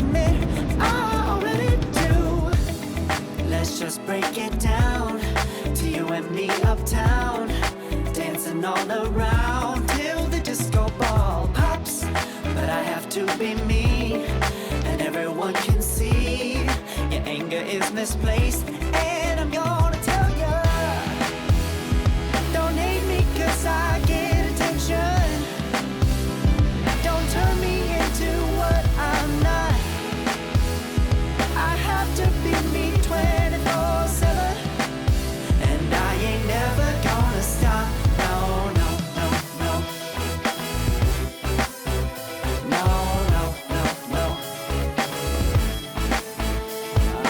admit I already do. Let's just break it down to you and me uptown, dancing all around till the disco ball pops. But I have to be me, and everyone can see your anger is misplaced, and I'm gonna tell ya. Don't hate me 'cause I get attention. Don't turn me into what I'm not. I have to be me 24/7, and I ain't never gonna stop. No, no, no, no. No, no, no, no.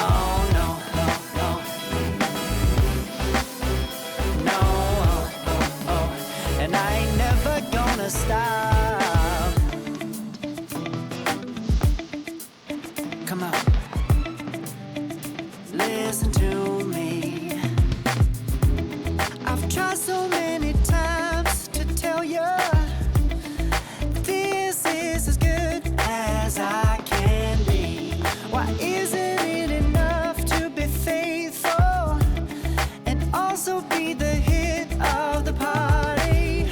Oh, no, no, no. No, oh, oh, oh. And I ain't never gonna stop. Come on. Listen to me. I've tried so many times to tell you this is as good as I can be. Why isn't it enough to be faithful and also be the hit of the party?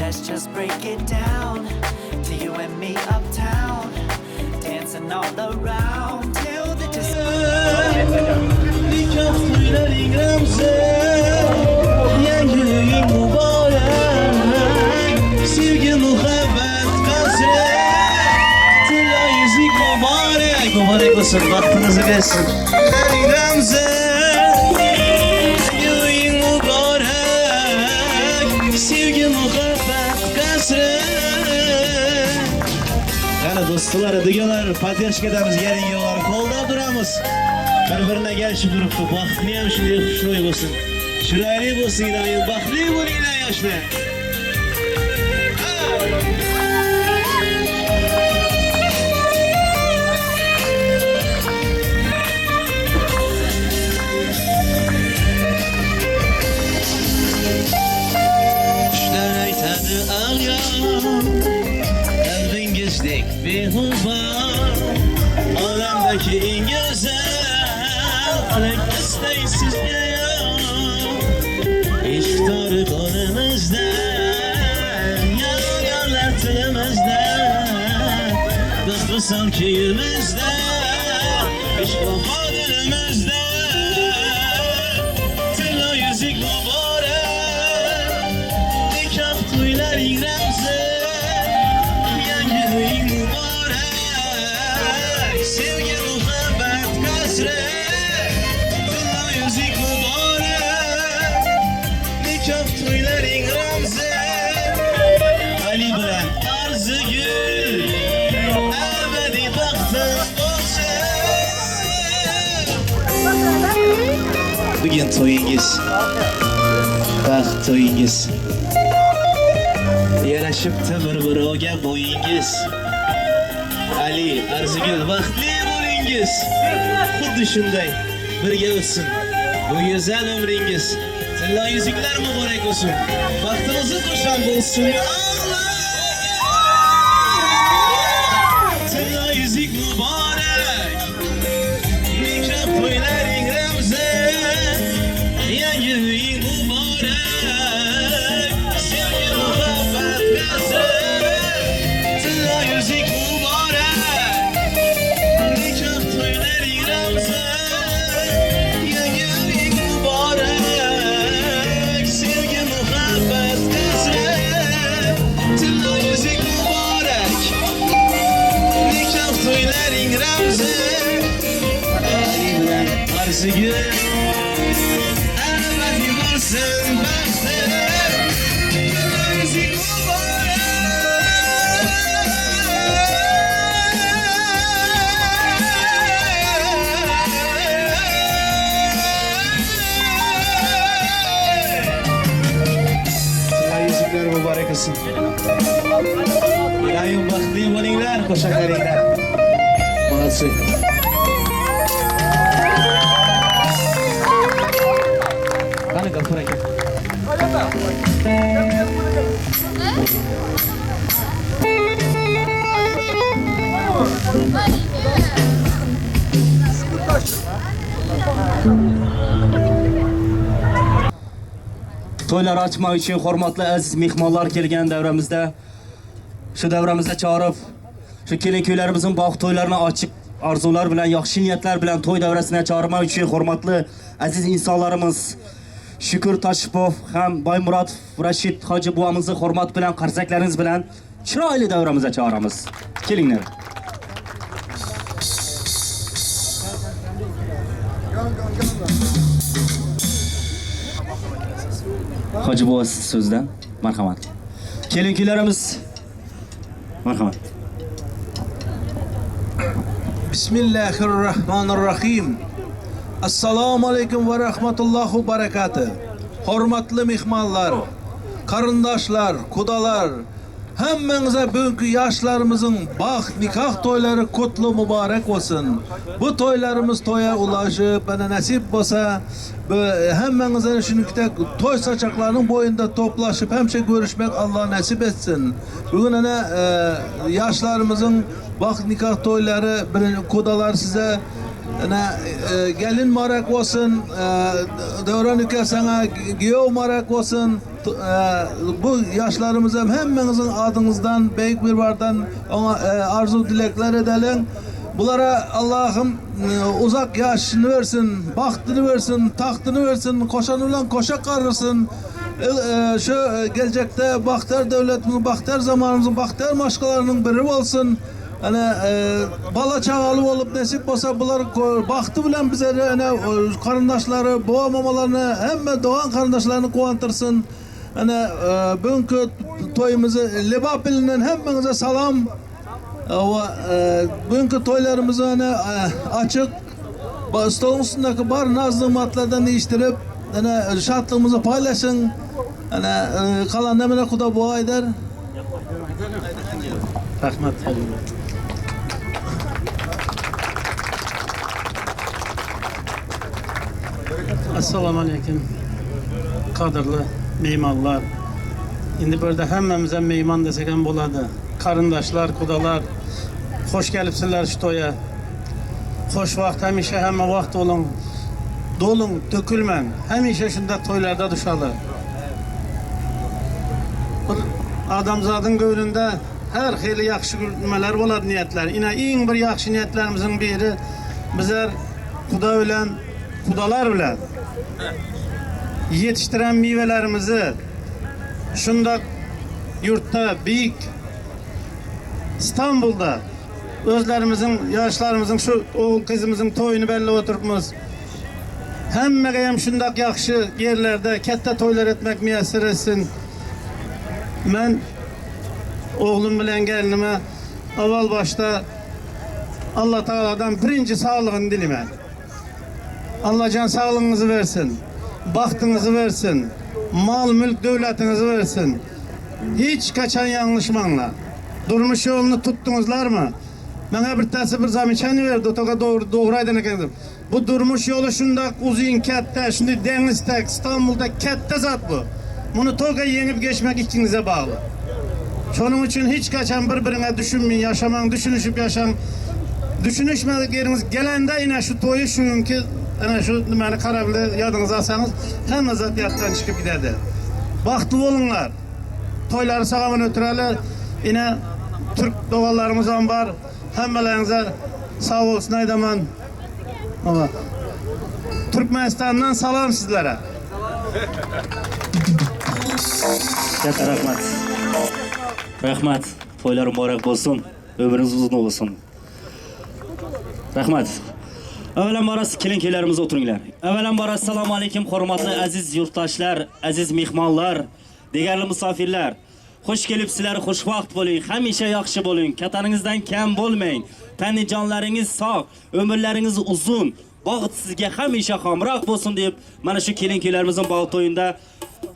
Let's just break it down to you and me uptown, dancing all around till the disco. Nikoh to'ylaring ramzi, Yangi uying muborak, Sevgi muhabbat qasri, Tilla yuzik muborak. Muborak bo'lsin, baxtinizni bersin. To'ylaring ramzi, Yangi uying muborak, Sevgi muhabbat qasri. Qani do'stlar, dugonlar, поддержка damiz, yaring yo'llar qo'llab turamiz. Bir-birine kelishib turibdi. Baxtli ham shunday xushro'y bo'lsin. Chiroyli bo'lsin, iloyim, baxtli bo'linglar yoshlar. Qushlar aytadi ag'yor, qalbingizdek beg'ubor, olamdagi eng go'zal, olam istaysiz yor. Ishq tori qo'limizda, yor yorlar tilimizda, do'st visol kuyimizda, ishq vafo dilimizda. Tillo yuzik muborak, nikoh to'ylaring ramzi, yangi uying muborak, sevgi muhabbat qasri, tillo yuzik muborak, nikoh to'ylaring ramzi, Ali bilan Arzigul abadiy baxti bo'lsin. Bugun to'yingiz, baxt to'yingiz. Yarashibdi bir-birovga bo'yingiz. Ali, Arzigul baxtli bo'lingiz. Xuddi shunday birga o'tsin bu go'zal umringiz. Tillo yuzuklar muborak bo'lsin. Baxtingizni qo'shan bo'lsin. Alloh! Tillo yuzuk muborak. Nikoh to'ylaring ramzi, yangi uying muborak, sevgi muhabbat qasri, tillo yuzuk muborak, nikoh to'ylaring ramzi, yangi uying muborak, sevgi muhabbat qasri, tillo yuzuk muborak, nikoh to'ylaring ramzi. Ali bilan Arzigul abadiy bo'lsin baxti. Yuzik muborak. Yuzuklar muborak olsun. Iloyim baxtli bo'linglar, qo'sha qaringlar. Молодцы. Qani G'afur aka. Toýlary açmak üçin hormatly äziz myhmanlar gelgen döwremizde şu döwremizde çagyryp şu gelin-küýlerimiziň bagt toýlaryny açyk arzuwlar bilen, ýagşy niýetler bilen toý döwresine çagyrmak üçin hormatly äziz insanlarymyz Şükür Taşypow hem Baýmuratow Raşid hajy bubamyzy hormat bilen karsakleriňiz bilen çyraýly döwremize çagyramyz. Keliňler. Hajy buba siz sözden. Marhamat. Keliň-küýlerimiz. Marhamat. Bismillahirrahmanirrahim. Assalamu aleýkum we rahmatullahi barakaty. Hormatly myhmanlar, garyndaşlar, kudalar, hemmäňize bugünki ýaşlarymyzyň bagt nikah toýlary kutly mubarek bolsun. Bu toýlarymyz toýa ulaşyp, ene nesip bolsa, bu hemmäňize şunikde toý saçaklarynyň boýunda toplaşyp hemşe görüşmek Allah nesip etsin. Bugün ene ýaşlarymyzyň bagt nikah toýlary bir kudalar size Ene gelin mubarek bolsun, Döwran uka saňa giýew mubarek bolsun. Bu ýaşlarymyz hem hemmäňiziň adyňyzdan Beýik Birbardan oňa arzuw dilekler edeliň. Bulara Allahym uzak ýaşyny bersin, bagtyny bersin, tagtyny bersin, koşany bilen koşa garrysyn. Şu geljekde bagtyýar döwletimiziň, bagtyýar zamanymyzyň bagtyýar maşgalalarynyň biri bolsun. Ene bala çagaly bolup nesip bolsa bular bagty bilen bize ene garyndaşlary, baba mamalaryny, hemme dogan garyndaşlaryny guwantyrsyn. Ene bugünkü toýumyzy Lebap ilinden hemmeňize salam. Bugünkü toýlarymyzy ene açyk stoluň üstündäki bar naz nygmatlardan iýişdirip, ene şatlygymyzy paýlaşyň. Ene kalan nemene Huda buga aýdar. Rahmat. Assalamu aleýkum. Gadyrly meýmanlar. Indi bu ýerde hemmämize meýman desek hem bolady. Garyndaşlar, gudalar, hoş gelipsiňler şu toýa. Hoş wagt hemişe hemme wagt boluň. Doluň, dökülmäň. Hemişe şunda toýlarda duşaly. Bir adamzadyň göwnünde her hili ýagşy nimeler bolar niýetler. Ine iň bir ýagşy niýetlerimiziň biri bizler guda bilen gudalar bilen ýetişdiren miwelerimizi şundak ýurtda beýik Stambulda özlerimiziň ýaşlarymyzyň şu ogul gyzymyzyň toýuny bellep oturypmyz. Hemmege hem şundak ýagşy ýerlerde ketde toýlar etmek miýesser etsin. Men oglum bilen gelnime owal başda Allah Tagaladan birinji saglygyny dilemen. Allajan saglygyňyzy bersin, bagtyňyzy bersin, mal-mülk döwletiňizi bersin. Hiç kaçan ýalňyşmaňlar. Durmuş ýoluny tutduňyzlarmy? Maňa bir täsi bir zamyçaniýa berdi, otaga dogry dogry aýdan ekeniňiz. Bu durmuş ýoly şundak uzyn ketde, şunday deňiz tek, Stambulda ketde zat bu. Muny tolka ýeňip geçmek ikiňize bagly. Şonuň üçin hiç kaçan bir biriňe düşünmeýin ýaşamaň, düşünişip ýaşaň. Düşünişmedik ýeriňiz gelende ine şu toýy şu günki ine şu nimäni karably ýadyňyza alsaňyz hemme zat ýatdan çykyp giderdi. Bagtly boluňlar. Toýlary sag-aman ötüreli. Ine türk doganlarymyzam bar. Hemmeleriňize sag bolsun aýdaman. Oba. Türkmenistandan salam sizlere. Katta rahmat. Rahmat. Toýlar mübarek bolsun. Ömrüňiz uzyn bolsun. Rahmat. Avvalan kelin-kuylarimiz o'tiringlar. Avvalambor assalomu alaykum hurmatli aziz yurtdoshlar, aziz mehmonlar, degarli musofirlar. Xush kelibsizlar, xushvaqt bo'ling, hamisha yaxshi bo'ling, kataningizdan kam bo'lmang. Tani jonlaringiz sog', umrlaringiz uzun, baxt sizga hamisha hamroh bo'lsin deb mana shu kelin-kuylarimizning bog' to'yida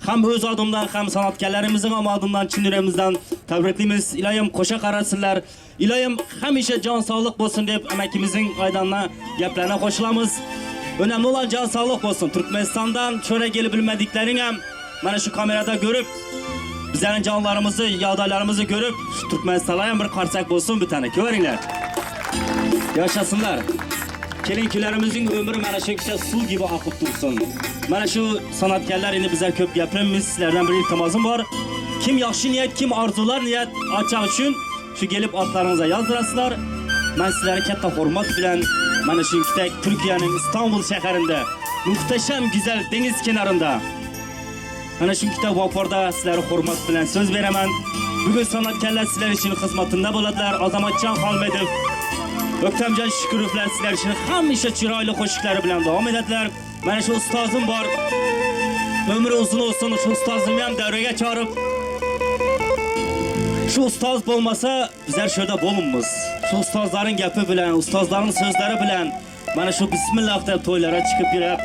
ham o'z odimdan ham san'atkorlarimizning ham oldimdan chin yüregimizdan tabriklaymiz. Iloyim qo'sha qarasinlar. Iloyim hamisha jon sog'liq bo'lsin deb amakimizning aydanna gaplarına qo'shilamiz. Önemli olan can sağlık bo'lsin. Turkmenistandan çöre gelip bilmediklerin ham mana shu kamerada görüp bizlarning jonlarimizni, yog'doylarimizni ko'rib, shu Turkmanistonga ham bir qarsak bo'lsin bir tane. Ko'ringlar. Yashasınlar. Kelin-küýlerimizniň ömri mana şu kişä suw gibi akyp dursun. Mana şu sanatkarlar indi bizler köp gepirmemiz, sizlerden bir iltimazym bar. Kim ýagşy niýet, kim arzuwlar niýet açak üçin şu gelip atlaryňyza ýazdyrasizlar. Men sizleri ketde hormat bilen mana şu tek Türkiýäniň Istanbul şäherinde muhteşem güzel deňiz kenarynda Mana şu kitap waporda sizleri hormat bilen söz beremen. Bugün sanatkarlar sizler için hyzmatynda boladylar. Azamatjan Halmedow, Öktemjan Şükürovlar sizler için hemişe çırayly goşuklary bilen dowam edediler. Mana şu ustazym bar. Ömri uzun olsun. Şu ustazym hem devrege çağırıp şu ustaz bolmasa bizler şurada bolunmuz. Şu ustazların gepi bilen, ustazların sözleri bilen Mana shu bismillah deb to'ylara chiqib yurib,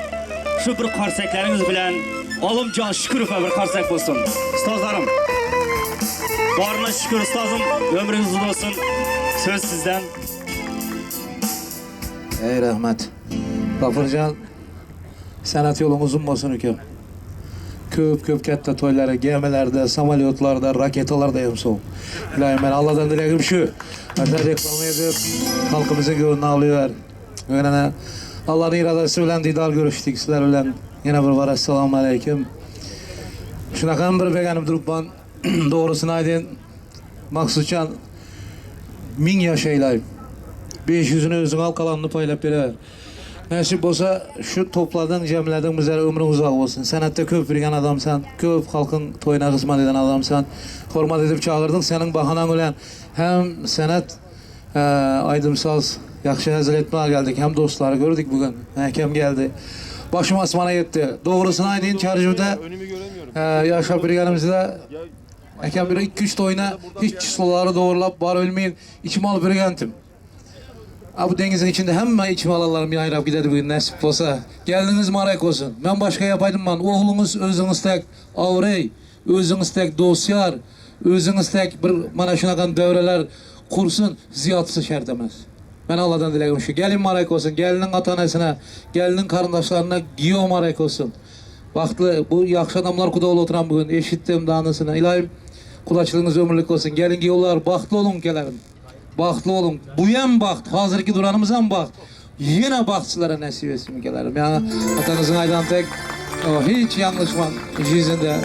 shu bir qarsaklaringiz bilan Olimjon Shukurovga bir qarsak bo'lsin. Ustozlarim. Borina shukr ustozim, ömringiz uzun bo'lsin. So'z sizdan. Ey rahmat. Gafurjan, sanat yolun uzun bolsun ukam. Köp köp katta to'ylara, gemilarda, samolyotlarda, raketalarda ham so'ng. Ilohim men Allohdan dilagim shu. Mana reklama edip xalqimizning ko'nglini ovlayver. Yana Allah'ın irodasi bilan diydor ko'rishdik sizlar bilan. Yana bir bor assalomu alaykum. Shunaqa bir beganib turibman. Doğrusunu aytayın. Maqsudjon ming yashaylayım. 500'ünü özüň al, kalanını paylap beriver. Nasip bolsa şu topladyň, jemlediň bizlere ömrüň uzak bolsun. Sanatda köp bilgen adamsan, köp halkyň toýuna hyzmat eden adamsan. Hormat edip çagyrdyň, seniň bahanaň bilen hem sanat aýdym saz ýagşy hezil etmäge geldik, hem dostlary gördük bugün. Hakem geldi. Başym asmana ýetdi. Dogrusyny aýdayyn, çarjuwda ýaşap bilgenimizde Hakem bir 2-3 toýuna hiç çisloları doğrulap bar bilmeyin içime alyp ürgentim. A bu denizin içinde hemme içime alanlarım yayrap giderdi bugün nasip bolsa. Geldiniz mübarek olsun. Ben başka yapaydım ben. Oğlunuz özüňiz tek avrey, özüňiz tek dosyar, özüňiz tek bir mana şunakan devreler kursun ziyatsız şert emez. Ben Allah'tan dilegim şu. Gelin mübarek olsun. Gelinin ata-enesine, gelinin karındaşlarına giyo mübarek olsun. Baxtlı bu yaxşı adamlar kuda olup oturan bugün. Eşittim danısını. İlahim kulaçlığınız ömürlük olsun. Gelin giyolar baxtlı olun gelelim. Baxtlı olun. Bu hem baxt, hazırki duranımız hem baxt. Yine baxt sizlere nasip etsin gelelim. Yani atanızın aydan tek o, hiç yanlışman yüzünde.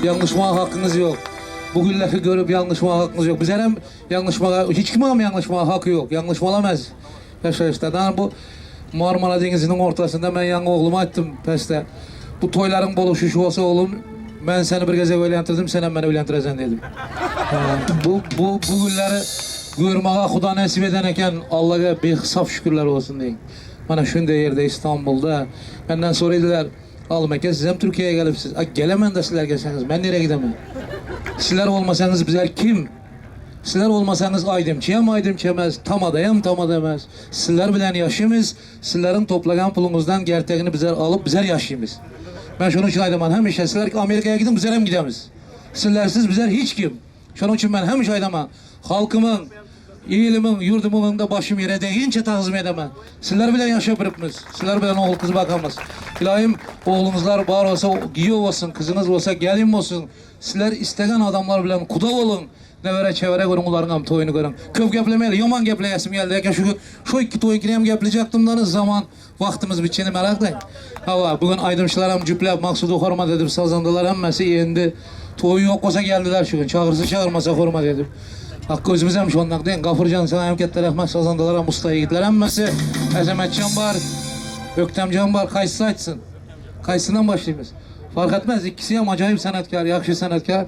Yanlışma hakkınız yok. Bugünleri görüp yanlışma hakkınız yok. Biz hem yanlışma, hiç kim hem yanlışma hakkı yok. Yanlışma olamaz. Yaşayışta. Yani bu Marmara Denizi'nin ortasında ben yanı oğluma aytdım peste. Bu toyların boluşu olsa oğlum ben seni bir gece evlendirdim, sen hem beni evlendireceksin dedim. Bu, bu, bu günleri görmeye Xuda nasip eden eken Allah'a behisap şükürler olsun deyin. Bana şunday yerde İstanbul'da benden soruyordular. Alım aka siz hem Türkiye'ye gelipsiz. A, gelemem de sizler gelseniz. Ben nereye gidemem? Sizler olmasanız bizler kim? Sizler olmasanız aydımçı hem aydımçı emez, tamada hem tamada emez. Sizler bilen yaşayımız, sizlerin toplagan pulunuzdan gerçeğini bizler alıp bizler yaşayımız. Ben şunun için aydaman hemişe sizler Amerika'ya gidin bizler hem gidemiz. Sizlersiz bizler hiç kim. Şunun için ben hemişe aydaman halkımın, ilimin, yurdumun önünde başım yere değince tazim edemem. Sizler bilen yaşayıp Sizler bilen oğul kız bakamız. İlahim oğlunuzlar var olsa, giyiyor olsun, kızınız olsa, gelin olsun. Sizler istegen adamlar bilen kuda olun. Nevere çevre görün, uların ham toyunu görün. Köp geplemeyeli, yaman gepleyesim geldi. Eke şu, şu iki toyunkini hem gepleyecektim zaman vaktimiz bitişini merak edin. Hava, bugün aydımçılar hem cüple, Maksudu hormat edip sazandılar hemmesi yendi. Toyu yok olsa geldiler şu gün. Çağırsa çağırmasa hormat edip. Hakkı özümüz hem şondak deyin. Gafurcan sana hem ketler rahmet sazandılar hem usta yiğitler hemmesi. Azametcan var, Öktemcan var. Kayısı aytsın. Kayısından başlayayım. Fark etmez. İkisi hem acayip sanatkar, yakşı sanatkar.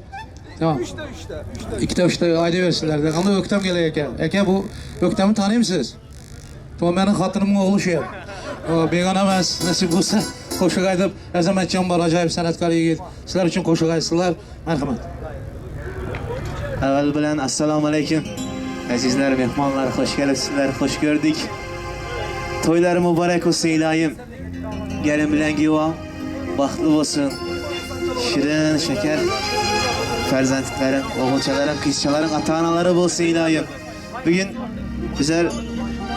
Tamam. Üçte üçte. İkide üçte ayda versinler. Ama Öktem gele eke. Eke bu Öktem'i tanıyor musunuz? Tamam benim hatınımın oğlu şu. O, begona emas, nasip bo'lsa qo'shiq aytib Azamatjon bor ajoyib san'atkor yigit. Sizlar uchun qo'shiq aytsinlar. Marhamat. Avval bilan assalomu alaykum. Azizlar, mehmonlar, xush kelibsizlar, xush ko'rdik. To'ylari muborak bo'lsin iloyim. Gelin bilan kuyov baxtli bo'lsin. Shirin, shakar farzandlarim, o'g'ilchalarim, qizchalarim, ota-onalari bo'lsin iloyim. Bugun bizlar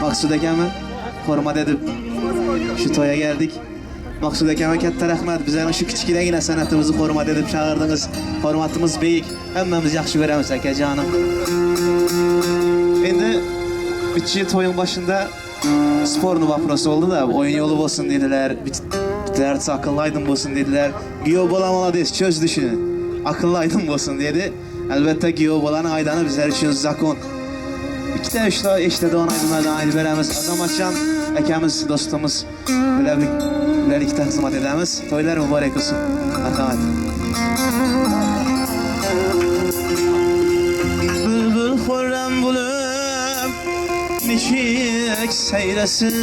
Maqsud akamni hurmat edib shu to'yga geldik. Maqsud akama katta rahmat. Bizlarning shu kichkinagina san'atimizni hurmat edib chaqirdingiz. Hurmatimiz buyuk. Hammamiz yaxshi ko'ramiz akajonim. Endi bitta to'ying boshida Sporny wopros boldy-da, oýun ýoly bolsun diýdiler, bit därsi akylly aýdym bolsun diýdiler. Giýew bola malades, çözdü işini. Akylly aýdym bolsun diýdi. Elbetde giýew bolanyň aýdany bizler üçin zakon. Ikide üçde eşidedigan aýdymlardan aýdyp beremiz. Azamatjan akamiz, dostumyz bilen birlikde hyzmat edemiz. Toýlar mübarek bolsun. Marhamat. Bülbül horram bolup, niçik seýresin.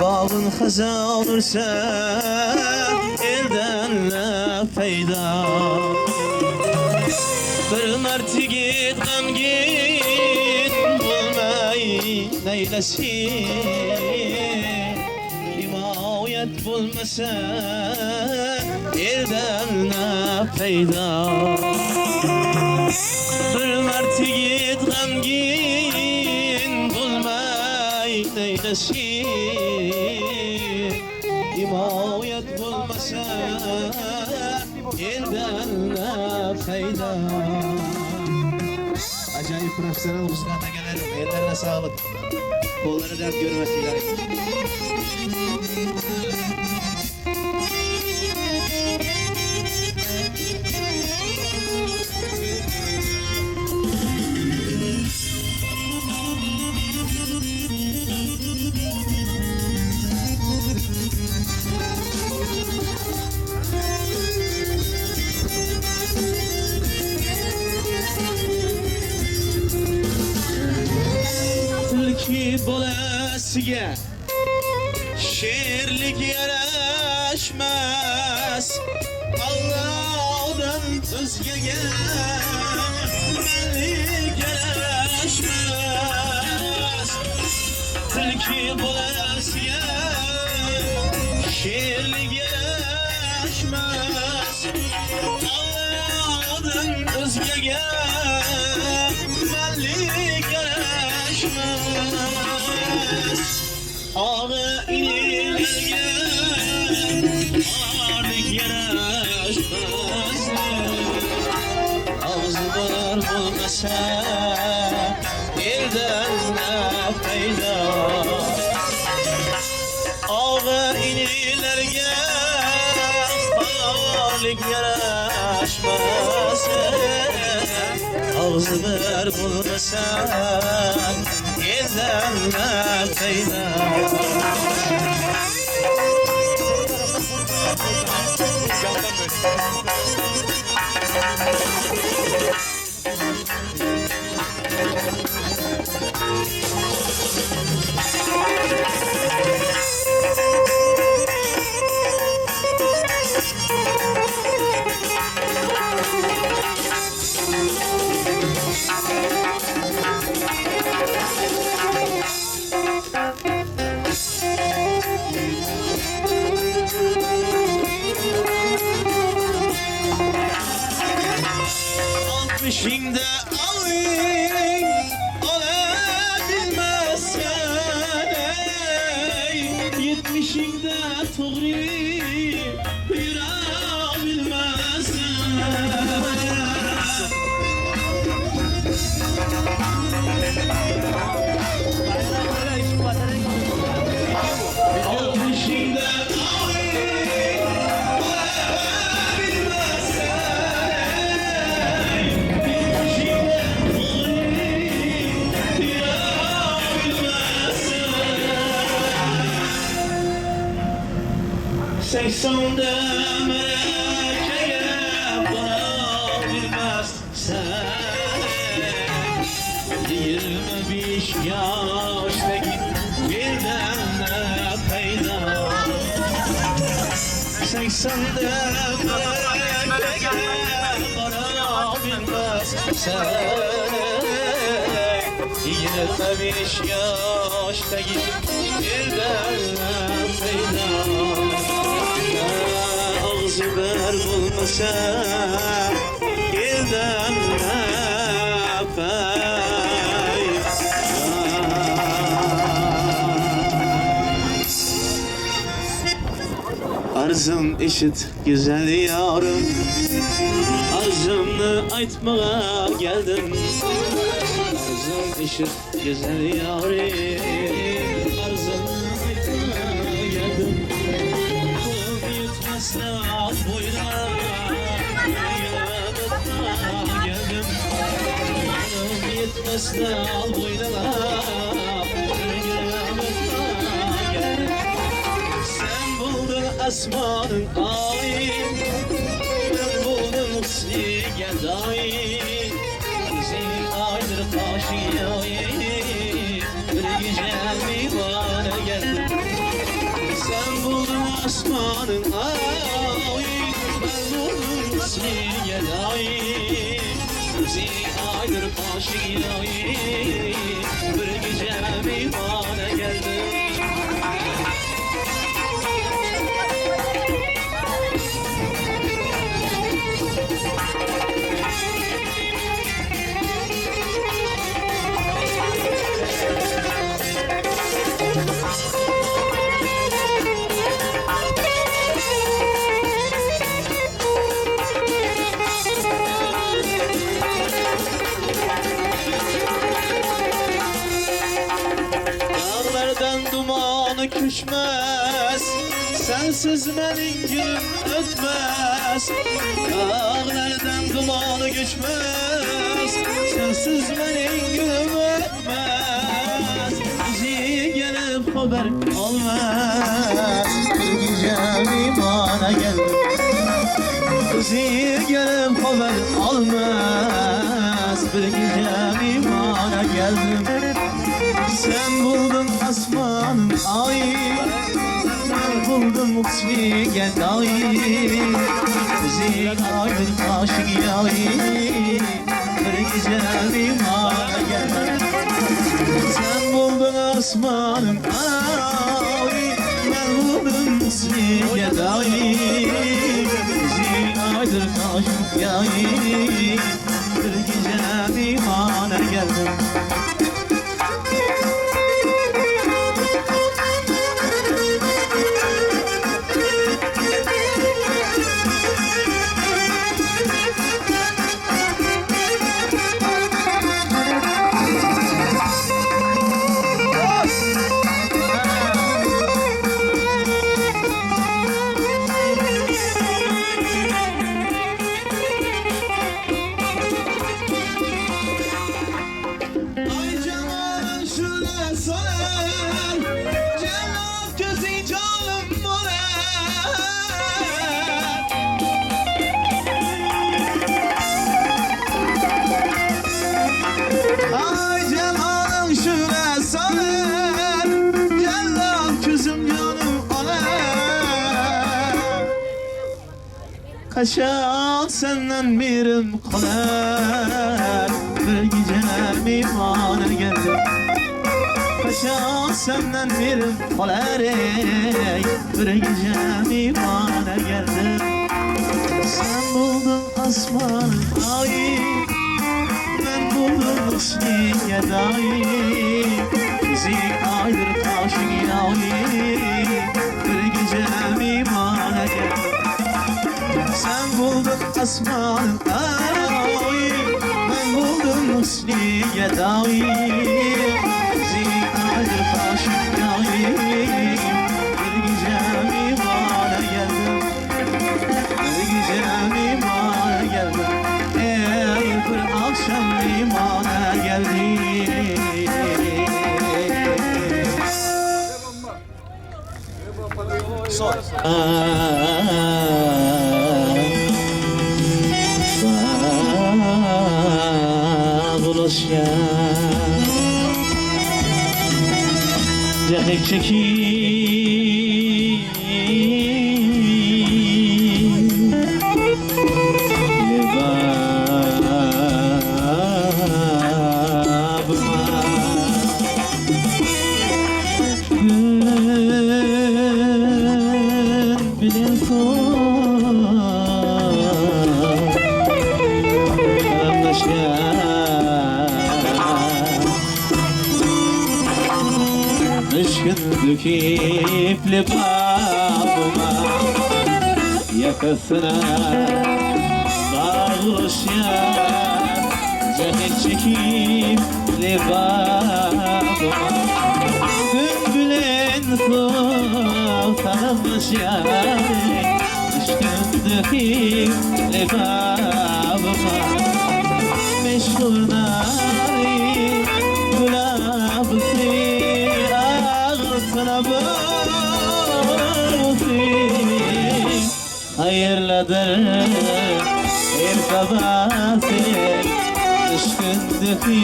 Bagyn hazan ursa, elden ne peýda. Bir mert ýigit gamgin bolmaý neýlesin. Himaýat bolmasa, elden ne peýda. Bir mert ýigit gamgin bolmaý neýlesin. Himaýat bolmasa, elden ne peýda. Acayip profesyonel muzikant akalarim, ellerine saglyk. Gollary dert görmesin ilahi. Tilki bolasiga sherlik yarashmas, Allohdan o'zgaga manlik yarashmas. Tilki bolasiga sherlik yarashmas, Allohdan o'zgaga manlik yarashmas. Og'a inilarga xorlik yarashmas. Og'zi bor bo'lmasa, eldan na paydo. Og'a inilarga xorlik yarashmas. Og'zi bir bo'lmasa, eldan na paydo. Altmışingda oving ola bilmazsan ey, yetmishingda to'g'ri yura bilmazsan. Altmışingda oving ola bilmazsan ey, yetmishingda to'g'ri yura bilmazsan. Saksonda ma'rakaga bora bilmazsan. 25 yoshdagi eldan na paydo. 80da ma'rakaga bora bilmazsan. 25 yoshdagi eldan na paydo. Og'zi bir bo'lmasa, eldan na paydo. Arzım eşit güzel yarım, Arzımны aytmağa geldim. Arzım eşit. Güzel yarim arzını aytma geldim. Kulum yetmez al boyuna Kıyametna geldim. Kulum yetmez al boynuna Kıyametna geldim. Sen buldun asmanın ayı, ben buldum husni gedayı. Bizi aydır kaşı yayı, bir gece mihmana geldim. Sen buldun asmanın ayı, ben buldum husni gedayı. Bizi aydır kaşı yayı, bir gece mihmana geldim. Dağlardan dumanı küçmez, sensiz benim günüm ötmez. Dağlardan dumanı göçmez, sensiz benim günüm ötmez. Bizi gelip haber olmaz, bir gece mihmana geldim. Bizi gelip haber olmaz, bir gece mihmana geldim. Sen buldun asmanın ayı, ben buldum husni gedayı. Bizi aydır aşık yayı, bir gece mihmana geldim. Sen buldun asmanın ayı, ben buldum husni gedayı. Bizi aydır aşık yayı, bir gece mihmana geldim. Ay cemalın şöyle soner, Cennet gözü canım morer. Ay cemalın şöyle soner, Cennet gözüm canım oler. Kaçan senden birim koler, bir gece mihmana geldim. Kaçan senden birim koler ey, bir gece mihmana geldim. Sen buldun asmanın ayı, ben buldum husni gedayı. Bizi aydır taşın yayı, bir gece mihmana geldim. Sen buldun asmanın ayı, ben buldum husni gedayı. Bizi aydır taşın yayı, bir gece mihmana geldim. Bir gece mihmana geldim. Ey bir akşam mihmana geldim. Cehek çekip Lebabıma Gün bilen Müşkün döküp lebabıma Yakasına bağlışan Cehek çekip Lebabyma Gün bilen suw salmyş ýaly Düşdüm Lebabyma Meşhur nary gülabysy Agyrsyna bolsy Haýyrlydyr her sabasy Düşgündüki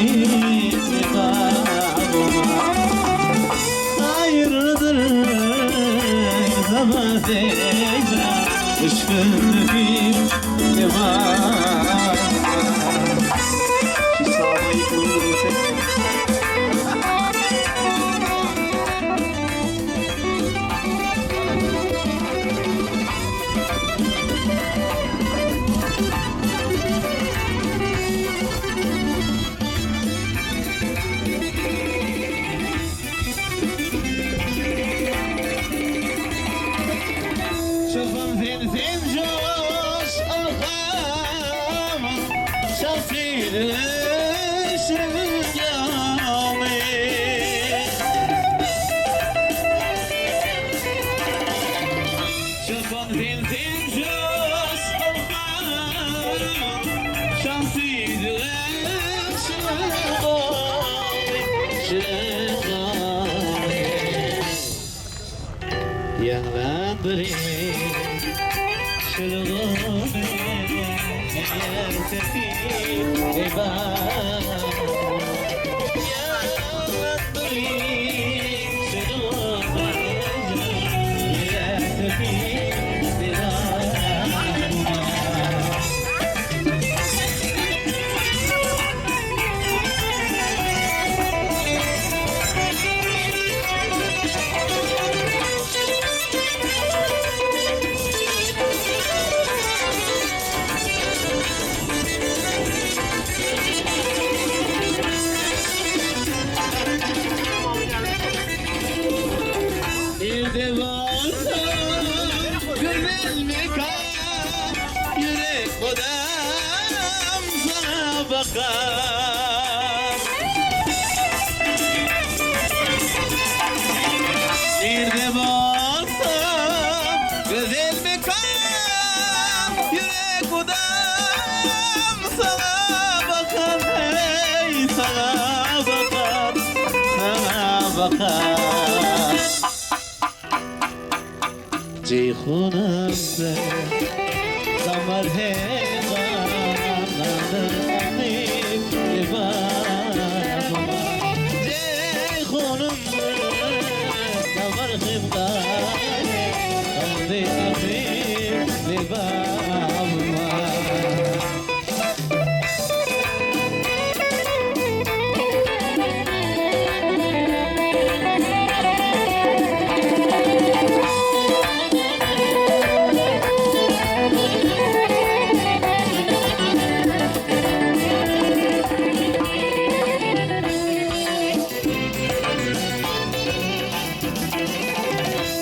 lebabyma Haýyrlydyr her sabasy Düşgündüki lebabyma Şu sabayı kıldırılsa. Çoban sensin coş ağam Şafir şırgâmi Çoban sensin coş ağam Şafir şırgâmi Şırgâmi Ýaňlandyryň şylgyny Erteki lebabyma Ýaňlandyryň şylgyny Erteki lebabyma Bir de varsam güzel mekan Yürek odam sana bakar Bir de varsam güzel mekan Yürek odam sana bakar Hey sana bakar, sana bakar Ceyhunumda damar heganlanır Anip libabıma Ceyhunumda damar heganlanır Anip libabıma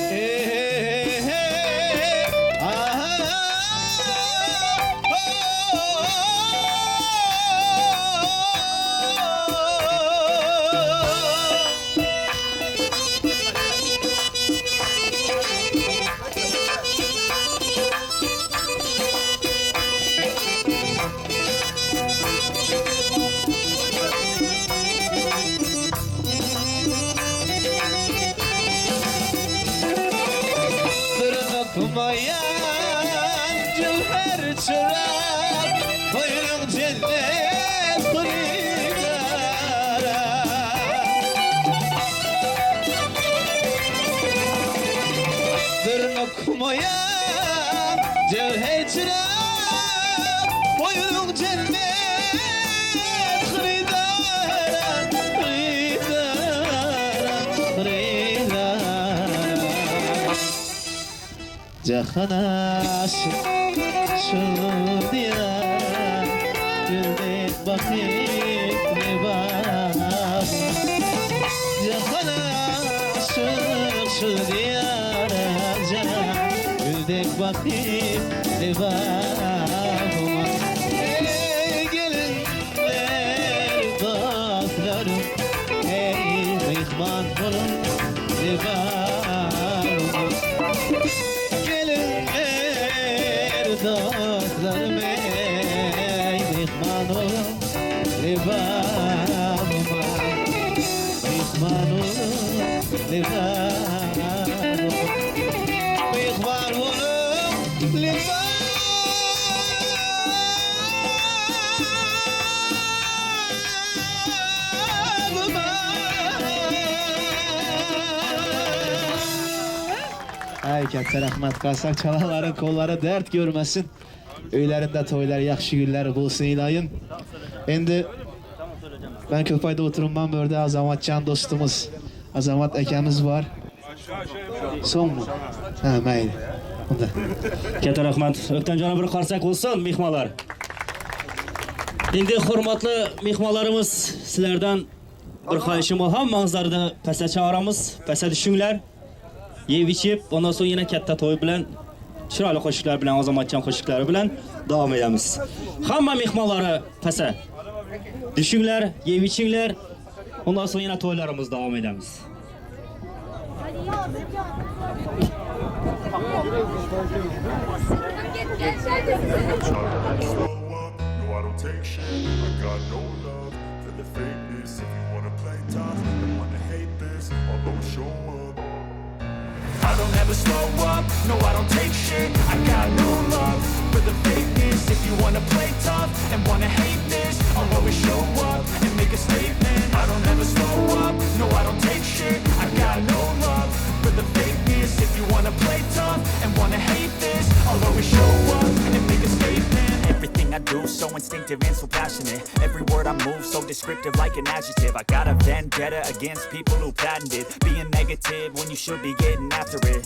Hey hey hey ah, oh, oh. Bırakmayan cevher çırak Buyurun cennet hurigara Bırakmayan cevher çırak Buyurun cennet hurigara Hurigara, hurigara Jahana aşyk şu diýar Güldek bakyp lebap Jahana aşyk şu diýara Güldek bakyp lebap Ey gelinler dostlarım. Libaryma. Gelinler dostlarym ey, mehman oluň Libaryma. Mehman oluň Libaryma. Mehman oluň Libaryma. Ay katta rahmat qarsak çalanların kolları dert görmesin. Öylerinde toylar, yaxşı günler bolsun ilayim. Endi ben köpayda oturumdan burada Azamatcan dostumuz, Azamat akamiz var. Son mu? Ha, mayli. Unda. Katta rahmat. O'ktamjon bir qarsak bo'lsin mehmonlar. Endi hurmatli mehmonlarimiz, sizlardan bir xohishim bor. Hammangizlarni pastga chaqiramiz. Pastga tushinglar. Yeb ichib, ondan so'ng yana katta to'y bilan chiroyli qo'shiqlar bilan Azamatjon qo'shiqlari bilan davom etamiz. Hamma mehmonlari pastga tushinglar, yeb ichinglar. Ondan so'ng yana to'ylarimiz davom etamiz. Slow up, no I don't take shit. I got no love for the fakeness. If you wanna play tough and wanna hate this, I'll always show up. I don't ever slow up, no I don't take shit. I got no love for the fakeness. If you wanna play tough and wanna hate this, I'll always show up and make a statement. I don't ever slow up, no I don't take shit. I got no love for the fakeness. If you wanna play tough and wanna hate this, I'll always show up and make a statement. Everything I do, so instinctive and so passionate. Every word I move, so descriptive like an adjective. I got a vendetta against people who patented being negative when you should be getting after it.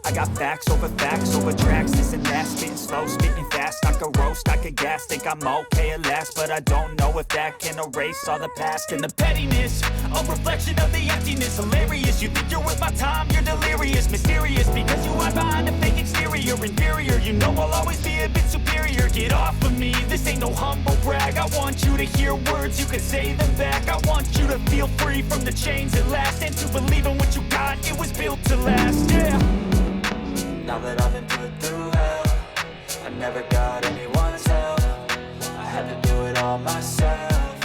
I got facts over facts over tracks, this and that. Spitting slow, spitting fast. I could roast, I could gas. Think I'm okay at last, but I don't know if that can erase all the past and the pettiness. A reflection of the emptiness. Hilarious. You think you're worth my time, you're delirious, mysterious. Because you hide behind a fake exterior, inferior. You know I'll always be a bit superior. Get off of me, this ain't no humble brag. I want you to hear words, you can say them back. I want you to feel free from the chains at last, and to believe in what you got, it was built to last. Yeah. Now that I've been put through hell, I never got anyone's help. I had to do it all myself.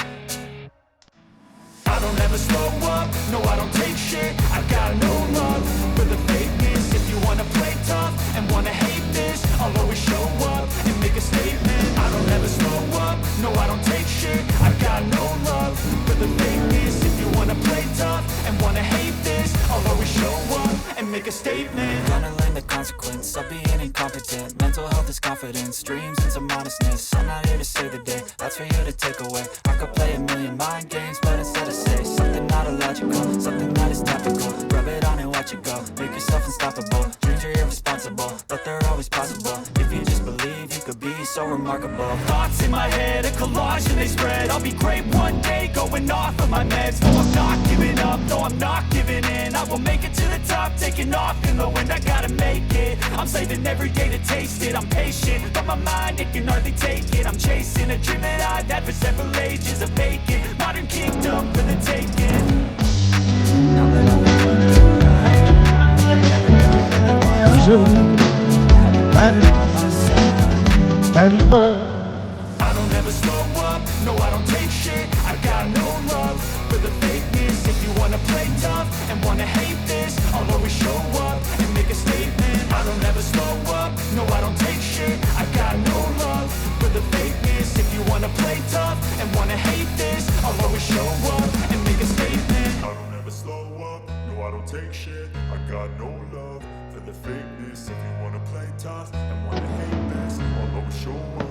I don't ever slow up, no I don't take shit. I got no love for the fakeness. If you wanna play tough and wanna hate this, I'll always show up and make a statement. I don't ever slow up, no I don't take shit. I got no love for the fakeness. If you wanna play tough and wanna hate this, I'll always show up and make a statement. Gonna learn the consequence of being incompetent. Mental health is confidence, dreams and some honestness. I'm not here to save the day, that's for you to take away. I could play a million mind games, but instead I say something not illogical, something that is topical. Rub it on and watch it go, make yourself unstoppable. Dreams are irresponsible, but they're always possible. If you just believe, you could be so remarkable. Thoughts in my head, a collage and they spread. I'll be great one day, going off of my meds. No, I'm not giving up, no, I'm not giving in. I will make it to the top, taking off in the wind. I gotta make it, I'm saving every day to taste it. I'm patient, but my mind, it can hardly take it. I'm chasing a dream that I've had for several ages. A vacant, modern kingdom for the taking. Now that I've been put through hell, I never got anyone's help. I had to do it all myself. I don't ever slow up, no I don't take shit. I got no love for the fakeness. If you wanna play tough and wanna hate this, I'll always show up and make a statement. I don't ever slow up, no I don't take shit. I got no love for the fakeness. If you wanna play tough and wanna hate this, I'll always show up and make a statement. I don't ever slow up, no I don't take shit. I got no love for the fakeness. If you wanna play tough and wanna hate this, I'll always show up.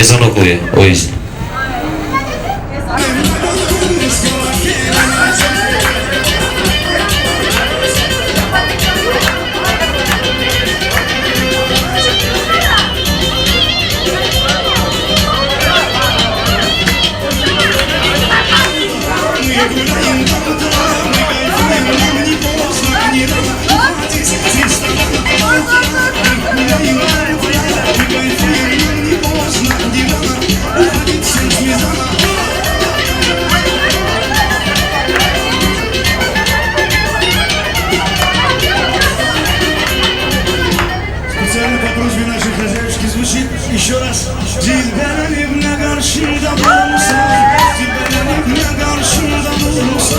Ezan okuýar, o ýest. Специально по просьбе нашей хозяюшки звучит еще раз. Dilberim karşımda bulunsan, Dilberim karşımda bulunsan,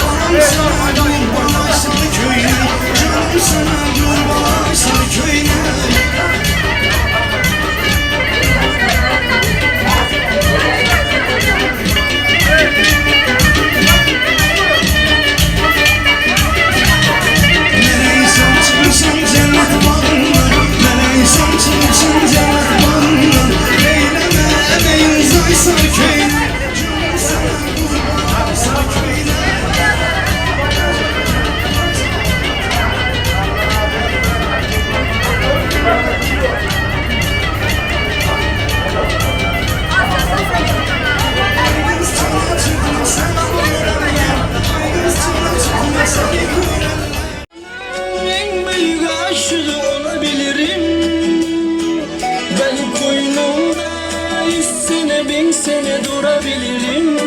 Anam sana kurban aysan köyüne, Canım sana kurban aysan köyüne. Meleği saçmışsın cennet bağından Meleği saçmışsın cennet bağından Eyleme emeğin zaysan köyüne Canım sana kurban aysan köyüne En büyük aşığı olabilirim Ben koynumda yüz sene bin sene durabilirim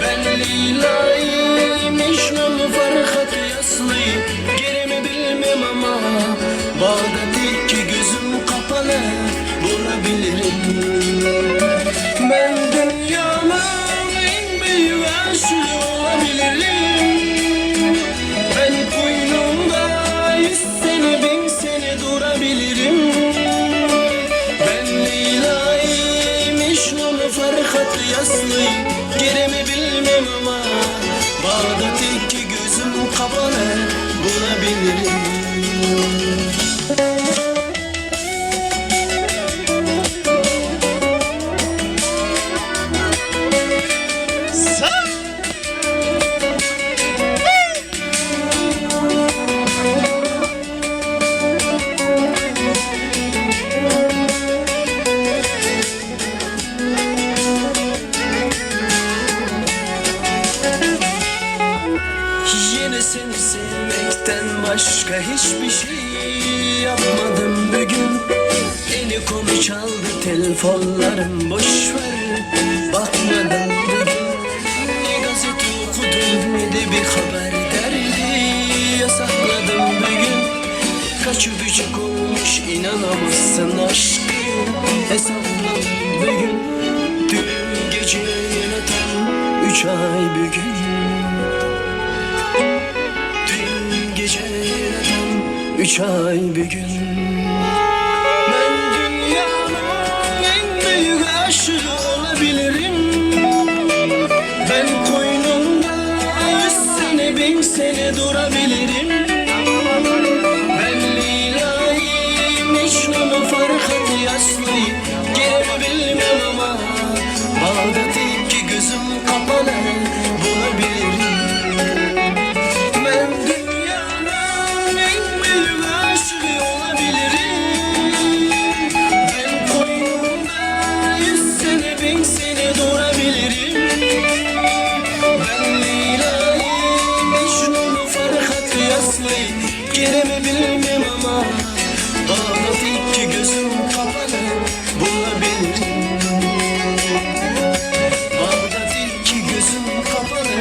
Ben Leyla'yı Mecnun'u Ferhat'ı Yaslı'yı Gerimi bilmem ama Bağdat iki gözüm kapalı bulabilirim Ben dünyanın en büyük aşığı olabilirim Ben koynumda yüz sene bin sene durabilirim Ben Leyla'yı Mecnun'u Ferhat'ı Yaslı'yı Gerimi bilmem ama Bağdat iki gözüm kapalı bulabilirim Yine seni sevmekten başka hiçbir şey yapmadım bugün Eni konu çaldı telefonlarım boş ver Bakmadım bugün Ne gazete okudum ne de bir haber derdi Yasakladım bugün Kaç öpücük olmuş inanamazsın aşkı Hesapladım bugün Dün gece yine tam üç ay bugün Dün gece yine tam üç ay bir gün Ben dünyanın en büyük aşığı olabilirim Ben koynumda yüz sene bin sene durabilirim Ben Leyla'yı Mecnun'u Ferhat'ı Yaslı'yı Gerimi bilmem ama Bağdat iki gözüm kapalı bulabilirim ben dünyanın en büyük aşığı olabilirim Ben koynumda yüz sene bin sene durabilirim Ben Leyla'yı, Mecnun'u, Ferhat'ı, Yaslı'yı Gerimi bilmem ama Bağdat iki gözüm kapalı bulabilirim Bağdat iki gözüm kapalı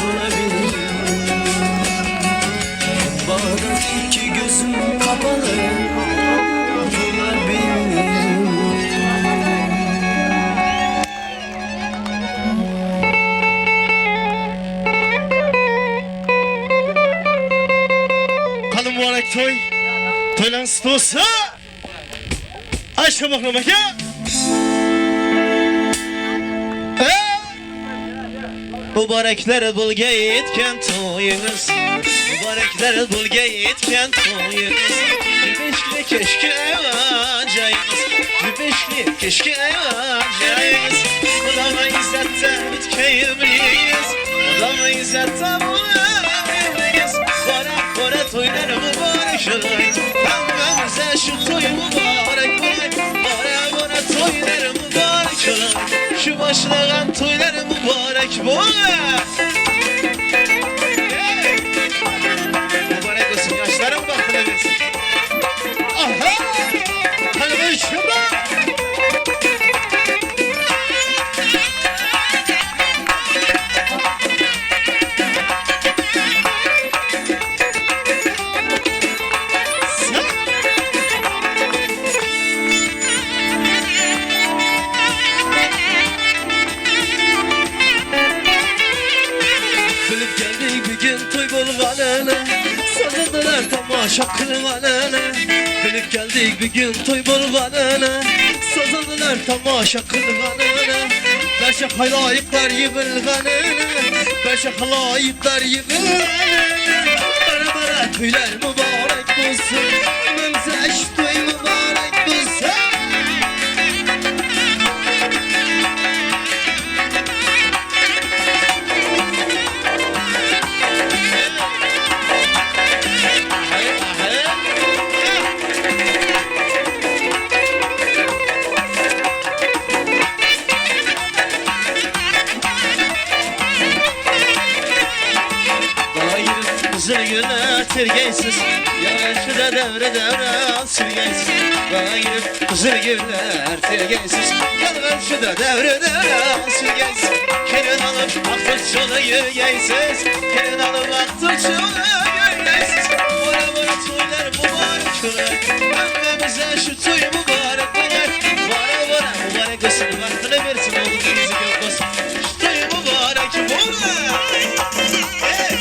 bulabilirim Bağdat iki gözüm kapalı bulabilirim Kalın mübarek toy. Toylan stosu. Ayşe bakalım ya. Mübarekler bulgay etken toyumuz Mübarekler bulgay etken toyumuz Beşli keşke evacayız Beşli keşke evacayız Odama izzette bitkeyimliyiz Odama izzette bulayımlıyız Bora bora toylar mübarek olay Hemmemize şu toy mübarek olay Bora bora toylar mübarek olay Şu başlayan toylar mübarek olay Hey! Mübarek olsun yaşların bahtına versin. Aha! Hadi şurada! Bilip geldik bugün toy bolganını Sazındılar tamaşa kılganını Bilip geldik bugün toy bolganını Sazındılar tamaşa kılganını Beşe halayıklar yığılganını Beşe halayıklar yığılganını Bara bara tüyler mübarek olsun Mümse eş toy mübarek olsun Dala girip kızıl güne tergeysiz Yavaşçı da devre devre sürgeysiz Dala girip kızıl güne tergeysiz Yavaşçı da devre devre sürgeysiz Kerin alıp aktı çolu yürgeysiz Kerin alıp aktı çolu yürgeysiz Bora bora toylar mübarek olay Hemmemize şu toy mübarek olay Bora bora mübarek olsun Vaktini versin oğlum bizi gök olsun Şu toy mübarek olay Hey!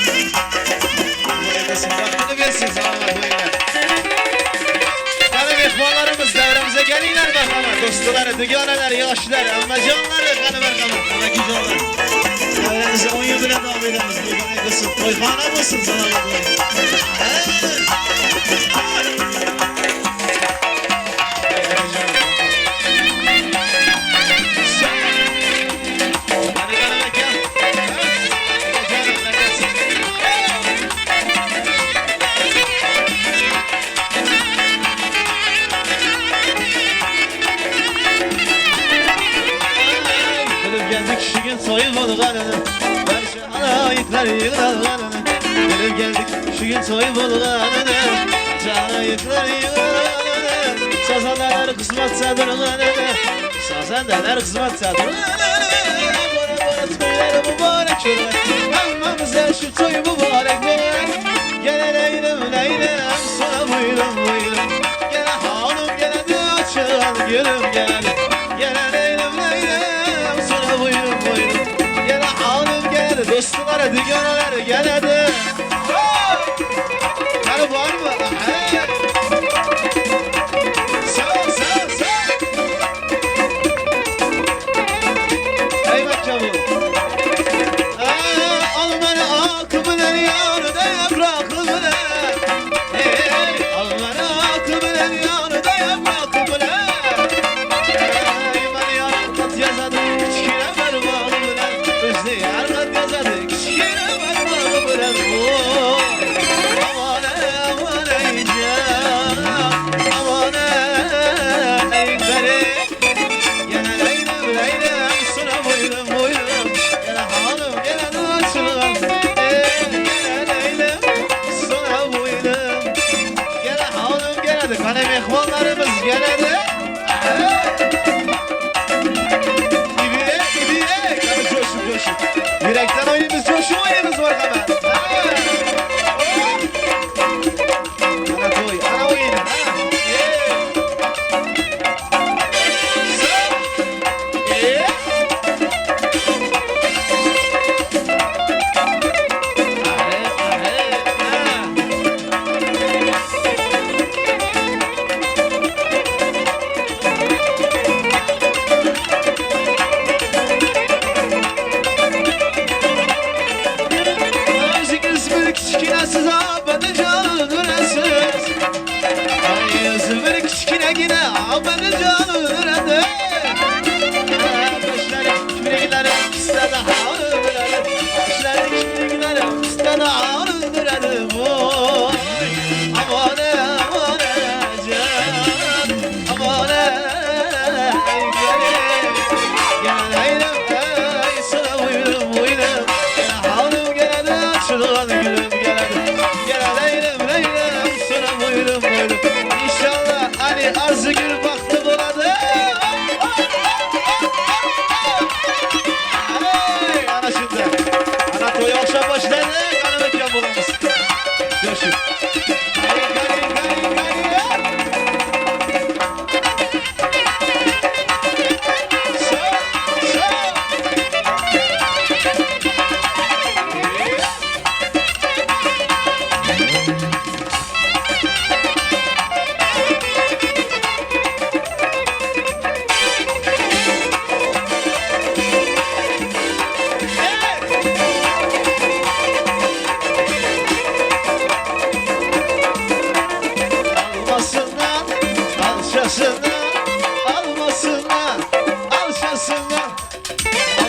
Mübarek Vaktini versin sağlar buyurlar. Qani mehmonlarimiz davramize kelinglar marhamat. Do'stlar, dugonalar, yoshlar, ammajonlar, qani marhamat, amakijonlar. Davramizni o'yin bilan davom etamiz. Mübarek olsun, to'yxona bo'lsin, salomat bo'ling. Qani, qani aka. Akajonim, akasi. Bilip geldik şu gün soyup olganını Barça alayıklar yığılanını Bilip geldik şu gün soyup olganını Barça alayıklar yığılanını Sazanlar kısmet sadırlanını Sazanlar kısmet sadırlanını Bora bora toyları mübarek olay Hemmemize şu toy mübarek olay Gel leylem leylem sana buyurun buyurun Gel hanım gel de açıl gülüm gel Gel leylem leylem sana buyurun buyurun Gel hanım gel dostlara düganalar gel hadi Hadi var mı? Hey. Sağ sağ sağ Ey bakalım. Al beni akımına yanı da yaprakımına. Hey, al beni akımına yanı da yaprakımına. Ey, beni yarın yazadı, kiçkine parmağımına. Bizi yarın yazadı, kiçkine parmağımına. Oy, aman ey, aman ey can, aman ey garip. Gene leylem leylem sana buyurun buyurun Gene hanım gene açılan Gene leylem sana buyurun Gene hanım gene de Kane mehmanlarımız gene de İbiye ibiye Kane coşun coşun Yürekten oynayımız coşun oynayımız var hemen. Pistede öldürelim. Ağaçların kimlikleri pistede öldürelim. Oy. Aman aman can. Aman ey gelin. Gel eylem ey sana buyurum buyurum. Gel hanım gel açılan gülüm gel. Gel eylem eylem sana buyurum buyurum. İnşallah Ali Arzu gül baktı doladı. Hey, ana şimdi. Ana toyu akşam başladı. Kanı mekan bulamız. Görüşürüz. Gari, gari, gari, gari. Sağ, sağ. Almasından, alçasından, almasından, alçasından.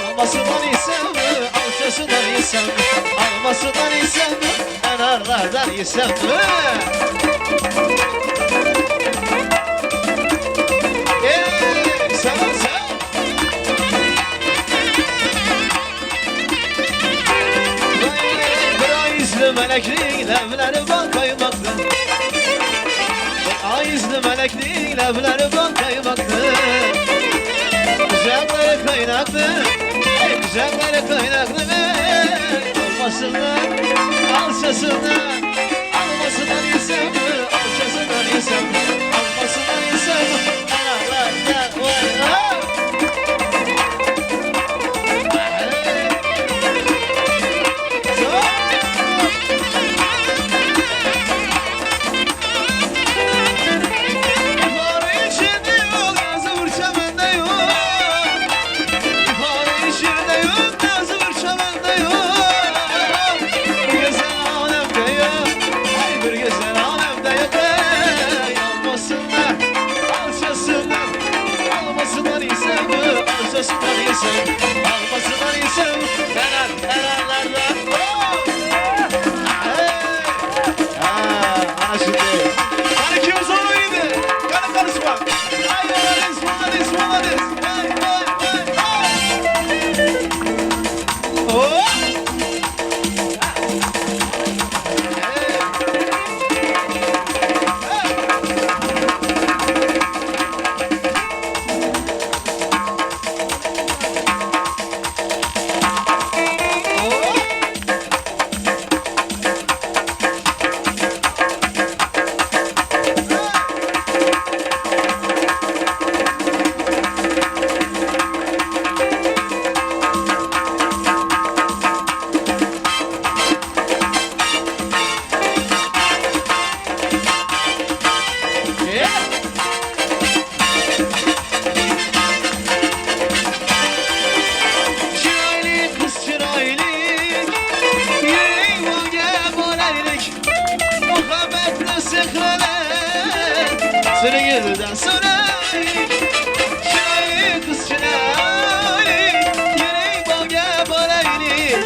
Almasından isem mi, alçasından isem mi? Almasından isem mi, enarlardan isem mi? Ey, sağ ol, sağ ol. Bir ay yüzlü meleklik lebleri bal kaymaklı. Ay yüzlü meleklik lebleri bal kaymaklı. Güzelleri kaynaklı, ey güzelleri kaynaklı. Ey, Almasınlar, alçasınlar, almasınlar yesem mi, alçasınlar yesem mi, almasınlar yesem mi? Analardan vay vay. Var içinde yok, ağzı vurça bende yok. Var içinde yok, ağzı vurça bende yok. Bir güzel alemde yok, ay bir güzel alemde yok. Ey, almasınlar, alçasınlar, almasınlar isem, alçasınlar isem, almasınlar isem. Helal, helallerden. Oh! Hey! Ha, ana şimdi. Hani kim zoruydu? Kanı karışma. Ay olades, olades, olades. Vay, vay, vay, vay. Oh! Hey! Hey! Oh! Yeah! Çıraylı kız çıraylı, Yüreğim geberlik, Muhabbetle sıkılır, Sürgülden süreylik. Çıraylı kız çıraylı, Yüreğim geberlik,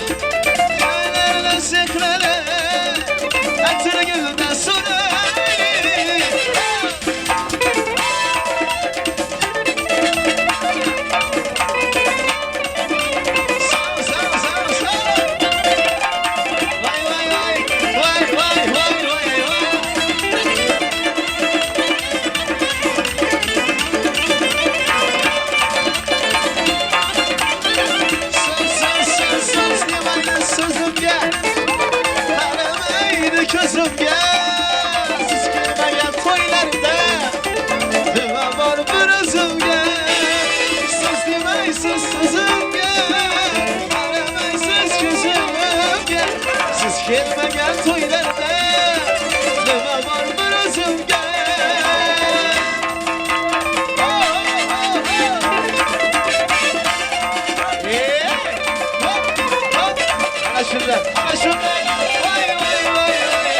Çıraylarla sıkılır, Sürgülden süreylik. Sağ sağ sağ sağ. Vay vay vay. Vay vay vay vay vay. Söz söz söz söz demeyin sözümge. Karamaydı közümge. Siz gelmeyen toylarda. Nima var bir özümge. Söz demeysiz sözümge. Karamaysiz közümge. Siz gelmeyen toylarda. Nima var bir özümge. Oh, oh, oh. Hey, hop, hop. Ana şurada, ana şurada. Vay vay vay vay vay.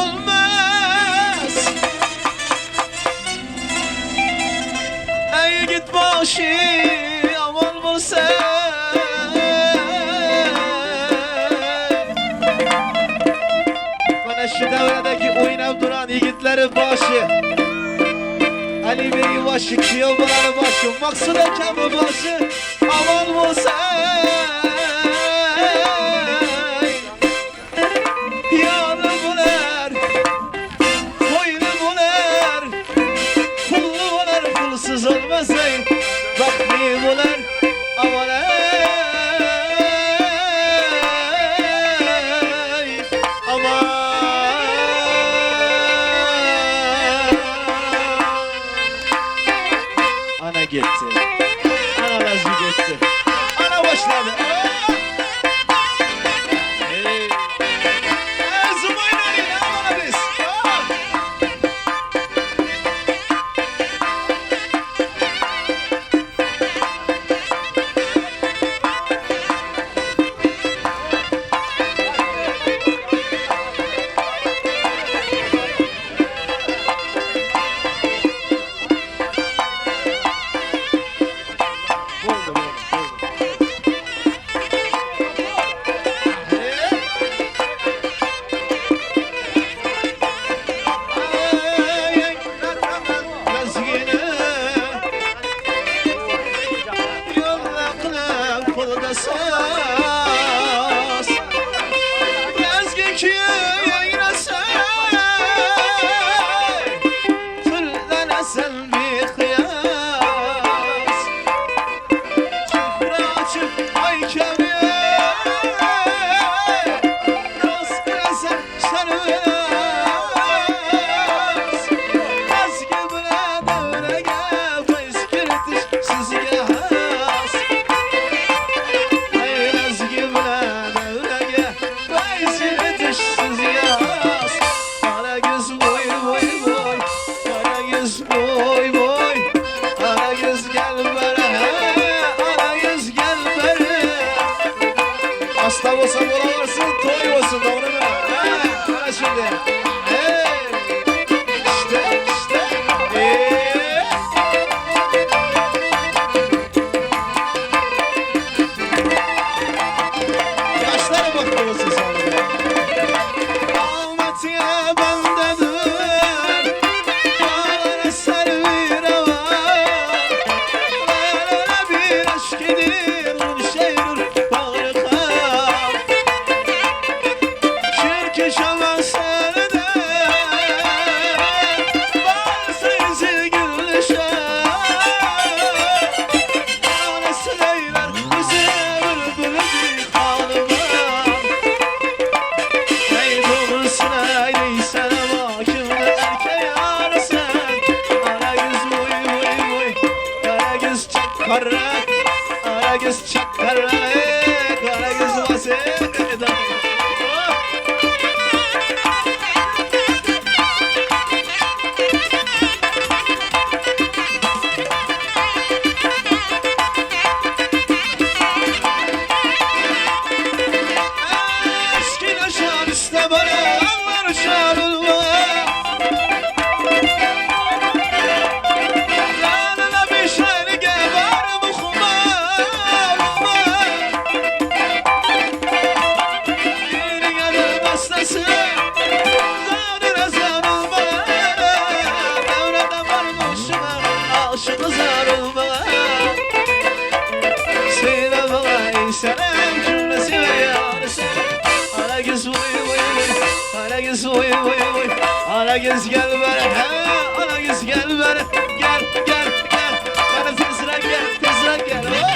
olmaz. Ey git başı aman bolsa. Mana şu devredeki oynab duran yigitlerin başı. Ali Bey'in başı, kuyov balanın başı, Maksud akamın başı aman bolsa. Yarı bular, toylu bular, pullu bular, pulsuz olmaz ey, bahtlı bular, aman ey, aman. Ana gitti, ana Lazgi gitti, ana başladı. Hey. Zumayla ne bana biz? Oldu, oldu, oldu. Ay, ay, Lezgine Yolla qilib qo'lda soz Lezgi kuyayrasa Türlanasan beqiyos Chehra ochib oy kabi Rost qilasan sharvinoz Lazgi bilan davraga fayz kiritish sizga xos Ey lazgi bilan davraga fayz kiritish sizga xos Qora ko'z voy voy voy Qora ko'z voy voy Qora ko'z gel beri Qora ko'z gel beri Hasta bolsa bolaversin, to'y bo'lsin, to'g'rimi? Ha, mana shunday. Hey! İşte, işte. Hey! Yaşlara baktı olsun sonra. Ahmet ya bendedir. Dağlara servi revan. Lale bir aşk edir, şehir bağrı kan. Şirke şaman sende, varsa yüzü gülüşen. Ağlasın eyler bizi bülbülü hanıma. Ey doğrusuna eyleysen ama kimde erkeğe arasın. Ara göz voy voy voy, kara göz çak kara, ara göz çak kara, kara göz vase. Oh! Eski aşar işte bana anlar uçar. La la la bir şerge var mı xumar Bir yarı bastası Zarına zarılma Devrede varmışına Aşık zarılma Söyle bana selam cümlesi ve yarısı. Ara göz voy voy voy Ara göz voy voy voy Ara göz gel beri ha Ara göz gel beri Gel gel gel Bana tezrek gel tezrek gel oh!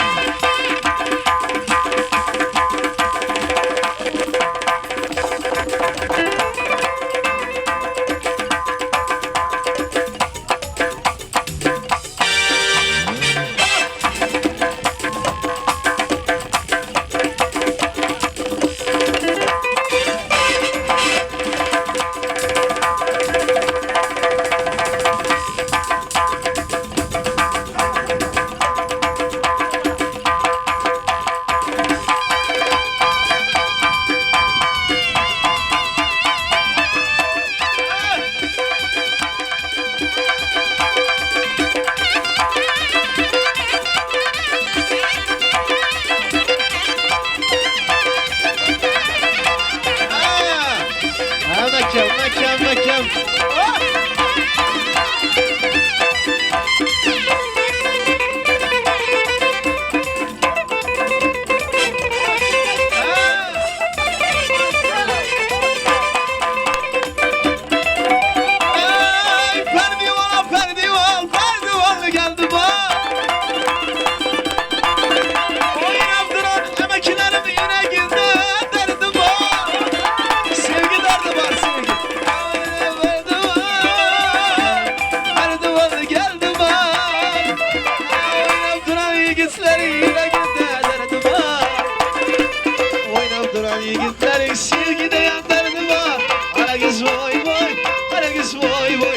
Karagöz voy voy.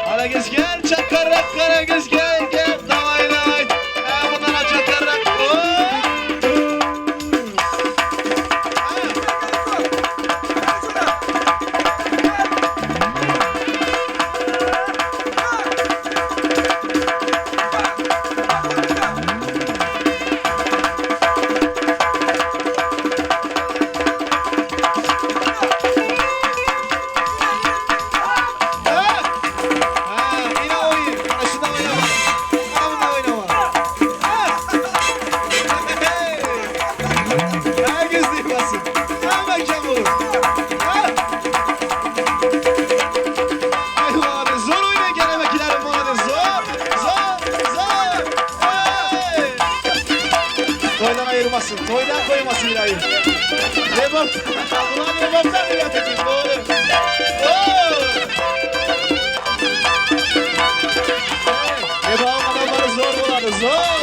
Karagöz gel çakarak Karagöz gel gel. Davay davay. Ha, bunlara çakarak. Oh. Ha, yine oyun. Bana şundan oynama. Bana bundan oynama. Ha. Hey. Herkes duymasın. Hemen kem olur. Ha. Ay maalesef zor oynuyor gene mekilerim maalesef. Zor, zor, zor. Hey. Toydan ayırmasın, toydan koymasın ilahi. Lebap, ulan lebaptan evlat edin, doğru. Oo. Lebap adamları zor bulanı, zor.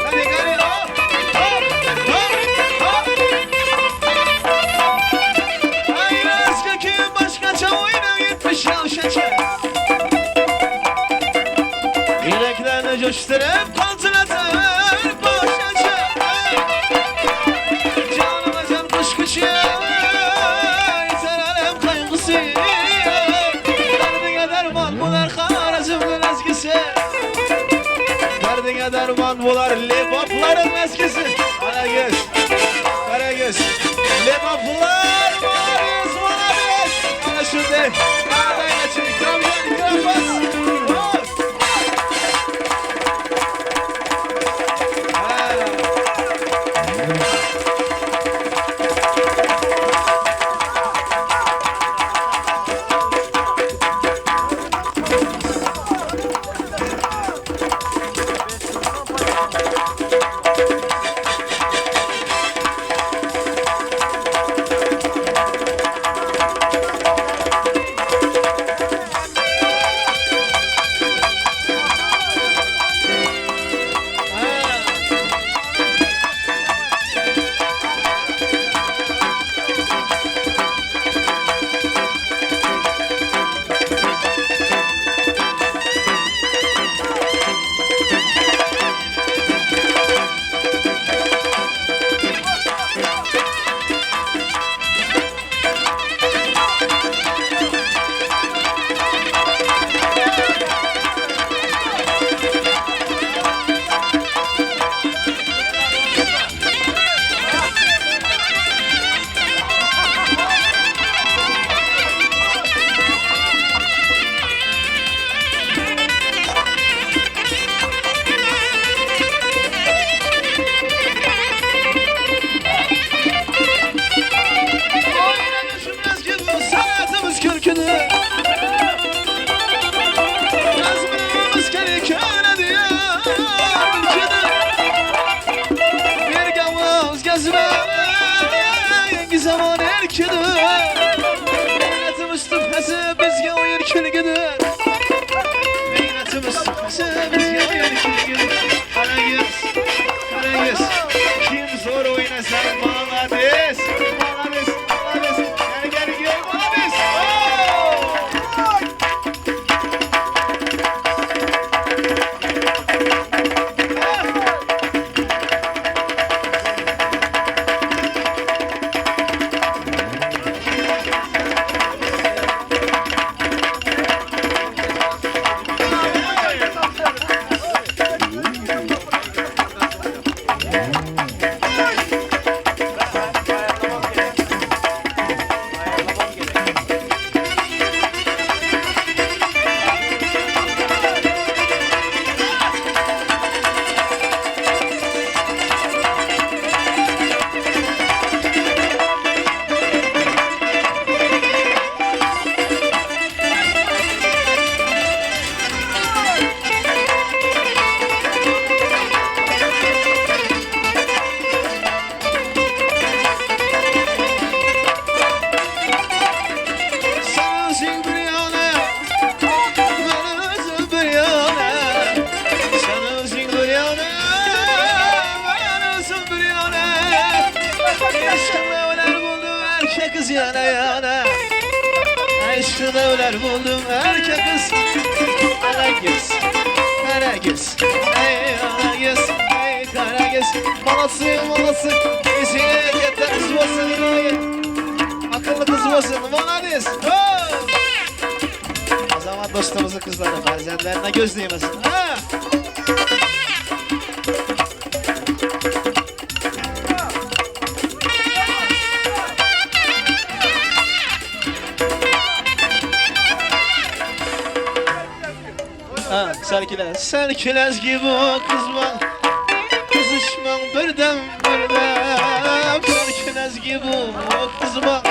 Hadi hadi hop hop hop hop. Hayır kökü başkaça oyuna gitmiş yavşaça. Yüreklerini coşturup kontratör boşaça. Canıma can kuş kuşu, yeter alem kaygısı. Derdine derman bular Harazm'ın ezgisi. Derdine derman bular lebapların eskisi. Karagöz, Karagöz. Lebaplar varız varız. Ana şimdi, ana geçin, İkramcan, ikram bas. Bas. Ha. Oynamışım gibi sanatımız kürkünü. Nazmımız kerikâne diye ülkünü. Bir gavuz gezme yengi zaman erkünü. Milletimiz tüphesi bizge oyun külgünü. Milletimiz tüphesi bizge oyun külgünü. Karagöz, Karagöz. Kim zor oynasa malades, malades, malades. Gel gel gel malades. Oh! ýana Yşkyňda öler boldum erkek gyz ýana ýana Yşkyňda öler boldum erkek gyz Ala göz, kara göz Ey ala göz, ey kara göz Molodцы, molodцы Esine katta qiz bo'lsin iloyim Aqlli qiz bo'lsin, молодец Azamat do'stimizni qizlari farzandlarına ko'z tegmasin. Ha! Ha, Serkiler, serkiler gibi kızma Kızışman birdem birdem Serkiler gibi kızma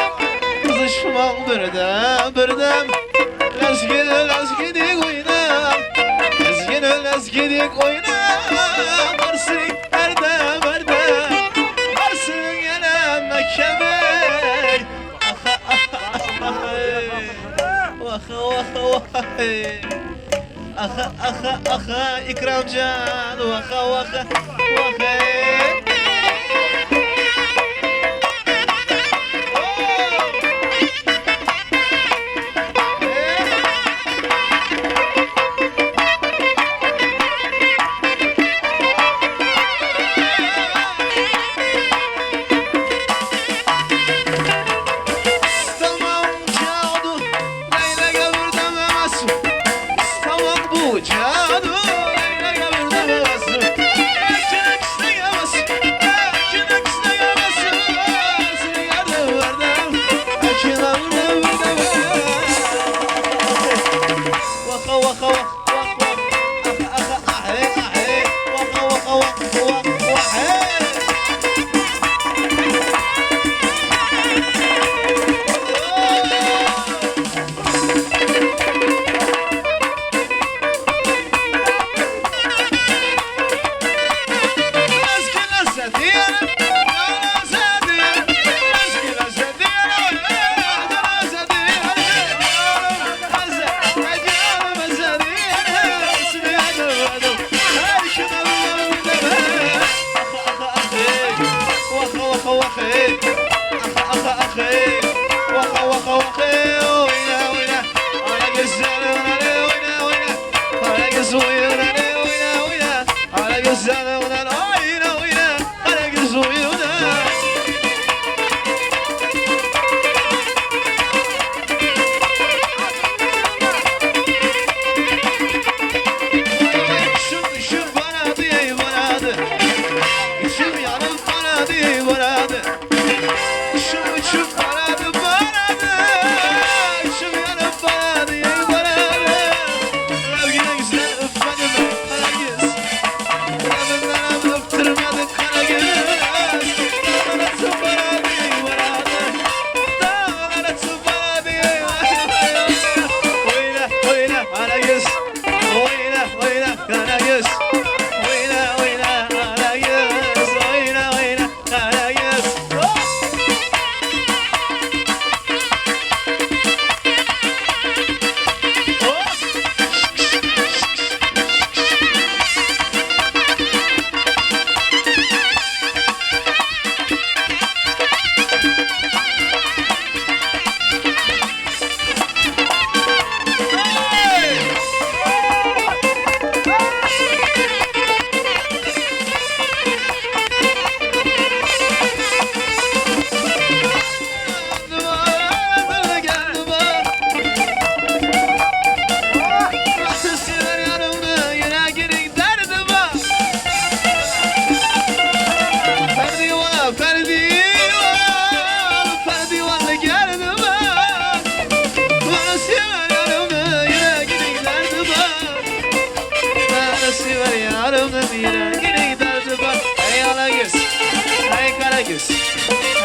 Kızışman birdem birdem Lezgin lezginik oyna Lezgin lezginik oyna Varsın erdem erdem Varsın yine Mekke'me Vah vah vah Aha aha aha İkramcan vaha vaha vaha Tamam cadu Leyla gavur demez Tamam bu cadu Leyla gavur demez Erkin isteyemez Erkin isteyemez Seni yardım verdim Erkin gavur demez Vaka vaka vak vak vak Aha aha ahe ahe Vaka vaka vak vak vak hey. Oyna Şu şu bana diye bana İçim yanıp bana diye bana Şu şu bana bana İçim yanıp bana diye bana Sevgine güzel öpmedim kara göz Elimden öptürmedim kara göz Dağlar bana diye bana Dağlar bana diye Oyna oyna kara göz Oyna oyna kara göz Oyna oyna kara göz Oyna oyna kara göz Oh! Oh!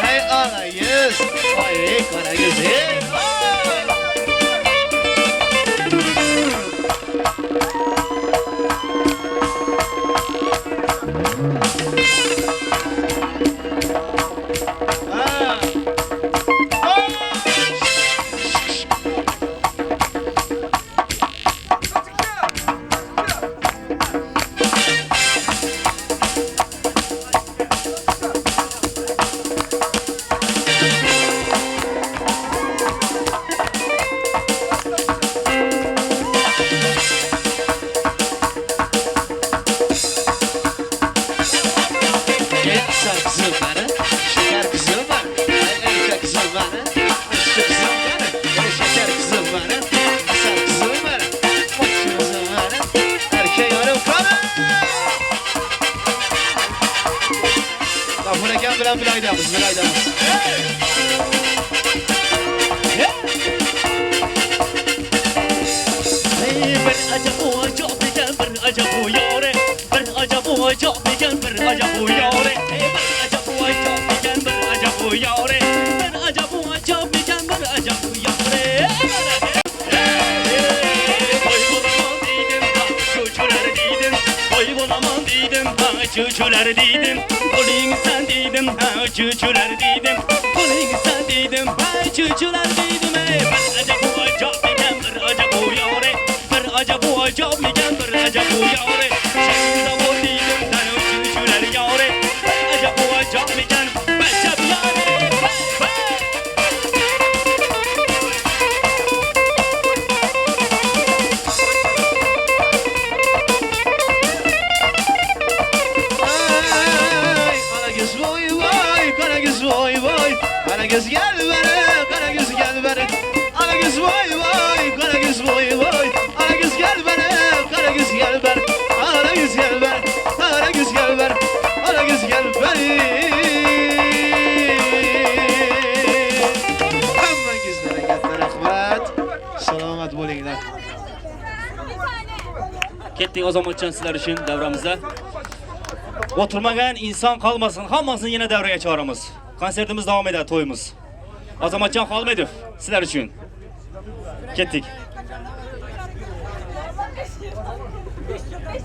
Hey ala göz, hey kara göz, hey. Ha. Gyzym meni, şeker gyzym meni, Ey erke gyzym meni, ışık gyzym meni, Ey şeker gyzym meni, asal gyzym meni, Maçı gyzym meni, erke yarım kanı. Gafur akam bilan bilaydamiz, bilaydamiz. Ey bir acaba o ekan, bir ajab u yore, bir ajab u ajob ekan, bir ajab u yore. Ey bir ajab u ajob ekan, bir ajab u yore, bir ajab u ajob ekan, bir ajab u yore. Toy bo'laman deydim, ha, chuchular deydim. Toy bo'laman deydim, ha, chuchular deydim. Qo'ling san deydim, ha, chuchular deydim. Qo'ling san deydim, ha, chuchular deydim. Ey bir ajab u ajob ekan, bir ajab u yore, bir ajab u ajob ekan, bir ajab u yore. Shangzavur deydim, tanu chuchular yore, bir ajab u ajob ekan, bachab yore. Hey, hey! Ay, Karagöz voy voy, Karagöz voy voy, Karagöz gel beri, Karagöz gel beri. Karagöz voy voy, Karagöz voy voy, Karagöz gel beri, Karagöz gel beri, Karagöz gel beri, Karagöz gel beri, Karagöz gel beri. Hammangizlarga katta rahmat. Salomat bo'linglar. Ketdik Azamatjon sizlar uchun davramizda. O'tirmagan inson qolmasin, hammasini yana davraga chaqiramiz. Konsertimiz davom etadi, to'yimiz. Azamatjon Xolmedov sizlar uchun. Ketdik.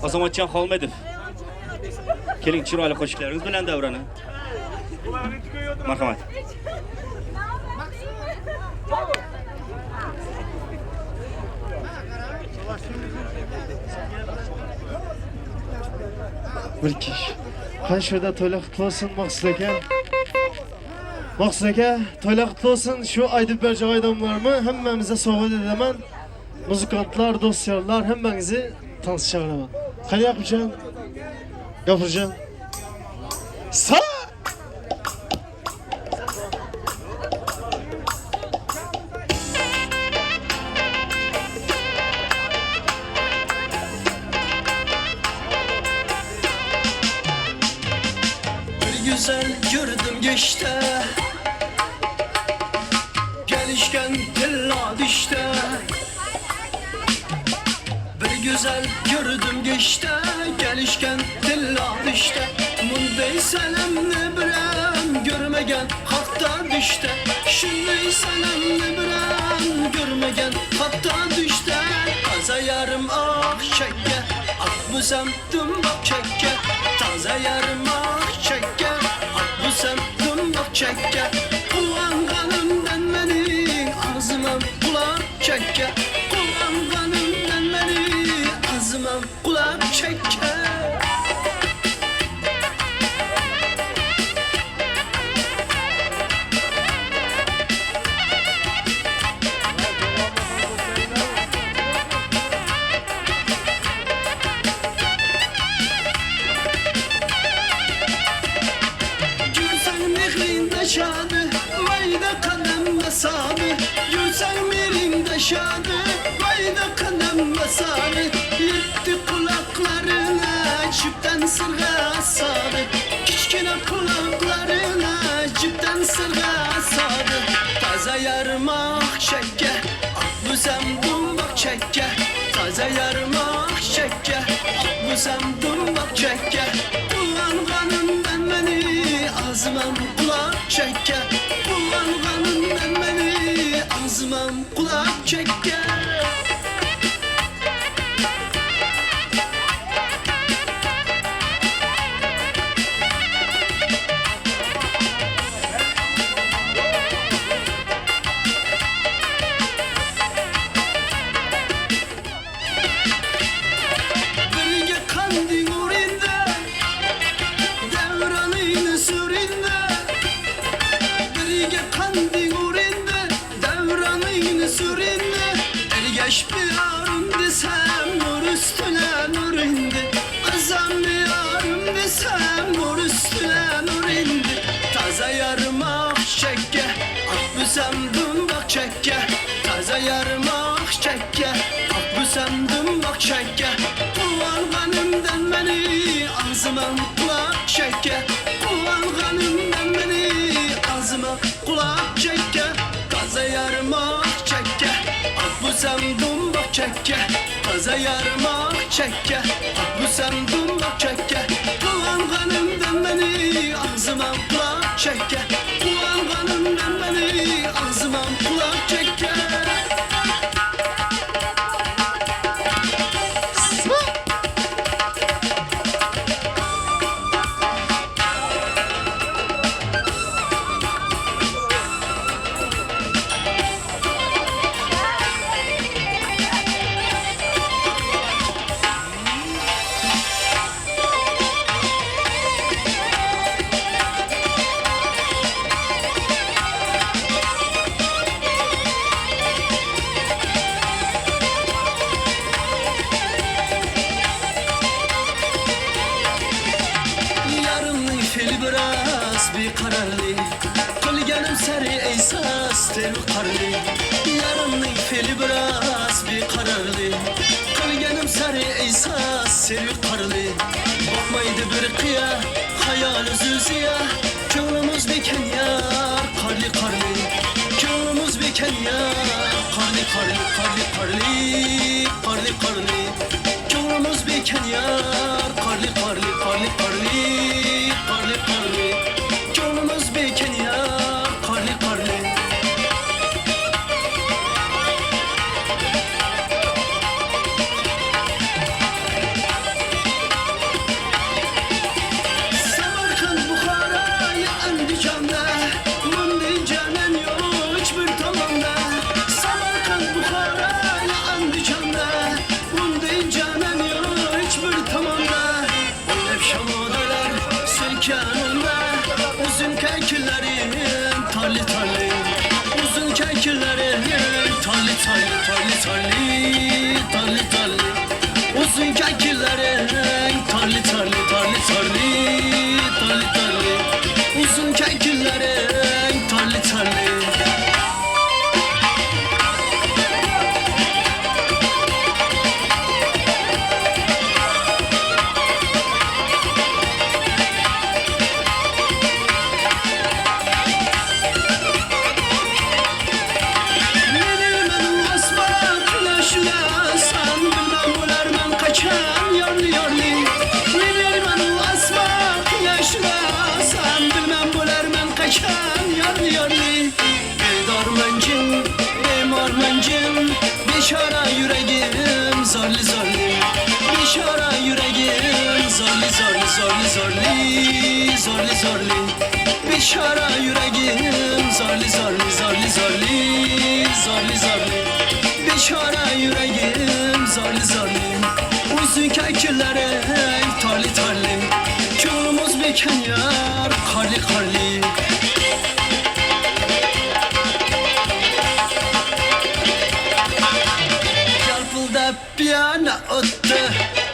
Azamatjon Xolmedov. Keling chiroyli qo'shiqlaringiz bilan davrani. Marhamat. Bir kish. Qani shu yerda to'ylar qutlu bo'lsin Maqsud aka. Maqsud aka, to'ylar qutlu bo'lsin. Shu aytib berjak aýdymlarymy hemmämize sowgat edemen. Muzikantlar, dost-ýarlar hemmäňizi tanışacağım. Qani Yakupjan? Gafurjan. Sa Bir güzel gördüm geçte Gelişken tilla dişte Bir güzel gördüm geçte Gelişken tilla dişte Munday selamni birem Görmegen hakta düşte Şunday selamni birem Görmegen hakta düşte Taze yarım ah çekke Ak bu semtim bak çekke Taze yarım ah çekke Ak bu semtim bak çekke Kullanganımdan beni Ağzıma kulak çekke Kullanganımdan beni Ağzıma kulak çekke Gülsen mehrinde şadı, vayda kadem mesabi. Gülsen mehrinde şadı, vayda kadem mesabi. Yetti kulaklarına çipten sırga sadı. Kiçkine kulaklarına çipten sırga sadı. Taze yarmak çekke, ak bu dumbak çekke. Taze yarmak çekke, ak bu dumbak çekke. Kullanganından beni ağzımam kulak çekke. Kullanganından beni ağzımam kulak çekke. Birge kandin urinde Devranın sürinde Birge kandin urinde Devranın sürinde Ergeş bir yarım desem Nur üstüne nur indi Azam bir yarım desem Nur üstüne nur indi. yarmaq çəkkə Ak büsəm dummaq çəkkə Quvvanğanımdan məni Ağzıma qulaq çəkkə Quvvanğanımdan məni Ağzıma qulaq çəkkə Qaza yarmaq çəkkə Ak büsəm dummaq çəkkə Qaza yarmaq çəkkə Ak büsəm dummaq çəkkə Quvvanğanımdan məni Ağzıma qulaq çəkkə Quvvanğanımdan məni Ağzıma qulaq çəkkə Yarımning fe'li biraz beqarorli Qilganim sari esas til qarli Yarımning fe'li biraz beqarorli Qilganim sari esas til qarli Boqmaydi bir qiya xayoli zulsiya Ko'nglimiz bekan yar qarli qarli Ko'nglimiz bekan yar qarli qarli qarli qarli qarli qarli Ko'nglimiz bekan yar qarli qarli qarli qarli qarli qarli Ko'nglimiz bekan yar qarli qarli Samarkand, Buxara ya Andijonda Bunday janan yo'q hech bir tomonda Samarkand, Buxara ya Andijonda Bunday janan yo'q hech bir tomonda O'ynab shamodalar silkanunda Uzun kakillarim tarli tarli Uzun kakillarim tarli tarli tarli tarli tarli tarli Uzun kakillarim tarli tarli tarli tarli tarli tarli Uzun kakillarim tarli tarli Menim osmon quyoshdasan Bilmem bo'larman qachon yorli yorli Menim osmon quyoshdasan Bilmem bo'larman qachon yorli yorli Bedorman jim, bemorman jim Bechora yuragim zorli zorli Bechora yuragim zorli zorli zorli zorli zorli zorli Bechora yuragim zorli zorli zorli zorli zorli zorli Bechora yuragim zorli zorli Uzun kakillari torli torli Ko'nglimiz bekan yar qorli qorli Yalpıldap piyano o'tdi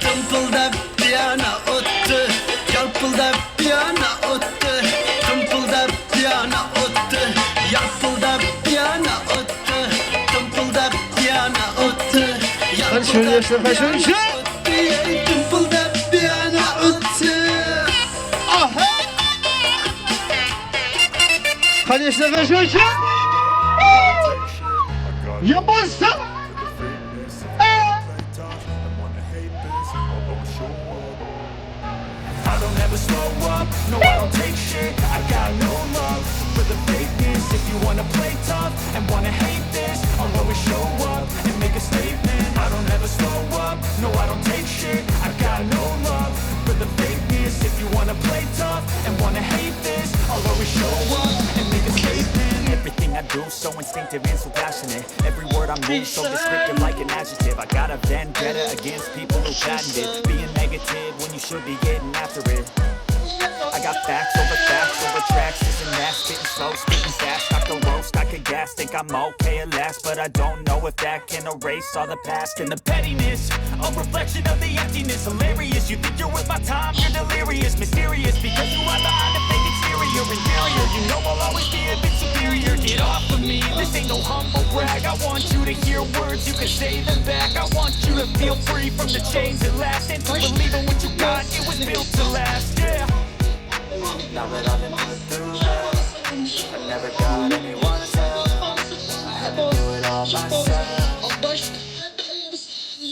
Timpildab piyano o'tdi Yalpıldap piyano o'tdi Timpildab piyano o'tdi Yalpıldap piyano o'tdi Timpildab piyano o'tdi Şöyle Yalpıldab piyano o'tdi Timpildab piyano o'tdi Aha! Конечно, конечно. Yaparsın. I don't ever slow up, no I don't take shit I got no love for the fakeness If you wanna play tough and wanna hate this I'll always show up and make a statement I don't ever slow up, no I don't take shit I got no love for the fakeness If you wanna play tough and wanna hate this I'll always show up and make a statement Everything I do so instinctive and so passionate Every word I move so descriptive like an adjective I got a vendetta against people who patented Being negative when you should be getting after it I got facts over facts over tracks, this and that Spitting slow, spitting fast, I could roast, I could gas Think I'm okay at last, but I don't know if that can erase all the past And the pettiness, a reflection of the emptiness Hilarious, you think you're worth my time, you're delirious Mysterious, because you hide behind a fake exterior Inferior, you know I'll always be a bit superior Get off of me, this This ain't no humble brag. I want you to hear words, you can say them back. I want you to feel free from the chains at last. And to believe in what you got, it was built to last, yeah. Now that I've been put through hell, I never got anyone's help. I had to do it all myself.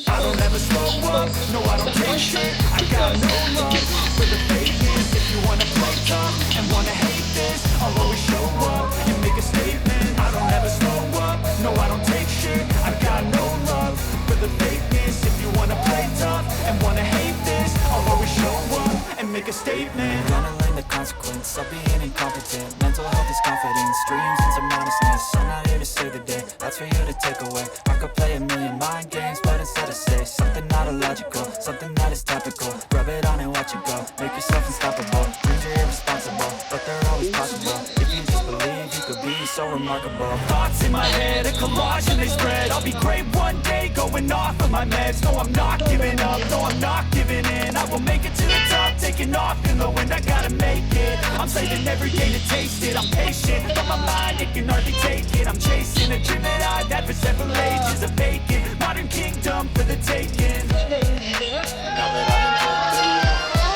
I don't ever slow up, no I don't take shit. I got no love for the fakeness. If you wanna play tough and wanna hate this, I'll always show up and make a statement. I don't ever slow up, no I don't take shit. I got no love for the fakeness. If you wanna play tough and wanna hate this, I'll always show up and make a statement. Gonna learn the consequence of being incompetent. Mental health is confidence, dreams and some honestness. I'm not here to save the day, that's for you to take away. I could play a million mind games, but instead I say something not illogical, something that is topical. Rub it on and watch it go, make yourself unstoppable. Dreams are irresponsible, but they're always possible. If you just believe, you could be so remarkable. Thoughts in my head, a collage and they spread. I'll be great one day, going off of my meds. No, I'm not giving up, no, I'm not giving in. I will make it to the top, taking off in the wind. I gotta make it, I'm saving every day to taste it. I'm patient, but my mind, it can hardly take it. I'm chasing a dream that I've had for several ages. A vacant, modern kingdom for the taking. Now that I've been put through hell,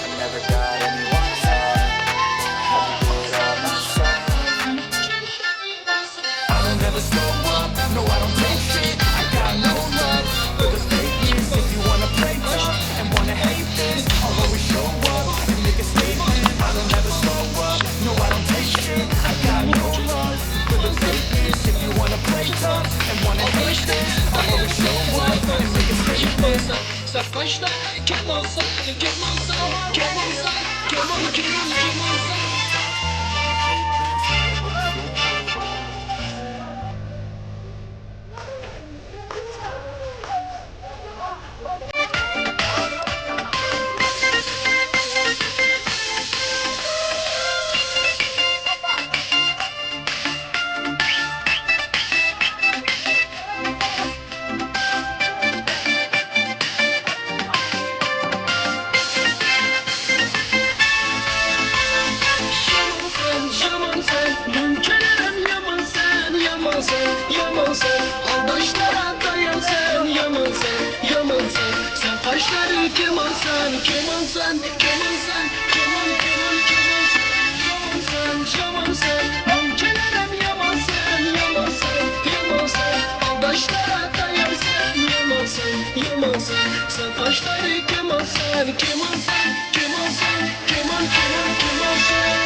I never got anyone's help. I had to do it all myself. I don't ever slow up, no I don't take shit. I got no love for the fakeness. If you wanna play tough and wanna hate this, I'll always show up and make a statement. I don't ever slow up, no I don't take shit. I got no love for the fakeness. If you wanna play tough and wanna hate this, I'll always show up and make a statement. Sen kaşlar kemansan kemansan kemansan keman keman kemansan. Yaman sen, yaman sen, mümkünüm yaman sen, yaman sen, yaman sen, aldaşlara dayan sen, yaman sen, yaman sen, sen kaşları keman sen, keman sen, keman sen, keman keman keman sen, yaman sen, yaman sen, mümkünüm yaman sen, yaman sen, yaman sen, aldaşlara dayan sen, yaman sen, yaman sen, sen kaşları keman sen, keman sen, keman sen, keman keman keman sen.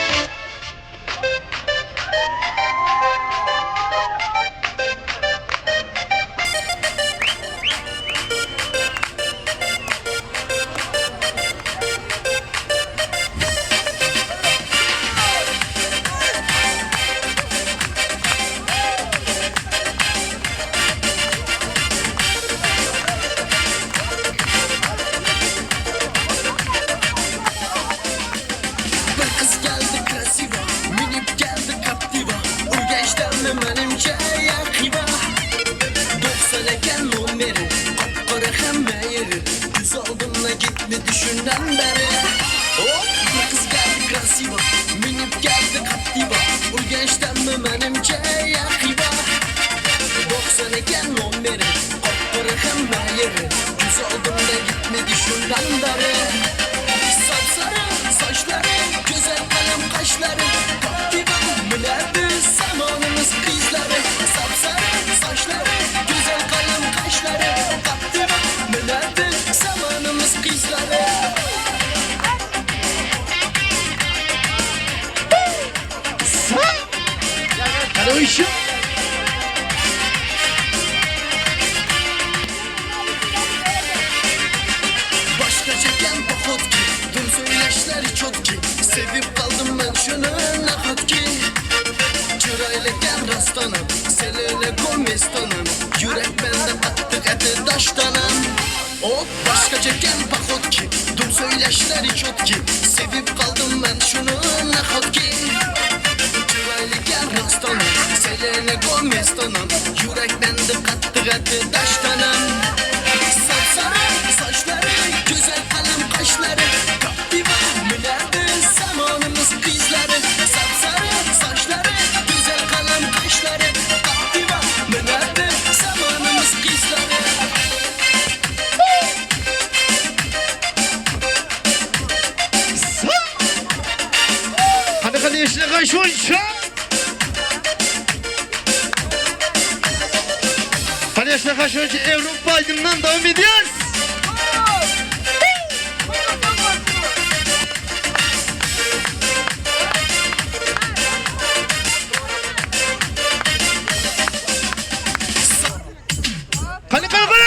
Bir kız geldi krasiva Minip geldi Captiva Urgançdan menimcha yaqiba 90 ekan nomeri Qop-qora hamma yeri Ko'z oldimdan gitmedi shundan beri Hop bir kız geldi krasiva Minib geldi Captiva Urgançdan menimcha yaqiba 90 ekan nomeri Qop-qora hamma yeri Ko'z oldimdan gitmedi shundan beri Sapsarı saçları, güzel kalem kaşları Captiva minardi zamanımız kızları Sapsarı saçları, güzel kalem kaşları Captiva minardi zamanımız kızları. Başka çeken poxotki Dum söyleşleri çotki Sevip kaldım ben şunu nahotki Chiroyli rastanım Selena Gomez'tanım Yürek bende qattiq eti daştanım Hop başka çeken poxotki Dum söyleşleri çotki Sevip kaldım ben şunu nahotki Chiroyli rastanım Selena Gomez'tanım Yürek bende qattiq eti daştanım Sapsarı saçları, güzel kalem kaşları Captiva minardi zamanımız kızları Sapsarı saçları, güzel kalem kaşları. Конечно, Kaşunça. Конечно, Kaşunça Avrupa aydından devam ediyoruz. Kale kale kale.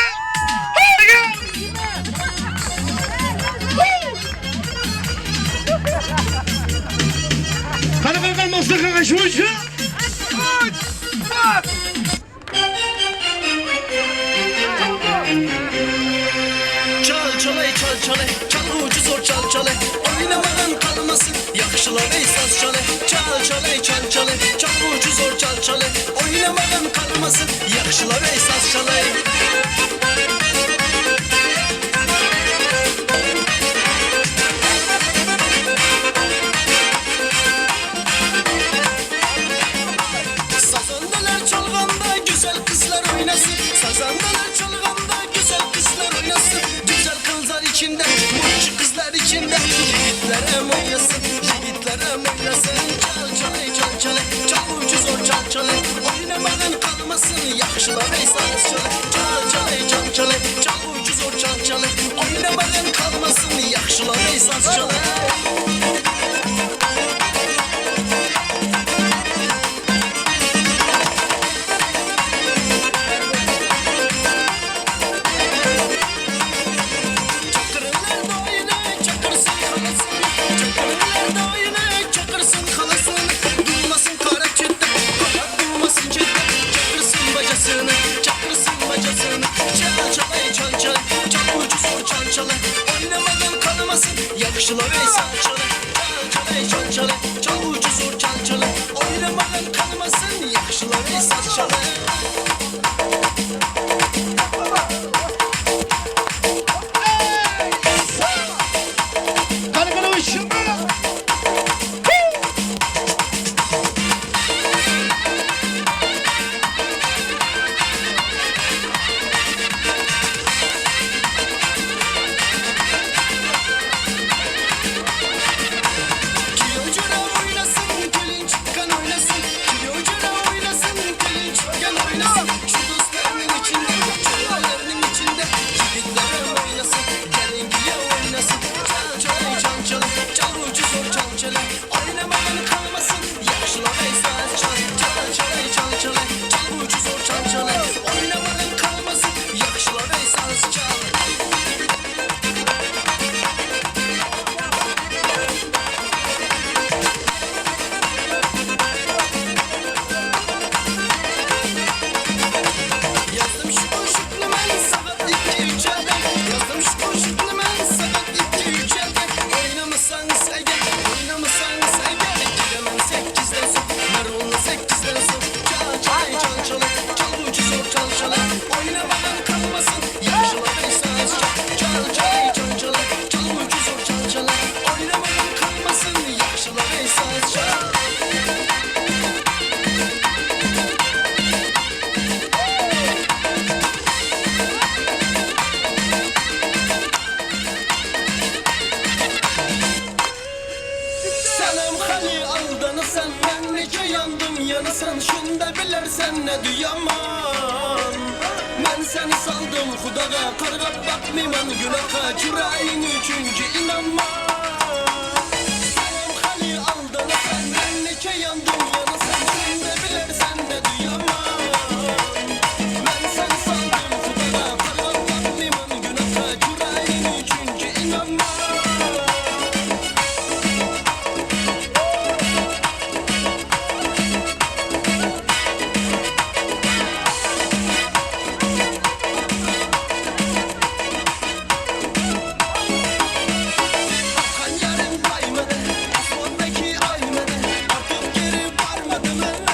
Kale kale kale Mustafa Kaşunça. Çal çalay çal çalay Çalgıcı zor çal çalay Oynamadan kalmasın Yakşılar ey saz çalay Çal çalay çal çalay Çalgıcı zor çal çalay Oynamadan kalmasın Yakşılar ey saz çalay Sazandalar çalganda güzel kızlar oynasın Sazandalar çalganda güzel kızlar oynasın Güzel kızlar içinde, mutlu kızlar içinde Yiğitler em oynasın, yiğitler em oynasın Çal çalay çal çalay, çal ucu zor çal çalay Oynamadan kalmasın, yakşılar ey saz çalay Çal çalay çal çalay, çal ucu zor çal çalay Oynamadan kalmasın, yakşılar ey saz çalay Çakırlar dayını çakırsın halasını Çakırlar dayını çakırsın halasını Durmasın kara çette kara durmasın çette Çakırsın bacasını çakırsın bacasını Çal çalay çal çal çal ucu zor çal çalay Oynamadan kalmasın yakışılar ey sal çalay Çal çalay çal çalay çal ucu zor çal çalay Oynamadan kalmasın yakışılar ey sal çalay Kale kale uçun. Kilocara oynasın, gelin çıkan oynasın. Kilocara oynasın, gelin çıkan oynasın. Şu dostlarının içinde, çocuklarının içinde. Yiğitler oynasın, gelin giye oynasın. Çal çal çal çal, çal ucu zor çal çal. Oynamadan kalmasın, yakşılar ey saz çal. Çal çal çal çal, çal ucu zor çal çal. Oynamadan kalmasın, yakşılar ey saz çal. Yazdım şu koşuklu ben saat 2 3'e Yazdım şu koşuklu ben saat 2 3'e Oynamasan eğer, oynamasan eğer Giremem 8'den son, Merol'la 8'den son Çal çal çal çal, çal ucu zor çal çal Oynamadan kalmasın, yakşılar esas çal Çal çal çal çal, çal ucu zor çal çal Oynamadan kalmasın, yakşılar esas çal Selam hani aldanısan ben nece yandım yanısan Şunda bilersen ne duyaman Ben seni saldım hudaga kargap bakmayman günaha Çırayın üçüncü inanma Selam hani aldanısan ben nece yandım yanısan Şunda bilersen ne duyaman Ben seni saldım hudaga kargap bakmayman günaha Çırayın üçüncü inanma Kan yarın kaymadı, osmandaki aymadı. Artık geri varmadı mı?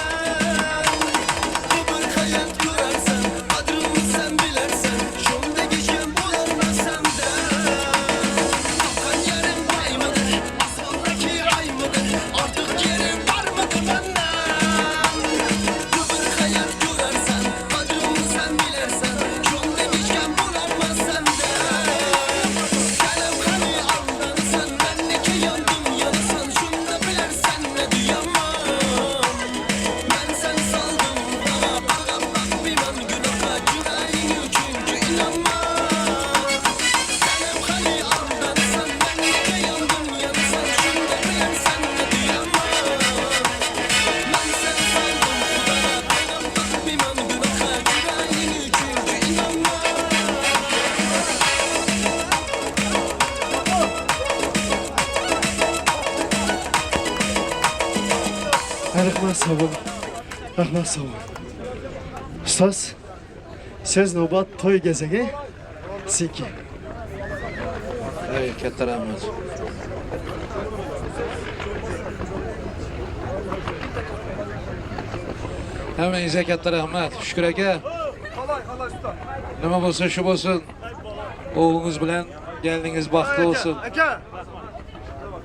Rahmat sag bol. Rahmat sag bol. Ustoz, so'z navbat to'y gezagi sizniki. Ey, katta rahmat. Hammangizga katta rahmat. Shukur aka. Nima bo'lsa shu bo'lsin. O'g'lingiz bilan geliningiz baxtli bo'lsin. Aka.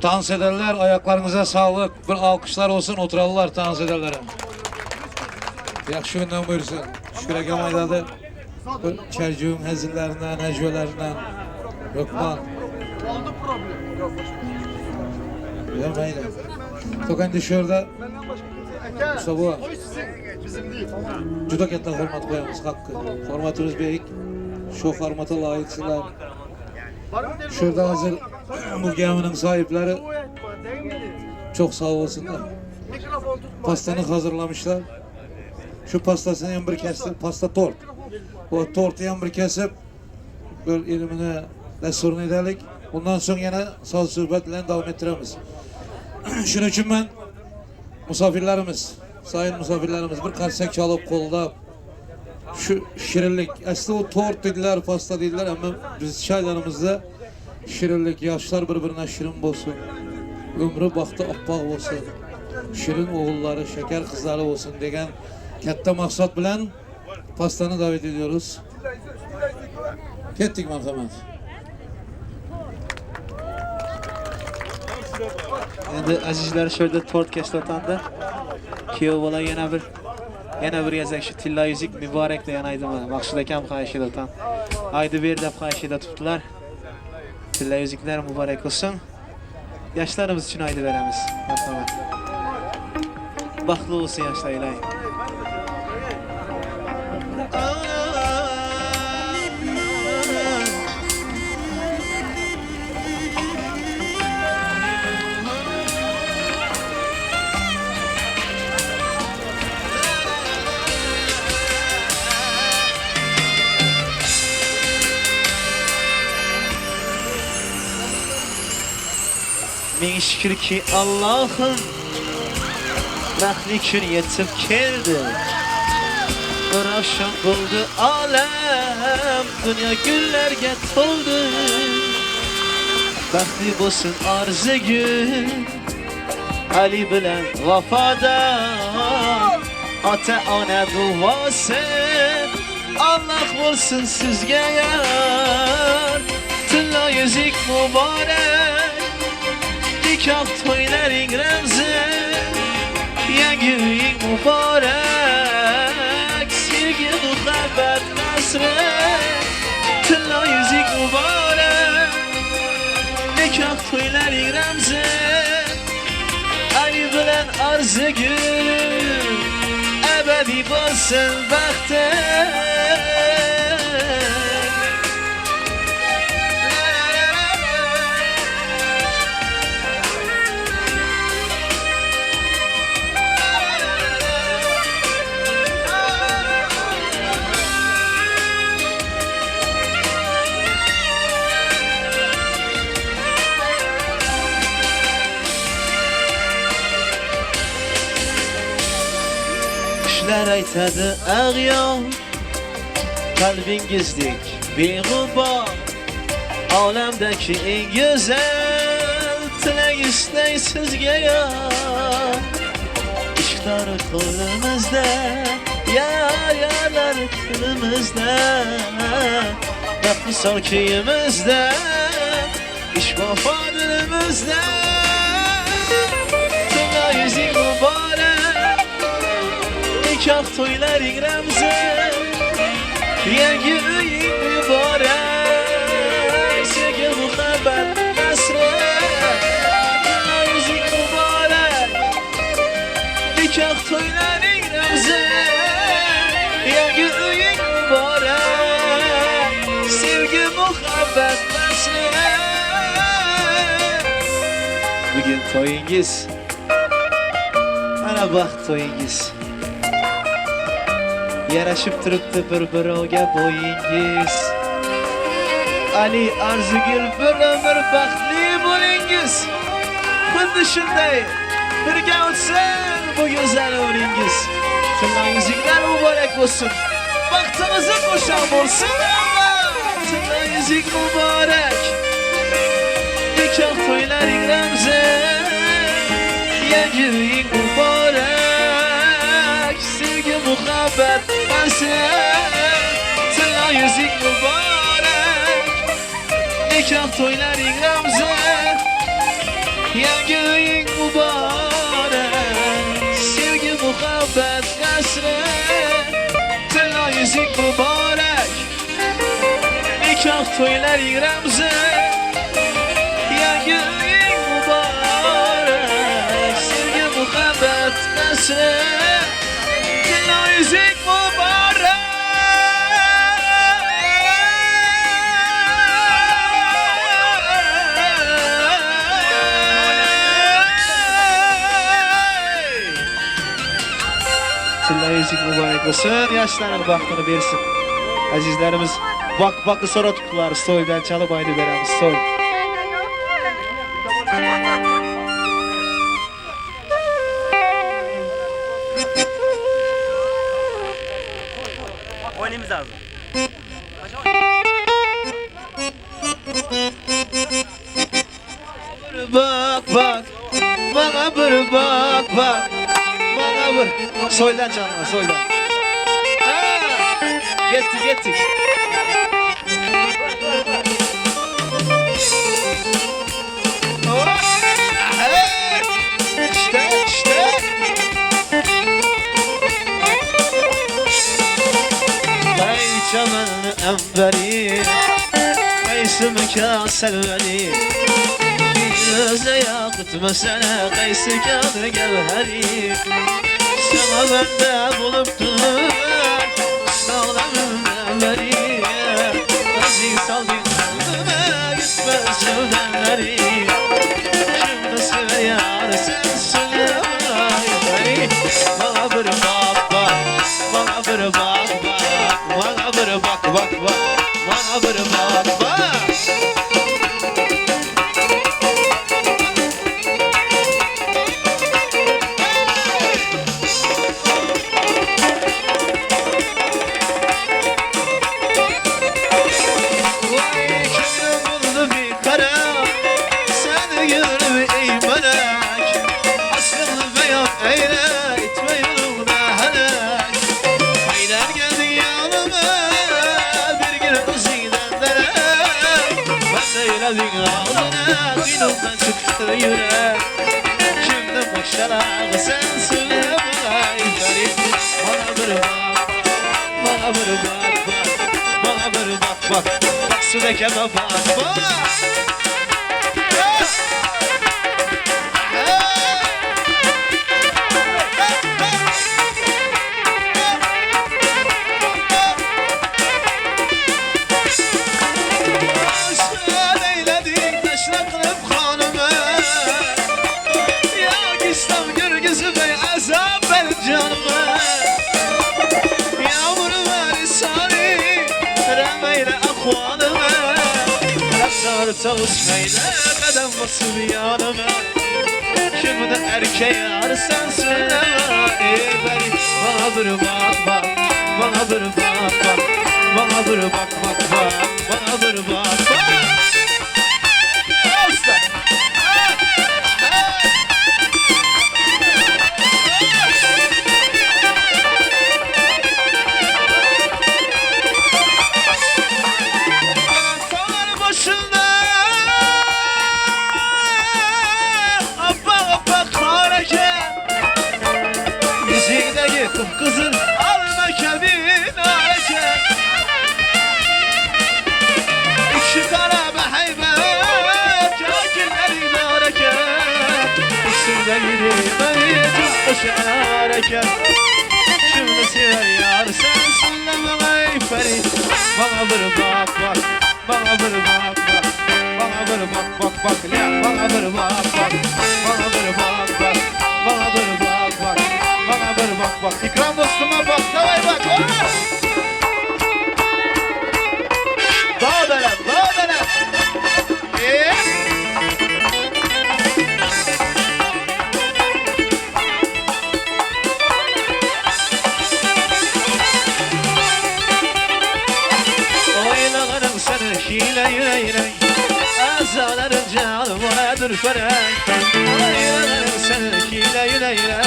Dans edenler ayaklarınıza sağlık. Bir alkışlar olsun oturarlar dans edenlere. Yaxşı gündən buyursun. Şükür akam aydadı. Bir çərgüyün həzinlərindən, həcvələrindən. Rökman. Oldu problem. Ya meyli. Tokan düşüyor Aka. Mustafa. Toy sizin, bizim değil. Juda katta hurmat qo'yamiz haqqı. Hurmatimiz beyik. Shu hurmata layiqsizlar. Şurada hazır bu geminin sahipleri çok sağ olsunlar. Pastanı hazırlamışlar. Şu pastasını hem bir kestim, pasta tort. O tortu hem bir kesip bir elimine dasturunu edelik. Bundan sonra yana soz suhbat bilan davom ettiramiz. Shuning uchun men misofirlarimiz, sayın misofirlarimiz bir qarsak chalib qo'llab şu şirinlik, aslında o tort dediler, pasta dediler ama biz çaylarımızda şirinlik, yaşlar birbirine şirin bolsun. Ömrü baxtı oppoq bolsun. Şirin oğulları, şeker kızları olsun degan katta maqsad bilan pastanı davet ediyoruz. Ketdik marhamat. Endi azizlar shu yerda tort kesilayotganda kuyov bola yana bir yana bir gezek shu tilla yuzik mübarek degan aytdim. Maqsud akam xohish edatan. Aydi ber deb xohish etibdilar. Tilla yuziklar mübarek olsun. Yaşlarımız uchun aytib beramiz. Marhamat. Baxtli olsun yaşlar iloyim. Ming shukrki Allohim baxtli kun yetib keldi. Ravshan bo'ldi olam, dunyo gullarga to'ldi. Baxtli bo'lsin Arzigul, Ali bilan vafodor. Ota ona duosi Alloh bo'lsin sizga yor. Tilla yuzik muborak. Nikoh to'ylaring ramzi Yangi uying muborak Sevgi muhabbat nasri Tilla yuzik muborak Nikoh to'ylaring ramzi Ali bilan Arzigul Abadiy bo'lsin baxti Qushlar aytadi ag'yor Qalbingizdek beg'ubor Olamdagi eng go'zal Tilak istay sizga yor Ishqlar qo'limizda Yar yarlar tilimizda Baxt visol kuyimizda Ishq vafo dilimizda Tilla yuzing muborak Nikoh to'ylaring ramzi Yangi uying muborak Sevgi muhabbat nasri Tilla yuzing muborak Nikoh to'ylaring ramzi Yangi uying muborak Sevgi muhabbat nasri Bugun to'yingiz Mana baxt to'yingiz Yarashib turibdi bir birovga bo'yingiz Ali Arzugul bir umr baxtli bo'lingiz Xuddi shunday birga o'tsin. bu güzel ömrünüz. Tilla yüzükler mübarek olsun. Bahtınızın kuşan olsun. Tilla yüzük mübarek. Nikah toyları remzi. Yangi mübarek. Sevgi muhabbet asri. Tilla yüzük mübarek. Nikah toyları remzi. Yangi uying mübarek. Sevgi muhabbet kasri. Tilla yüzük mübarek. Nikah toyları remzi. Yangi uying mübarek. Sevgi muhabbet kasri. Tilla yüzük mübarek. Tilla yüzük mübarek olsun. Yaşların bahtını bersin. Azizlerimiz bak bakı soru tuttular. Soydan çalıp aynı beremiz. Soy. Oynayımız lazım. Bir bak bak. Bana bir bak bak. Bana bir. Soydan çalma soydan. Ha, Gittik gittik. Hop. Evet. İşte işte. Ey çemen emberi Qaysi mükaselveri Gözle yakıt mesele Qaysi kadir gevheri Sana bende bulupdur Sağlamım evveli Aziz saldın kalbime Gitmez sevdenleri Şimdi sever yar sen söyle bana Bana bir bak bak Bana bir bak bak Bana bir bak bak bak Bana bir bak bak. Vay könlüm buldu bir kara Seni görüm ey melek. Aslını beyan eyle etme yoluna helak. Haylar geldin yanıma bir gün özünden derek. Ben de eyledin ağzına kıynımdan çıktı yürek. Şimdi boşalak sen söyle bana ey Bana bir bak bana bir bak bak Bana bir bak bak Bak sudekeme bak bak. Sen eyledin taşla kılıp hanımı Ya İslam görgüsü bey azap benim canıma Yağmur ver sari Remeyle akvanıma Raftar tavus meyle Kadem basıp yanıma Şimdi erkeğe yar sen söyle ey beni Bana bir bak bak Bana bir bak bak Bana bir bak bak bak Bana bir bak bak Usta. Dağlar başında Appak appak hareket Yüzündeki kıpkızıl alma kebin hareket İki kara beheybet Kakilleri hareket Üstünde yürümeyi tutmuş hareket Şimdi sever yar sensin de bana ey peri Bana bir bak bak Bana bir bak bak Bana bir bak bak bak ya Bana bir bak bak Bana bir bak bak Bana bir bak bak Bana bir bak bak İkram dostuma bak Davay bak oh! Daha belem daha belem Ee? felek Sen kile yüreğine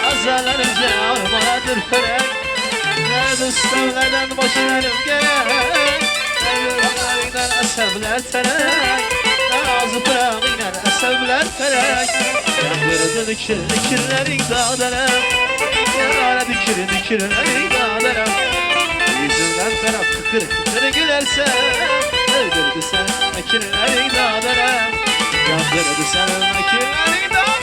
Azarlarınca armanadır felek Ne dostlardan başlarım gerek Ne yollarından əsəblər tərək Ne ağzı pırağıyla əsəblər tərək Yandırdı dikir dikirlerin dağlarım Yara dikir dikirlerin dağlarım Yüzünden taraf kıkır kıkır gülersen Öldürdü sen mekirlerin dağlarım Yandırdı sen mekirlerin dağlarım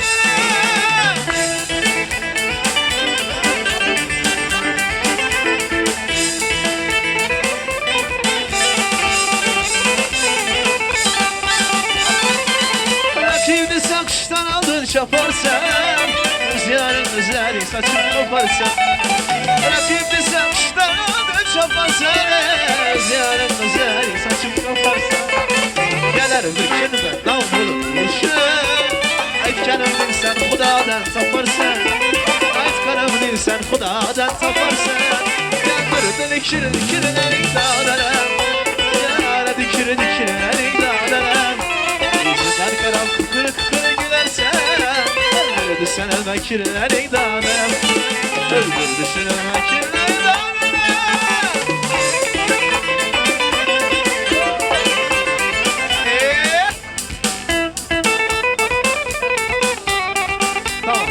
Rakibini sen kıştan aldın çaparsan Rüzgarın üzeri saçını koparsan Rakibini sen kıştan aldın çaparsan Rüzgarın üzeri saçını koparsan Gelir bir gün ben bulup yeşil Aytkanım sen Xudadan taparsan Aytkanım sen Xudadan taparsan Yandırdın ikir dikirlerin dağlarım Yara dikir dikirlerin dağlarım Yüzünden karam kıkır kıkır gülersen Öldürdü sen mekirlerin dağlarım Öldürdü sen mekirlerin dağlarım Tamam.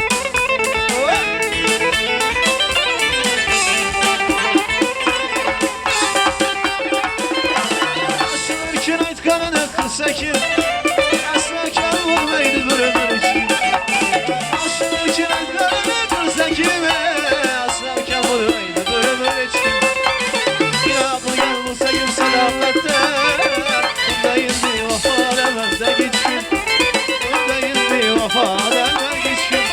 Asılırken aytkanını kırsa kim Aslarken vurmaydı bir ömür için Asılırken aytkanını kırsa kim Aslarken vurmaydı bir ömür için Yine akıl gel bulsa kim selamlattı Bunda indi vefa demem de geçkin Bunda indi vefa demem geçkin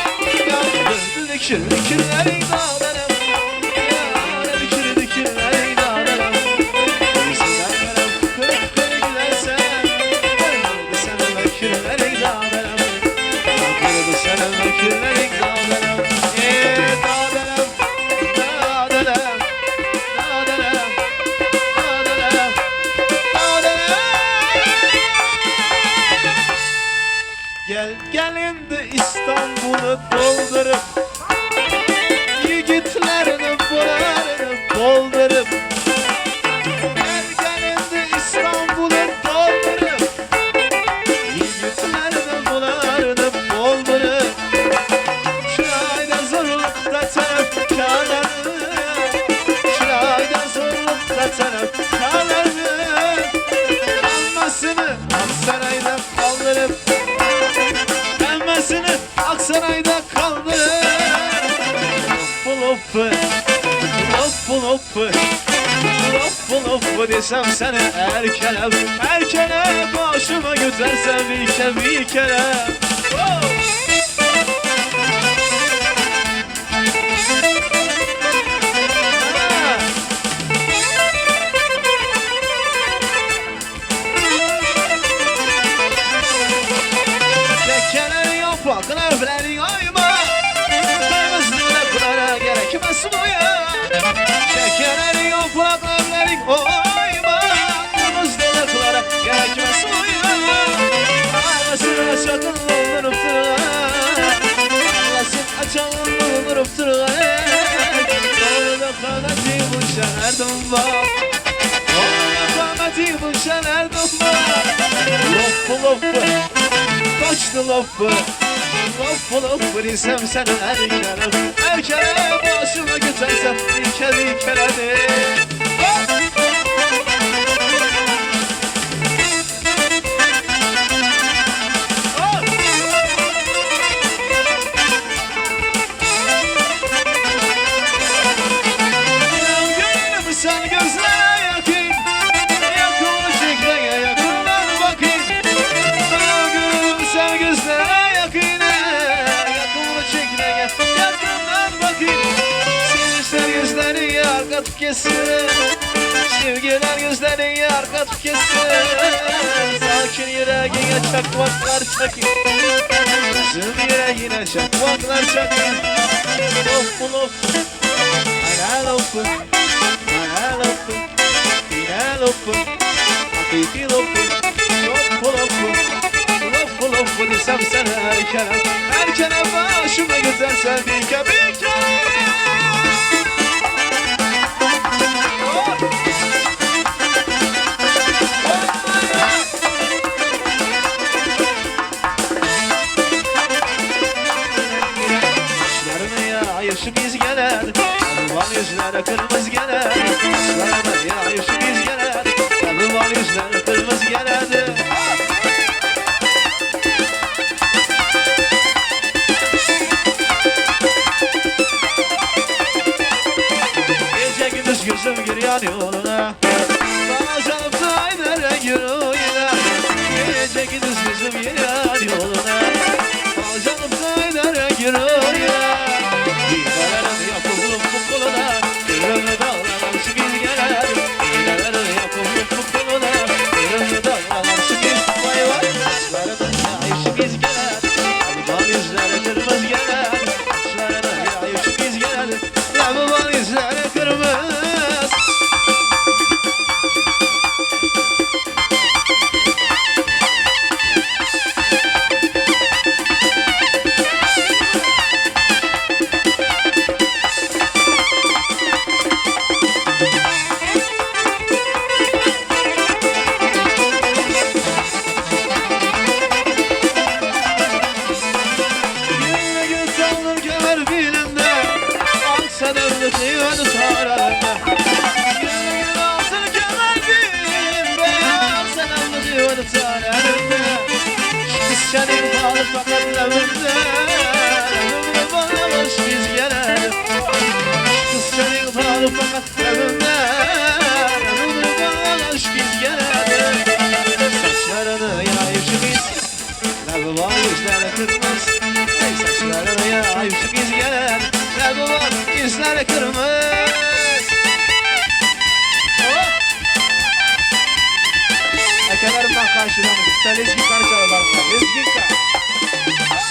Yandırdı dikir dikirlerin dağlarım Yâre dikir dikirlerin dağlarım Yüzünden verem kıkır kıkır gülersen Öldürdü sen mekirlerin dağlarım Öldürdü sen mekirlerin dağlarım Dağlarım, dağlarım, dağlarım, dağlarım, dağlarım. Gel gelindi İstanbul'u doldurup Yiğitlerini buralarını doldurup Gel gelindi İstanbul'u doldurup Yiğitlerini buralarını doldurup Şurayda zorlukta tarafkarları Şurayda zorlukta tarafkarları Anmasını Aksaray'da kaldırıp Emmesini Aksaray'da kaldırıp Loppu loppu Loppu loppu Loppu loppu desem seni erkelem Erkelem başıma götürsem bir kere bir kere Oh! Tekeler yapraklar evlerin ayma Kırmızı gerekmez boya Şekerler yapraklar evlerin oyma Kırmızı gerekmez boya Ağlasın açalım doldurup duruğa Ağlasın açalım doldurup duruğa Doğru da kanatı bu şenerdim var Doğru da kanatı bu şenerdim var Loppu loppu Kaçtı loppu Loppu loppu desem sen erkenim Erkenim başıma götürsem bir kere bir kere de Gönlüm sen gözlere yakın Yakın çekreye yakından bakın Gönlüm sen gözlere yakın Yakın çekreye yakından bakın Sevişler gözleri yar katıp kesin Sevgiler gözleri yar katıp kesin Sakin yüreğine çakmaklar çakın Üzüm yüreğine çakmaklar çakın Loppu loppu Ana loppu Ana loppu Yine loppu Hakiki loppu Loppu loppu Loppu. Loppu desem sana erkenem Erkenem başıma güzelsen bike bike Saçlarını yayışı biz gelir Elvan yüzlere kırmızı gelir Saçlarını yayışı biz gelir Elvan yüzlere kırmızı gelir Gece gündüz gözüm giryan yoluna Bazen saydara yürüyene Gece gündüz gözüm giryan yoluna Bazen saydara yürüyene Dinlerim yapıldım bu koluna Gönlümü dağlanan şu biz gelir Dinlerim yapıldım bu koluna Gönlümü dağlanan şu biz Vay vay Saçlarını yayıp şu biz gelir Elvan yüzleri kırmızı gelir Saçlarını yayıp şu biz gelir Elvan yüzleri kırmızı Günle gün saldım kemer bilimde Aksa devleti yönü sararında Günle gün altın kemer bilimde Aksa devleti yönü sararında Kız senin bağlı fakat levinde Levinde bağlamış biz gelelim Kız senin bağlı fakat levinde Levinde bağlamış biz gelelim Saçlarını yayıp şu biz Lebi var yüzleri kırmızı Ey saçlarını yayıp şu biz gelir Lebi var yüzleri kırmızı Oh! Akelerimden karşıdan bir lezginka çalarlar. Lezginka. Lezginka.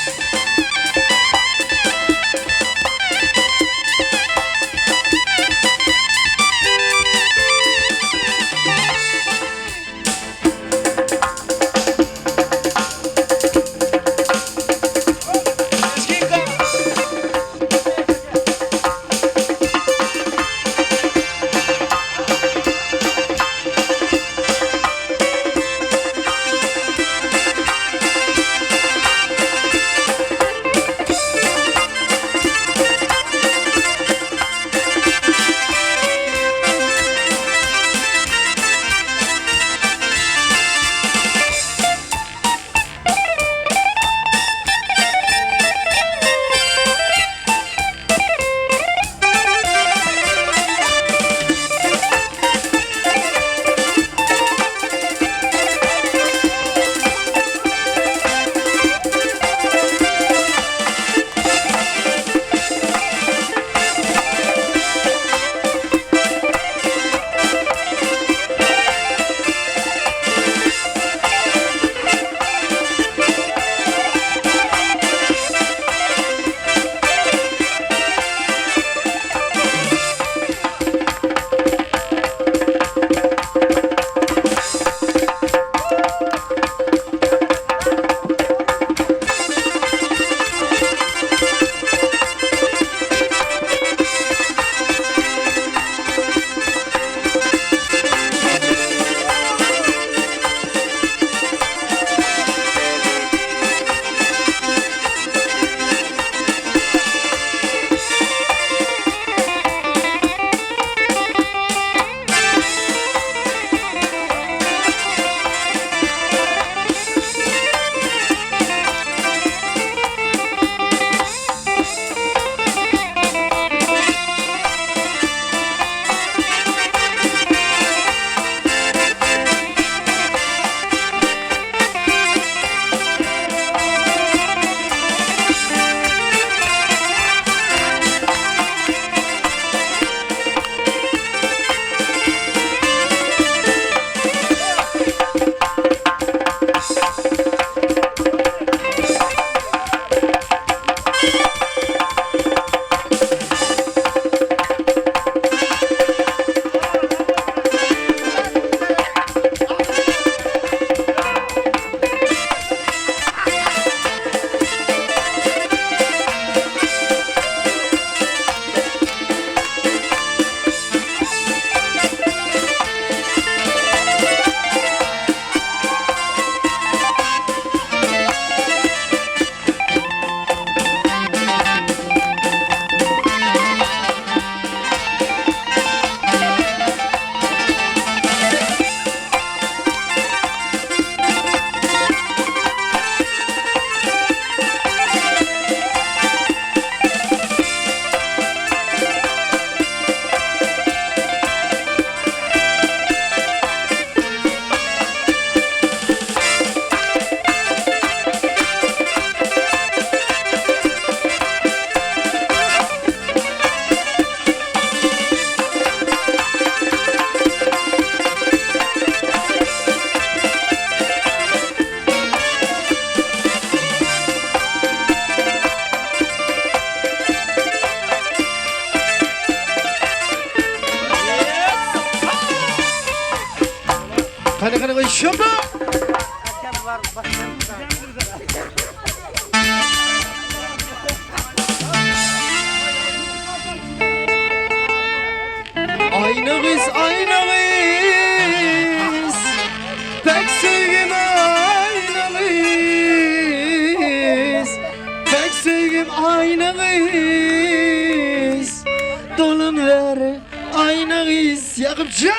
Ýakup jan!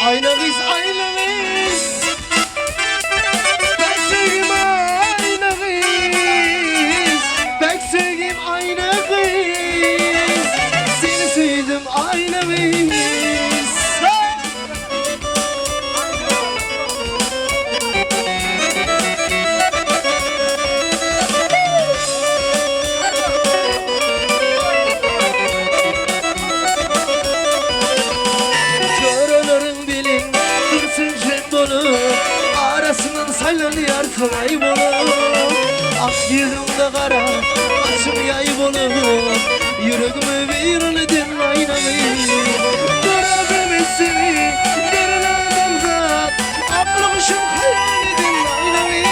Aýna gyz, aýna gyz. Pek söýgim aýna gyz. Pek söýgim aýna gyz. Seni söýdüm aýna gyz. Göreleriň dilin dursun jem bolup, Arasyndan saýlanýar toraý bolup. Ak ýüzüňde gara gaşyň ýaý bolup, Ýüregimi weýran eden aýnaly. Görebilmez seni gören adamzat, Akly guşum haýran eden aýnaly.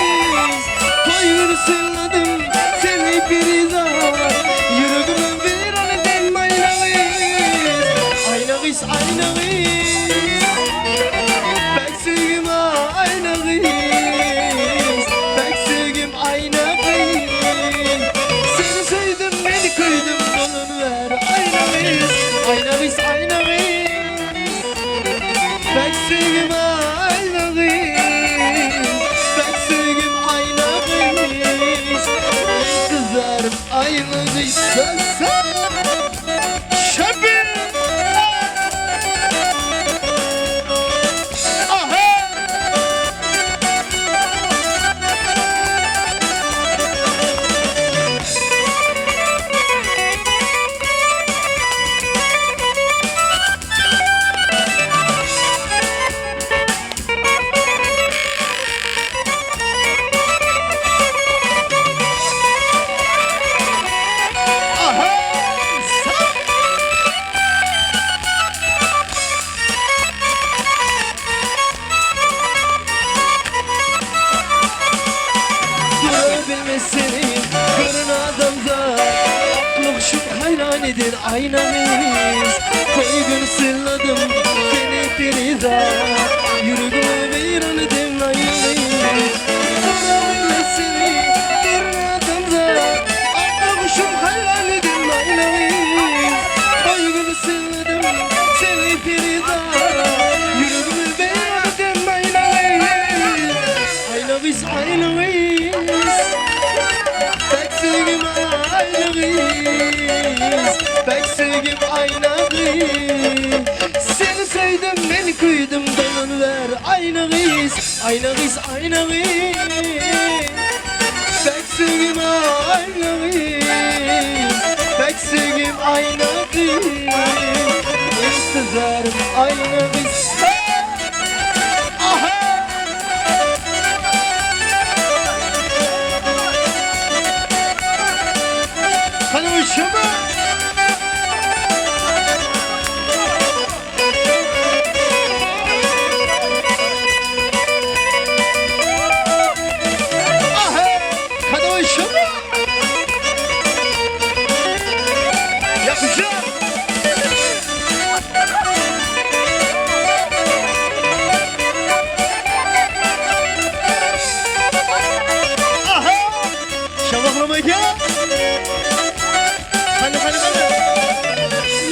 Toý güni synladym seni perizat, Ýüregimi weýran eden aýna gyz, Aýna gyz, aýna gyz. Pek söýgim aýna gyz, Pek söýgim aýna gyz. Seni söýdüm, men köýdüm, dolanyber aýna gyz, Aýna gyz, aýna gyz. Pek söýgim aýna gyz, Pek söýgim aýna gyz. Intizarym aýna gyz. Şebi! Aha! Aha! Görebilmez seni gören adamzat Akly huşum haýran eder aýna gyz Toý gün synladym seni perizat Ýüregimi weýran eden aýna gyz Görebilmez seni gören adamzat Akly huşum haýran eder aýna gyz Toý gün synladym seni perizat Ýüregimi weýran eden aýna gyz Aýna gyz, aýna gyz Pek söýgim aýna gyz Pek söýgim aýna gyz Seni söýdüm, men köýdüm Dolanyber aýna gyz Aýna gyz, aýna gyz Pek söýgim aýna gyz Pek söýgim aýna gyz Intizarym aýna gyz Aha! Hany uçma! Aha! Hany uçma! Yapacağım! Aha! Şabaklama aka! Hany, hany, hany!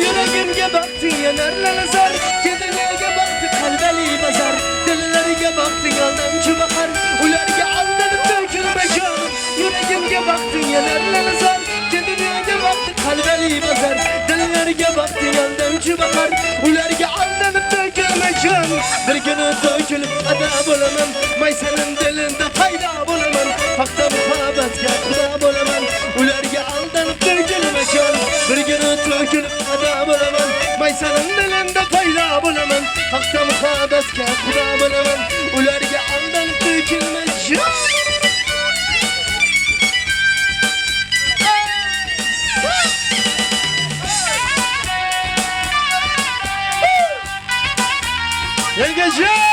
Ýüregimge bakdyň ýanar lalazar, Kedilege bakdy kalbeli bazar, Dilleriňe bakdyň aldamçy bahar, Ularga aldanyp dökülme janym. Ýüregimge bakdyň ýanar lalazar, Kedilege bakdy kalbeli bazar, Dilleriňe bakdyň aldamçy bahar, Ularga aldanyp dökülme janym. Bir güni dökülip ada bolaman, Maýsanyň dilinde paýda bolaman, Hakda muhabbatga kuda bolaman, Ularga aldanyp dökülme janym. Bir güni dökülip ada bolaman, Maýsanyň dilinde paýda bolaman, Hakda muhabbatga kuda bolaman, Ularga aldanyp dökülme janym. Ýeňňejan!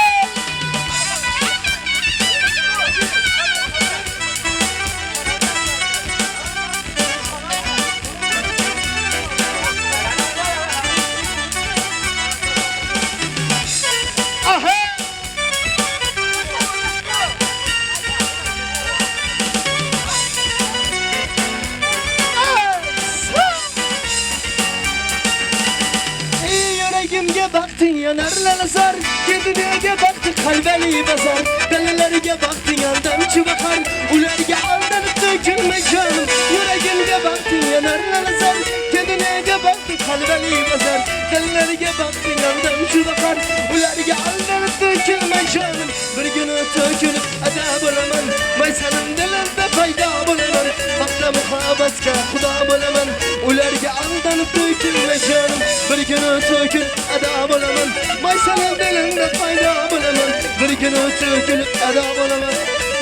Baktıń yanar lalazar Kedinege baktı kalbeli bazar Delilerge baktın aldamçı bakar Ularga aldanıp dökülme canım Yüreğimge baktın yanar lalazar Kedinege baktı kalbeli bazar Delilerge baktın aldamçı bakar Ularga aldanıp dökülme canım Bir günü tökülüp ada bo'laman Maysanim dilimda paydo bo'laman Paxta muhabbatga xudo bo'laman Ularga aldanıp tökülme canım Bir günü tökülüp ada bo'laman Maysanim dilimda paydo bo'laman Bir günü tökülüp ada bo'laman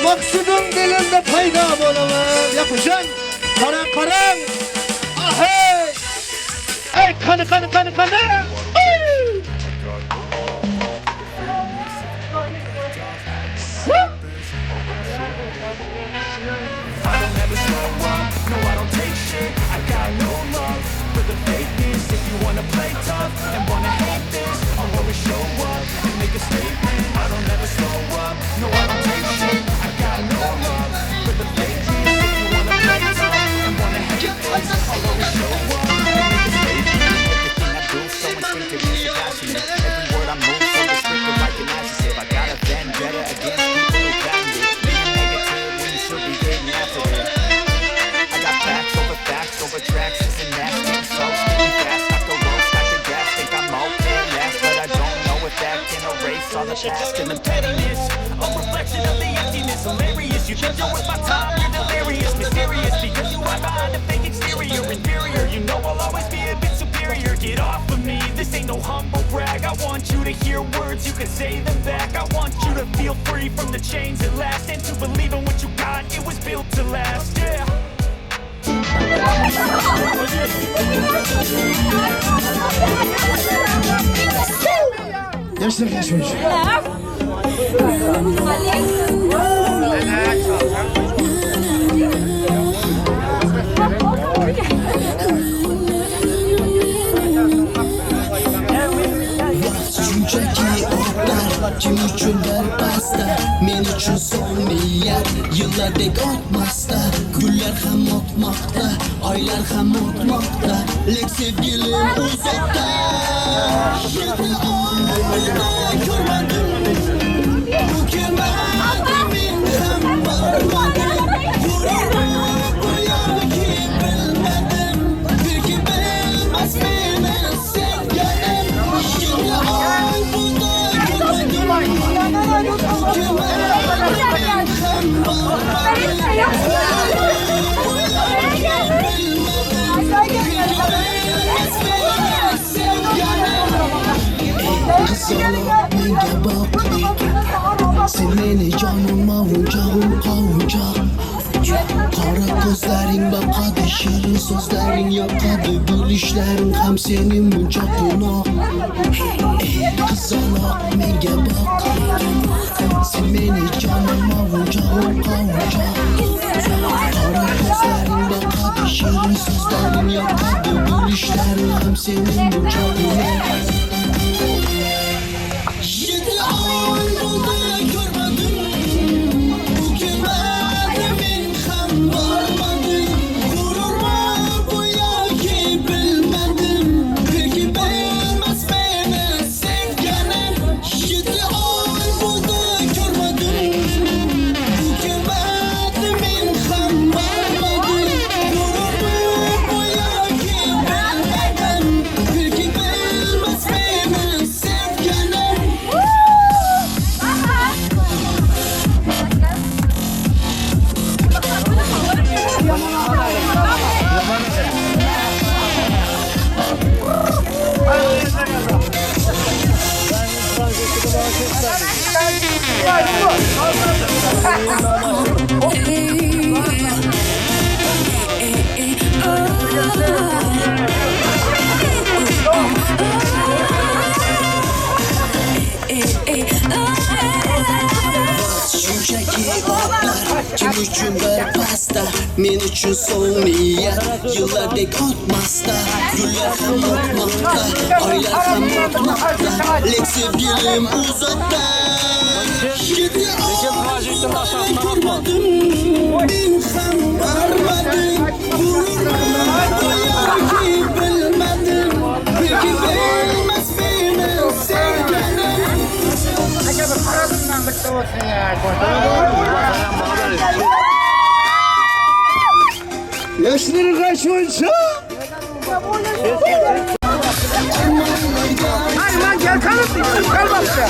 Maqsudim dilimda paydo bo'laman Yapışan qarang qarang Ahey Ey qani qani qani qani I don't ever slow up, no I don't take shit I got no love for the fakeness If you wanna play tough and wanna hate this I'll always show up and make a statement I don't ever slow up, no I don't take shit I got no love for the fakeness If you wanna play tough and wanna hate this I'll always show up and make a statement Everything I do so instinctive and so passionate Every word I move so descriptive like an adjective I got a vendetta against people who patented Being negative when you should be getting after it I got facts over facts over tracks, this and that. Getting slow, spitting fast, I could roast, I could gas. Think I'm okay at last, but I don't know if that can erase all the past and the pettiness. A reflection of the emptiness, hilarious. You think you're worth my time, you're delirious, mysterious. Because you hide behind a fake exterior, inferior. You know I'll always be a bit superior. Get off of me, this ain't no humble brag. I want you to hear words, you can say them back. I want you to feel free from the chains at last, and to believe in what you got. It was built to last, yeah. Yaşlar yaşmış. Shunchaki otlar kim uchundir pastda Men uchun soniya yillardek o'tmasda Kunlar ham o'tmoqda oylar ham o'tmoqda Lek sevgilim uzoqda Yetti oy ko'rmadim Bu kelmadi men ham bormadim G'ururim bu yoki bilmadim Belki bilmaz meni sevganim Yetti oy bo'ldi ko'rmadim Bu kelmadi men ham bormadim G'ururim bu yoki bilmadim Belki bilmaz meni sevganim Qizaloq menga boq Sen meni jonim ovunchog'im qovunchoq Qora ko'zlaring boqadi shirin so'zlaring yoqadi Gulishlaring ham sening munchoq quvnoq Ey qizaloq menga boq Sen meni jonim ovunchog'im qovunchoq Qora ko'zlaring boqadi shirin so'zlaring yoqadi Gulishlaring ham sening munchoq quvnoq Yetti oy bo'ldi ko'rmadim Bu kelmadi men ham bormadim G'ururmi bu yoki bilmadim Belki bilmas meni sevganim Yetti oy bo'ldi ko'rmadim Bu kelmadi men ham bormadim G'ururmi bu yoki bilmadim Belki bilmas meni sevganim Shunchaki otlar kim uchundir pastda Men uchun soniya yillardek o'tmasda Gullar ham o'tmoqda oylar ham o'tmoqda Lek sevgilim uzoqda Yetti oy ko'rmadim Men ham bormadim G'ururmi bu yoki bilmadim Belki bilmas meni sevganim. Yaşları kaç olsa? Hadi lan gel kalıp gel başla.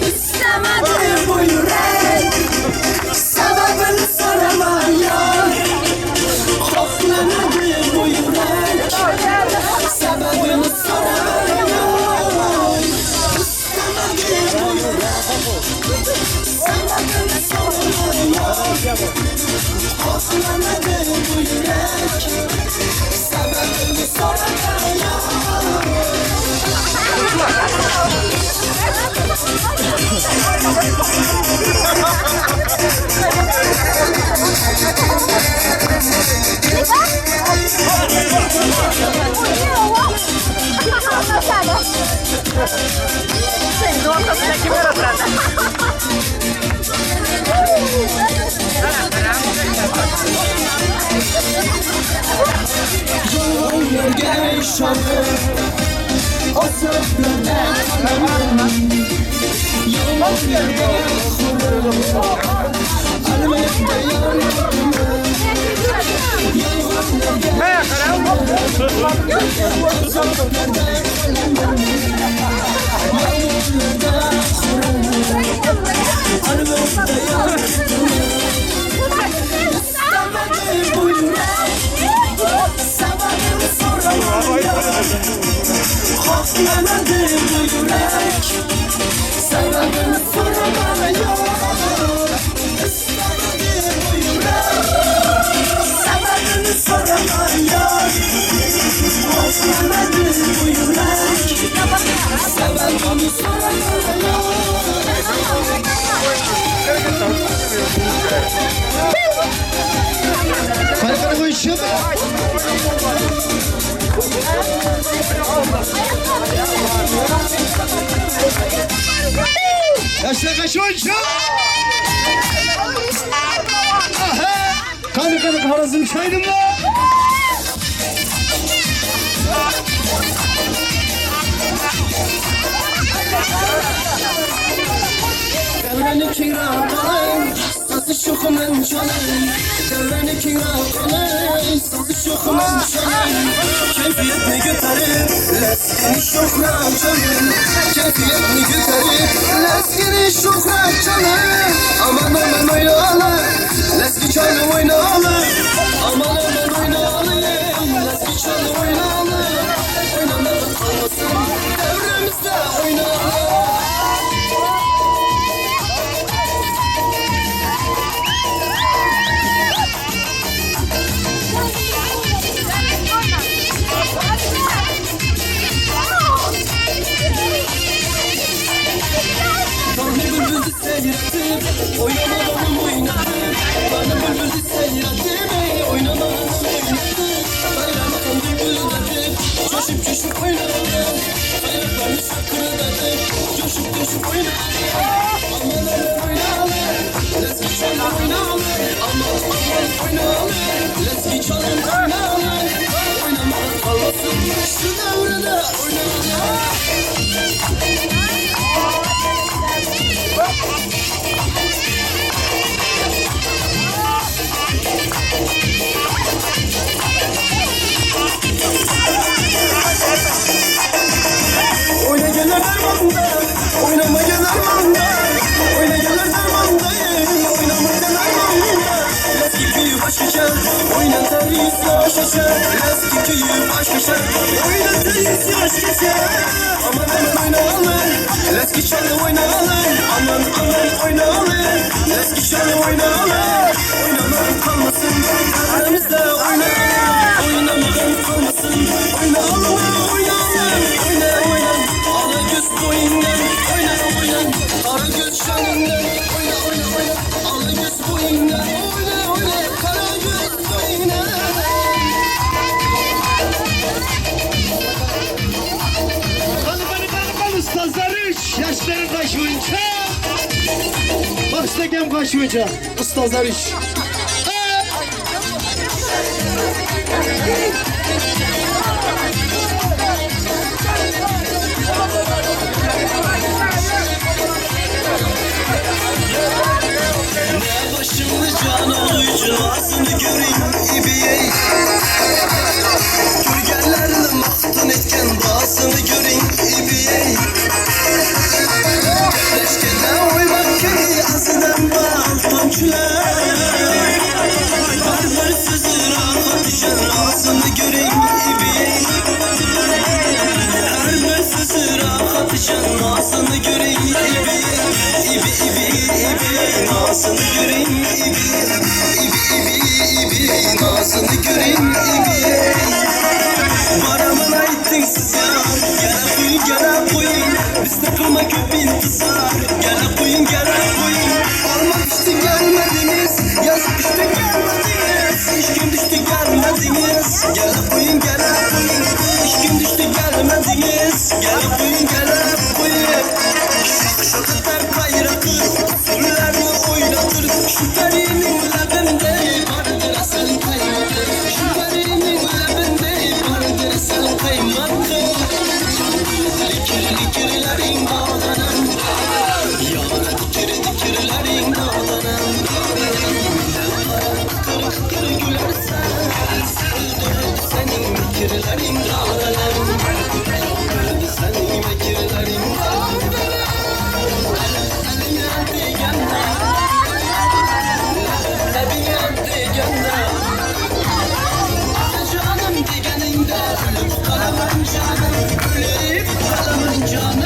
İstemedim bu yürek Sebebini sorama yar Hoplamadı bu yürek Sebebini sorama yar İstemedi bu yürek Sebebini sorama yar Hoplamadı bu yürek Sebebini sorama yar Yollarga ishonib Azoblarda qolaman Yomonlarga xurib Albatta yor tutaman Yolg'onlarga ishonib Azoblarda qolaman Yomonlarga xurib Albatta yor tutaman İstemedi bu yürek Sebebini sorama yar Xohlamadı bu yürek Sebebini sorama yar İstemedi bu yürek Sebebini sorama yar Xohlamadı bu yürek Sebebini sorama Qani qani qo'yishim? Yoshlar qachon? Qani qani Xorazm shaydimmi? Devreni kengroq qilay, so'zi shuxuman cholay. Devreni kengroq qilay, so'zi shuxuman cholay. Kayfiyatni ko'tarib, lazgini shuhrat cholay. Kayfiyatni ko'tarib, lazgini shuhrat cholay. Aman aman o'ynala, lazgi cholib o'ynala. Aman aman o'ynala, lazgi cholib o'ynala. O'ynamay qolmasin, davramizda o'ynala. Bana bülbülü seyrettim, oynamadan oynadım. Bana bülbülü seyrettim, ey oynamadan oynadım. Bayramı kandı gülledim, coşup coşup oynadım. Ayaklarını şakırdadım, coşup coşup oynadım. Aman aman oynayalım, let's çalalım oynayalım. Aman aman oynayalım, let's çalalım oynayalım. Oynamadan kalmasın, şu devrede oynayalım. Oyna gelir dermanda, oynama gelir manda. Oyna gelir dermanda, oynama gelir manda. Eski köyü baş geçer, oyna terhis yaş geçer. Eski köyü baş geçer, oyna terhis yaş geçer. Aman aman oynayalım, eski çalı oynayalım. Aman aman oynayalım, eski çalı oynayalım. Oynamadan kalmasın, aramızda oynayalım. Oynamadan kalmasın, oynayalım, oynayalım. Oyna oyna, ala göz boyundan, oyna oyna. Kara göz şanından, oyna oyna oyna. Ala göz boyundan, oyna oyna. Kara göz boyundan. Qani Goşunça. Başlakem goşunça. Ustazlar iş. Ne başımlı can oluycu Ağzını göreyim ibiye Görgenlerle mahtun etken Bazını göreyim ibiye Leşkene oymak gibi Azıdan bal tomçular Var bir sözü rahat düşen Ağzını göreyim ibiye Her bir sözü rahat düşen Ağzını göreyim ibiye İbi ibi ibi Nazını göreyim ibi İbi ibi ibi Nazını göreyim ibi Varamın ayttın siz yar Gele koyun gele koyun Bizde kılma köp intizar Gele koyun gele koyun Alma düştü gelmediniz Yazık düştü gelmediniz İş gün düştü gelmediniz Gele koyun gele koyun İş gün düştü gelmediniz Gele koyun gele koyun Şak şak eder kayratır Usullerini oynatır Şu perinin lebinde Vardır asel kaymakı Şu perinin lebinde Vardır asel kaymakı Dikir dikirlerin dağlanan Yara dikir dikirlerin dağlanan Kır kır gülersen Öldürür senin mekirlerin dağlanan Öldü senin mekirlerin dağlanan Eline degende Lebine degende Canım degeninde Ölüp kalamam canım Ölüp kalamam canım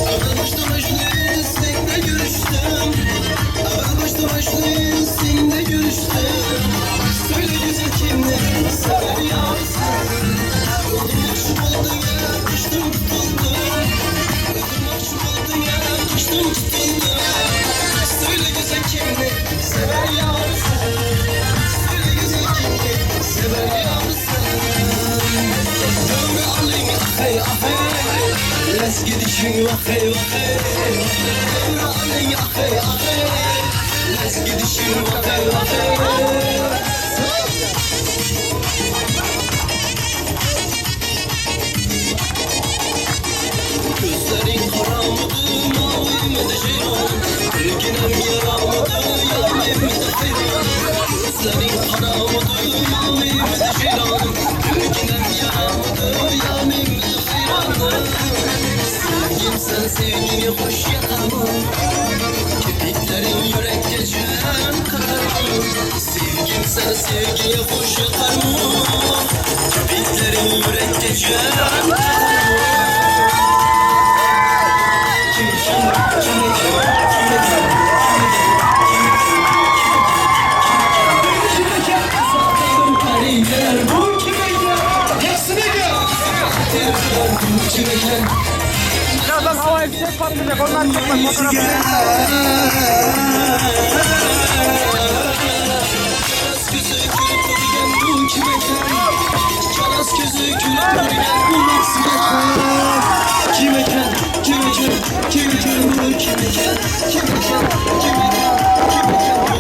Evvel başta başlı seninle görüştüm Evvel başta başlı seninle görüştüm Söyle güzel kimle sever yarsın Öldüm mahcup oldum ya kıştım tutuldum Öldüm mahcup oldum ya kıştım tutuldum Söyle güzel kimle sever yarsın Söyle güzel kimle sever yarsın Dövme alayım ahey ahey Les gidişin vakey vakey Dövme alayım ahey ahey Les gidişin vakey vakey Gözlerin kara mıdır, mavi midir ceylan? Bilginem yara mıdır, yârim midir hayran? Gözlerin kara mıdır, mavi midir ceylan? Bilginem yara mıdır, yârim midir hayran? Sevgim sen sevgini hoş yakamı Kirpiklerin yürek gecen karar Sevgim sen sevgiye hoş yakar mı? Kirpiklerin yürek gecen karar Kim kim kim kim kim kim kim Bu kime Hepsine gel. Bu kime Birazdan havai fişek patlayacak. Onlar çıkmaz. Fotoğraf. Karas gözü gülüp durgan bu kime Karas gözü gülüp durgan bu nasıl Kime Kime Kime bu kime Kime Kime Kime bu kime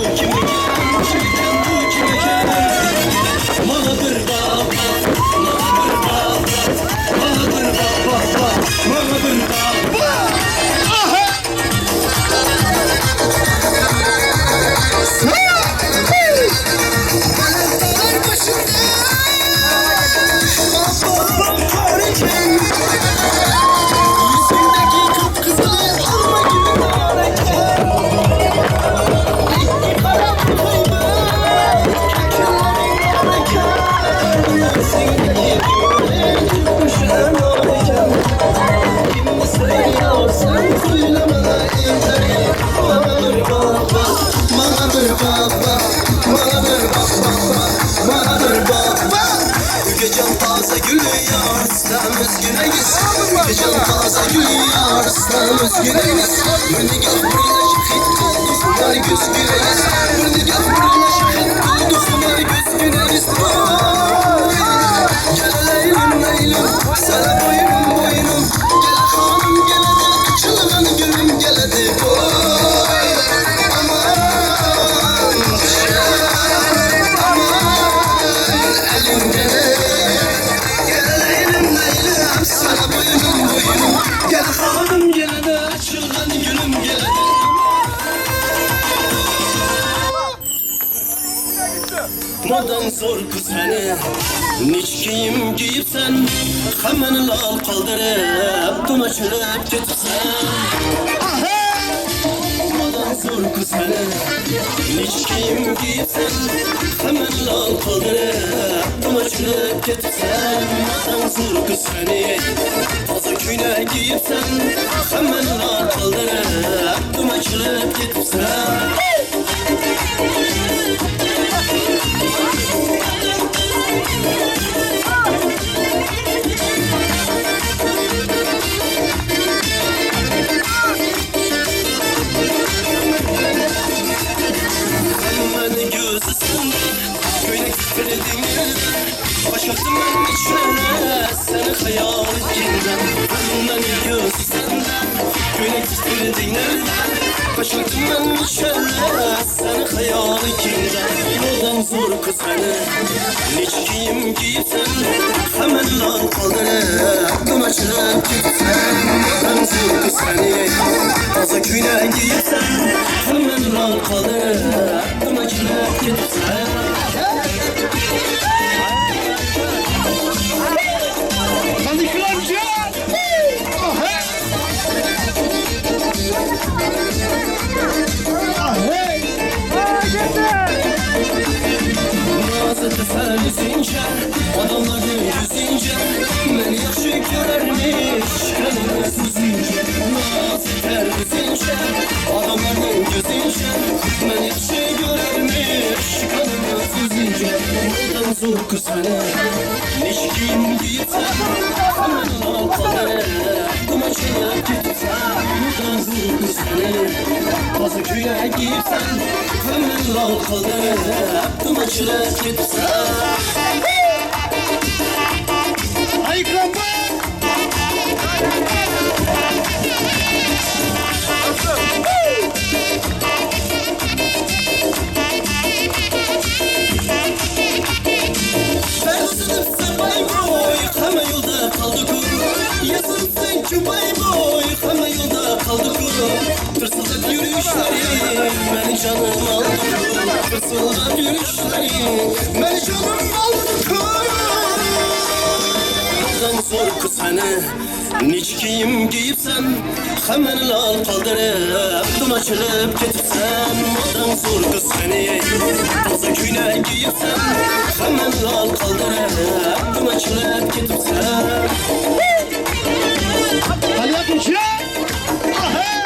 Kime bu kime Bana bir bak bana bir bak bana bir bak bak bak bana bir bak bak Dağlar başında Bak kar eken Yüzündeki kıpkızıl alma gibi nar eken İki karam kaydı Kekinlerin nar eken Yüzündeki tutmuş nar eken Kimni seviyorsan söyleme evleri Bana bir bak bak Bana bir bak bak Bana bir bak bak bak Bana bir bak bak Gecem taze gülüyor İstem özgüneyiz Gecem taze gülüyor İstem özgüneyiz Bir nigah birleşip hit kıldı Hunar göz güneyiz Bir nigah birleşip hit kıldı Hunar göz güneyiz Vay! Modaň zor seni Nech kiyim giyipsan Hammani lol qoldirib Dum ochilib ketibsan Modaň zo'r seni Nech kiyim giyipsan Hammani lol qoldirib Dum ochilib ketibsan Modaň zo'r seni Toza ko'ylak giyipsan Hammani lol qoldirib Dum ochilib ketibsan Hammani ko'zi senda Ko'ylak titradi Qochyoqdim man ichlara Seni xayol etgandan Hammani ko'zi senda Ko'ylak titradi Qochyoqdim man ichlara Seni xayol etgandan Modaң zo'r seni Nech kiyim giyipsan Hammani lol qoldirib Dum ochilib ketibsan Modaң zo'r seni Toza ko'ylak giyipsan Hammani lol qoldirib Dum ochilib ketibsan Qani Ikromjon! Aha! Ahey! Nazı təsəl üzüncə Adamların yüzüncə Məni yaxşı görərmiş Qanını süzüncə Nazı tər üzüncə Adamların gözüncə Məni yaxşı görərmiş Qanını süzüncə Modaң zo'r səni Nech kiyim giyipsan Hammani lol qoldirib Dum ochilib ketibsan Modaң zo'r səni Toza ko'ylak giyipsan Hammani lol qoldirib Dum ochilib ketibsan Ay Ikromboy! Perdasını bay boy Hamma yo'lda qoldi ku Yazibsan ku bay boy Hamma yo'lda qoldi ku Tırsıldab yurishlaring Meni jonim oldi ku Tırsıldab yurishlaring Meni jonim oldi ku Modaң zo'r seni Nech kiyim giyipsan Hammani lol qoldirib Dum ochilib ketibsan Modaң zo'r seni Toza ko'ylak giyipsan Hammani lol qoldirib Dum ochilib ketibsan Qani Yakubjon! Ahey!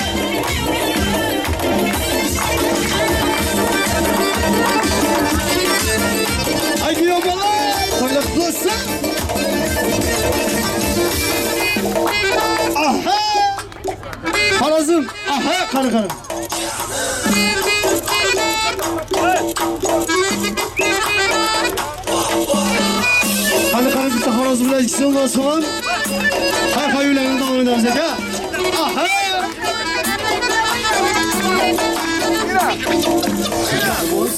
Ay kuyov bola! To'ylar qutlu bo'lsin! Aha! Xorazm! Aha, qani qani. Qani qani bitta xorazm bilan ikkisi so'ng hay hayularni davom etamiz aka. Aha!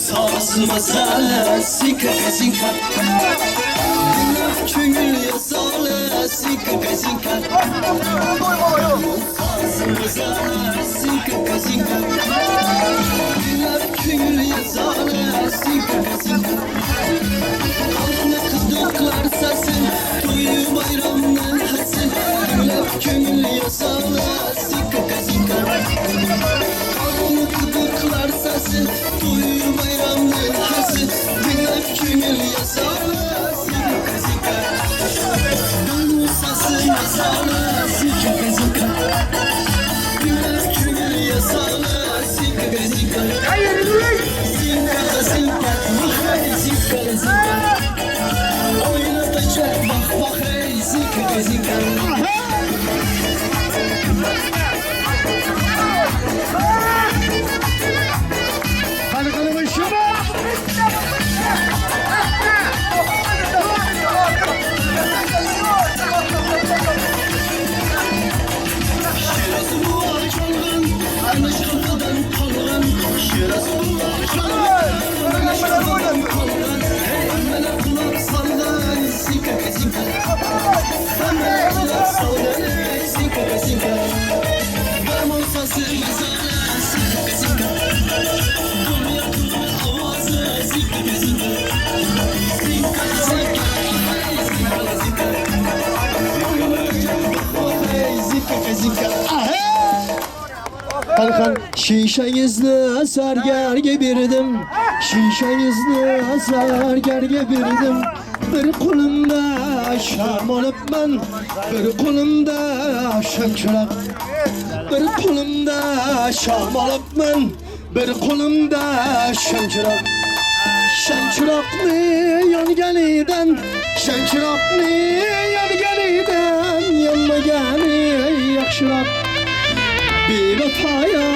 Saz mazala Sika zinka Ko'ngil yazala Sika zinka Saz mazala Sika zinka Ko'ngil yazala Sika zinka Qalbni qizdiqlar sesin To'yu bayramdan hasin Dinlab ko'ngil yazala Sika zinka Qalbni qıdıqlar sesin To'yu bayramdan hasin Dinlab ko'ngil yazala Sika zinka Gönül sesi yazala Sika zinka Dinlab ko'ngil yazala Sika zinka Zinka zinka Zinka zinka Oynatacak bak bak hey Zinka zinka Qani qani shumi? Şiraz bu çalgın, Ana şarkıdan kalgın Şiraz bu çalgın, Ana şarkıdan kalgın Hey, bana kulak salgın Zika zinka Bana kulak Kalkan şişenizni sergerge berdim Şişenizni sergerge berdim Bir kolumda şam olup ben Bir kolumda şamçırak Bir kolumda şam olup ben Bir kolumda şamçırak Şamçıraklı yanganidan Şamçıraklı yanganidan Yanmagani yaxshiroq Bevafoya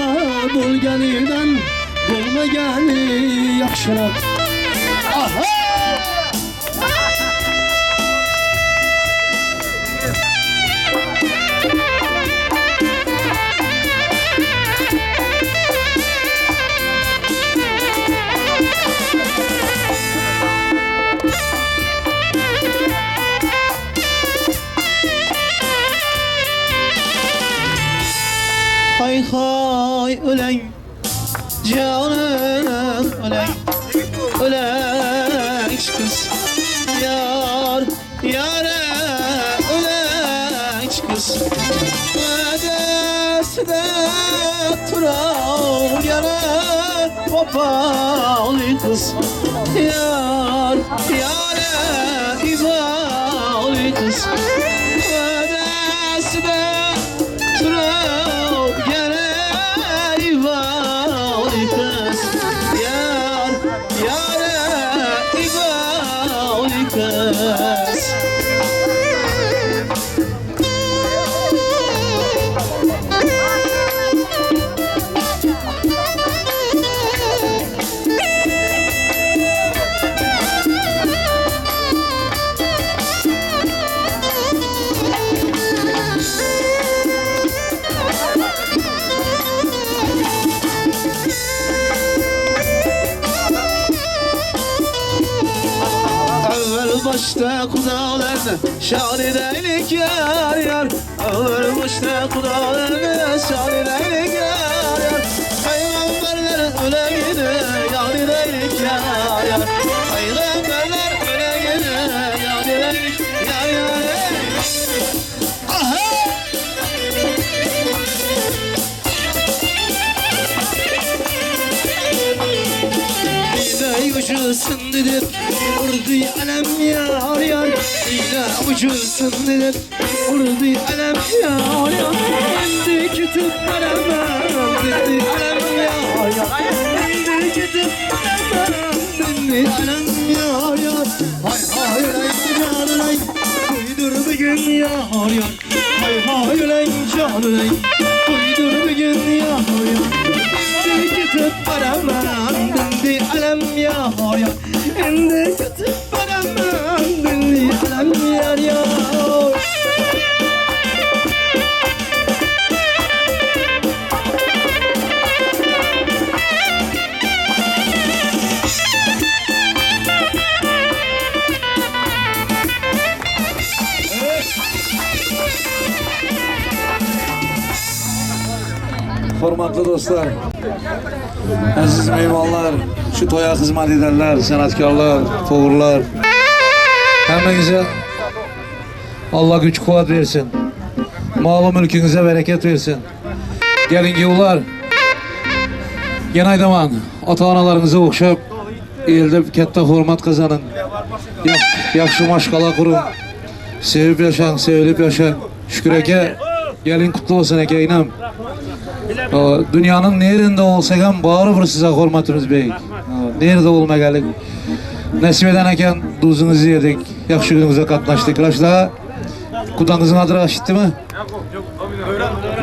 bo'lganidan Bo'lmagani yaxshiroq Aha! Hay hay ölen canım ölen ölen kız yar yare ölen kız Vadesde turan yare vefalı kız yar yare ibalı kız Vadesde turan yare ibalı kız yar yare ibalı kız Evvel başta kudalarını şan edeylik yar yar Evvel başta kudalarını şan edeylik yar yar Peygamberler ölegini yar edeylik yar yar Peygamberler ölegini yar edeylik yar yar Aha! Yine ucusun dedim Vurdu alem yar yar Yine ucusun dedim Vurdu alem yar yar Endi ketip baramam Dedi alem yar yar Endi ketip baramam Dedi alem yar yar Hay hay ulan can ulan Uydur bugün yar yar Hay hay ulan can ulan Uydur bugün yar yar Endi ketip baramam Dedi alem yar yar Endi ketip baramam Dedi alem yar yar Hörmətli dostlar, əziz mehmanlar, şu toya xidmət edənlər, sənətkarlar, poğurlar, həmənizə Allah güc quvvat versin. Malı mülkünüze bereket versin. Gelin giyular, Genel aydaman, ata-analarınıza oxşab eldə katta hörmət qazanın. Ya- Yaxşı maşqala qurun. Sevib yaşan, sevilib yaşan. Şükür aka, gelin kutlu olsun aka inam. Dünyanın nerede olsak ham baribir size hürmetimiz beyik. Nerede olmagalik. Nasip eden ekan duzunuzu yedik. Yaxşı gününüze qatnaşdık. Raşid ağa, kudanızın adı Raşid'ti mi?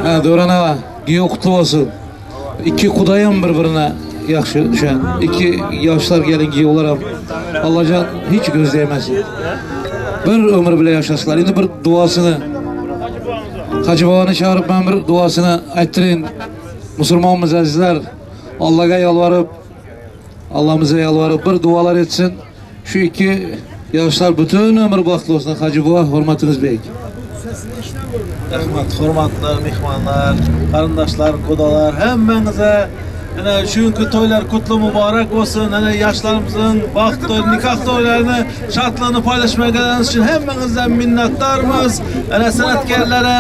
Ha, Dövran ağa, giyo kutlu olsun. İki kudayım birbirine yaxşı düşen. İki yaşlar gelin giyiyorlar ham. Allahcan hiç göz değmesin. Bir ömür bile yaşasınlar. Şimdi bir duasını Hacı babanı çağırıp ben bir duasını ettirin. Musulmanımız azizler. Allah'a yalvarıp Allah'ımıza yalvarıp bir dualar etsin. Şu iki yaşlar bütün ömür bahtlı olsun. Hacı baba hürmetiniz beyik. Rahmat, hurmatli mehmonlar, qarindoshlar, qudalar, hammangizga Ene şu günkü toýlar kutlu mübarek bolsun. Ene ýaşlarymyzyň bagt toý, nikah toýlaryny şatlygyny paýlaşmaga geleniňiz üçin hemmeňizden minnetdarmyz. Ene senetkerlere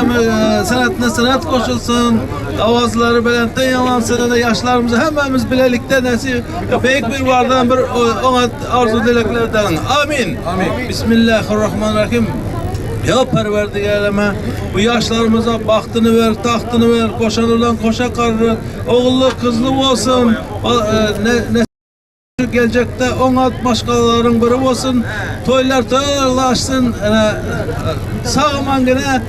senetine senet goşulsyn, awazlary belentden ýaňlansyn. Ene ýaşlarymyzy hemmemiz bilelikde nesip beýik bir bardan bir oňat arzuw dilekler edeliň. Amin. Amin. Bismillahirrahmanirrahim. Ya Perverdigarime bu ýaşlarymyza bagtyny ber, tagtyny ber, goşany bilen goşa garry, Ogully kyzly bolsun, ne geljekde oňat maşgalalaryň biri bolsun, toýlar toýlaşsyn, sag-aman gene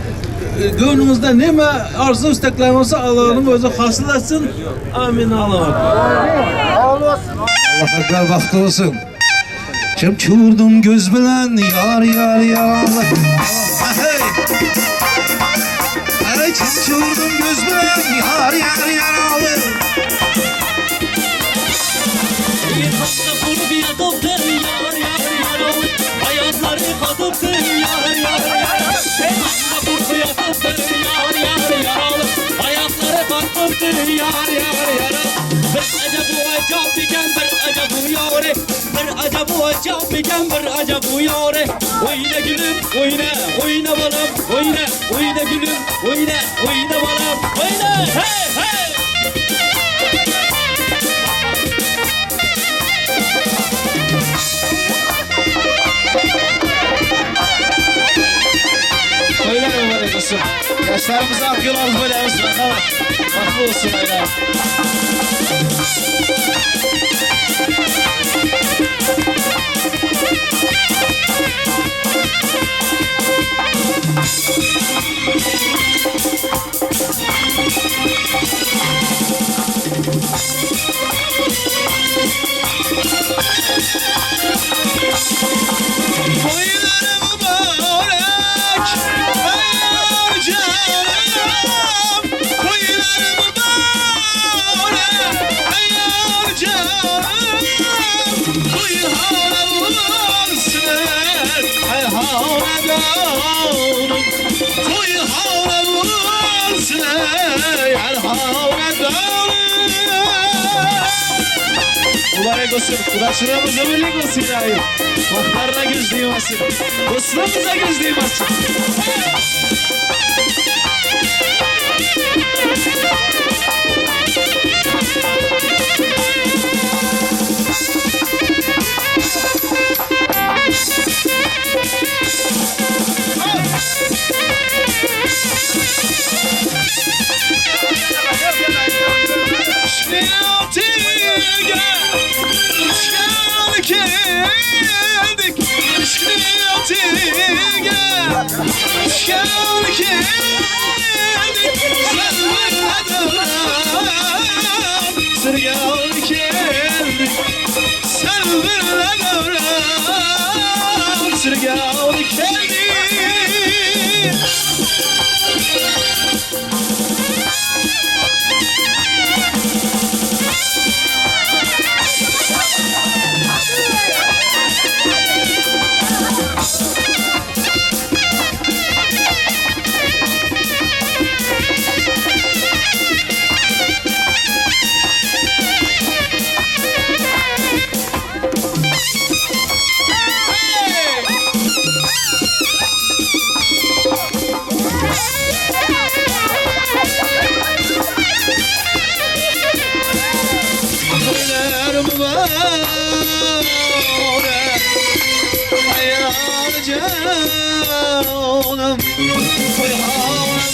göwnüňizde neme arzuw istekler bolsa Allanyň özi hasyl etsin. Amin. Allahu Ekber. Allah Ekber bagtly bolsun. Çemçe vurdum göz bilen yar yar yar. Hey. Hey çemçe vurdum göz bilen yar yar yar. Ayakları katıptı yar yar yar. Kurtu yatıptı yar yar yar. Ayakları katıptı yar yar yar. Bir acaba acaba bir acaba yare. Bir acaba acaba bir acaba yare. Oyna gülüm oyna oyna balam oyna oyna gülüm oyna oyna balam oyna hey hey. Toýlar mübarek bolsun. Ýaşlarymyza ak ýol arzuw edýäris. Bagtly bolsun aýlar. Toylar mübarek Ey canım Toylar mübarek Ey canım Toylar olsun Ey hanedanım Toylar olsun Ey hanedanım Mübarek bolsun. Kudaçylygymyz ömürlik bolsun ilaýym. Bagtlaryna göz degmesin. Dostlugymyza göz degmesin. Geldik Şkriyatige Şkal geldik Sen bir Sırgal geldik Sen bir Sırgal geldik Toylar mübarek Ayar canım Toylar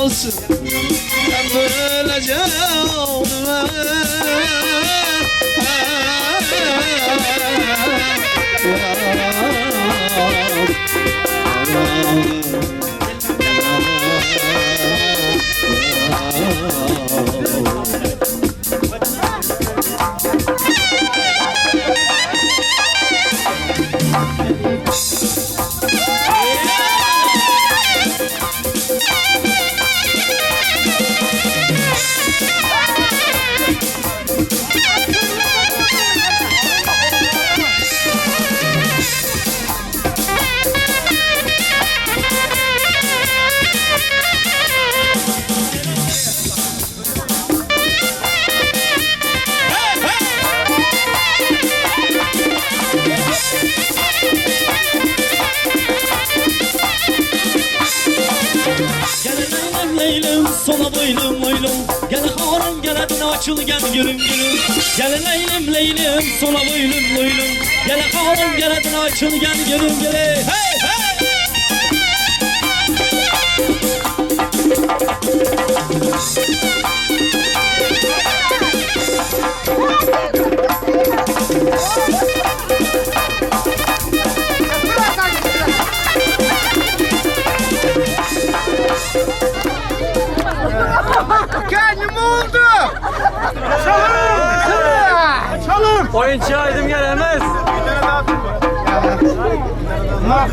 olsun Ben böyle canım Gel leylim leylim sola boylum boylum Gel harım gel adına açıl gel gülüm gülüm Gel leylim leylim sola boylum boylum Gel harım gel adına açıl gel gülüm gülüm Hey hey! Kendim oldu. Çalın. Çalın. Oyuncu aydım gelemez. Bak.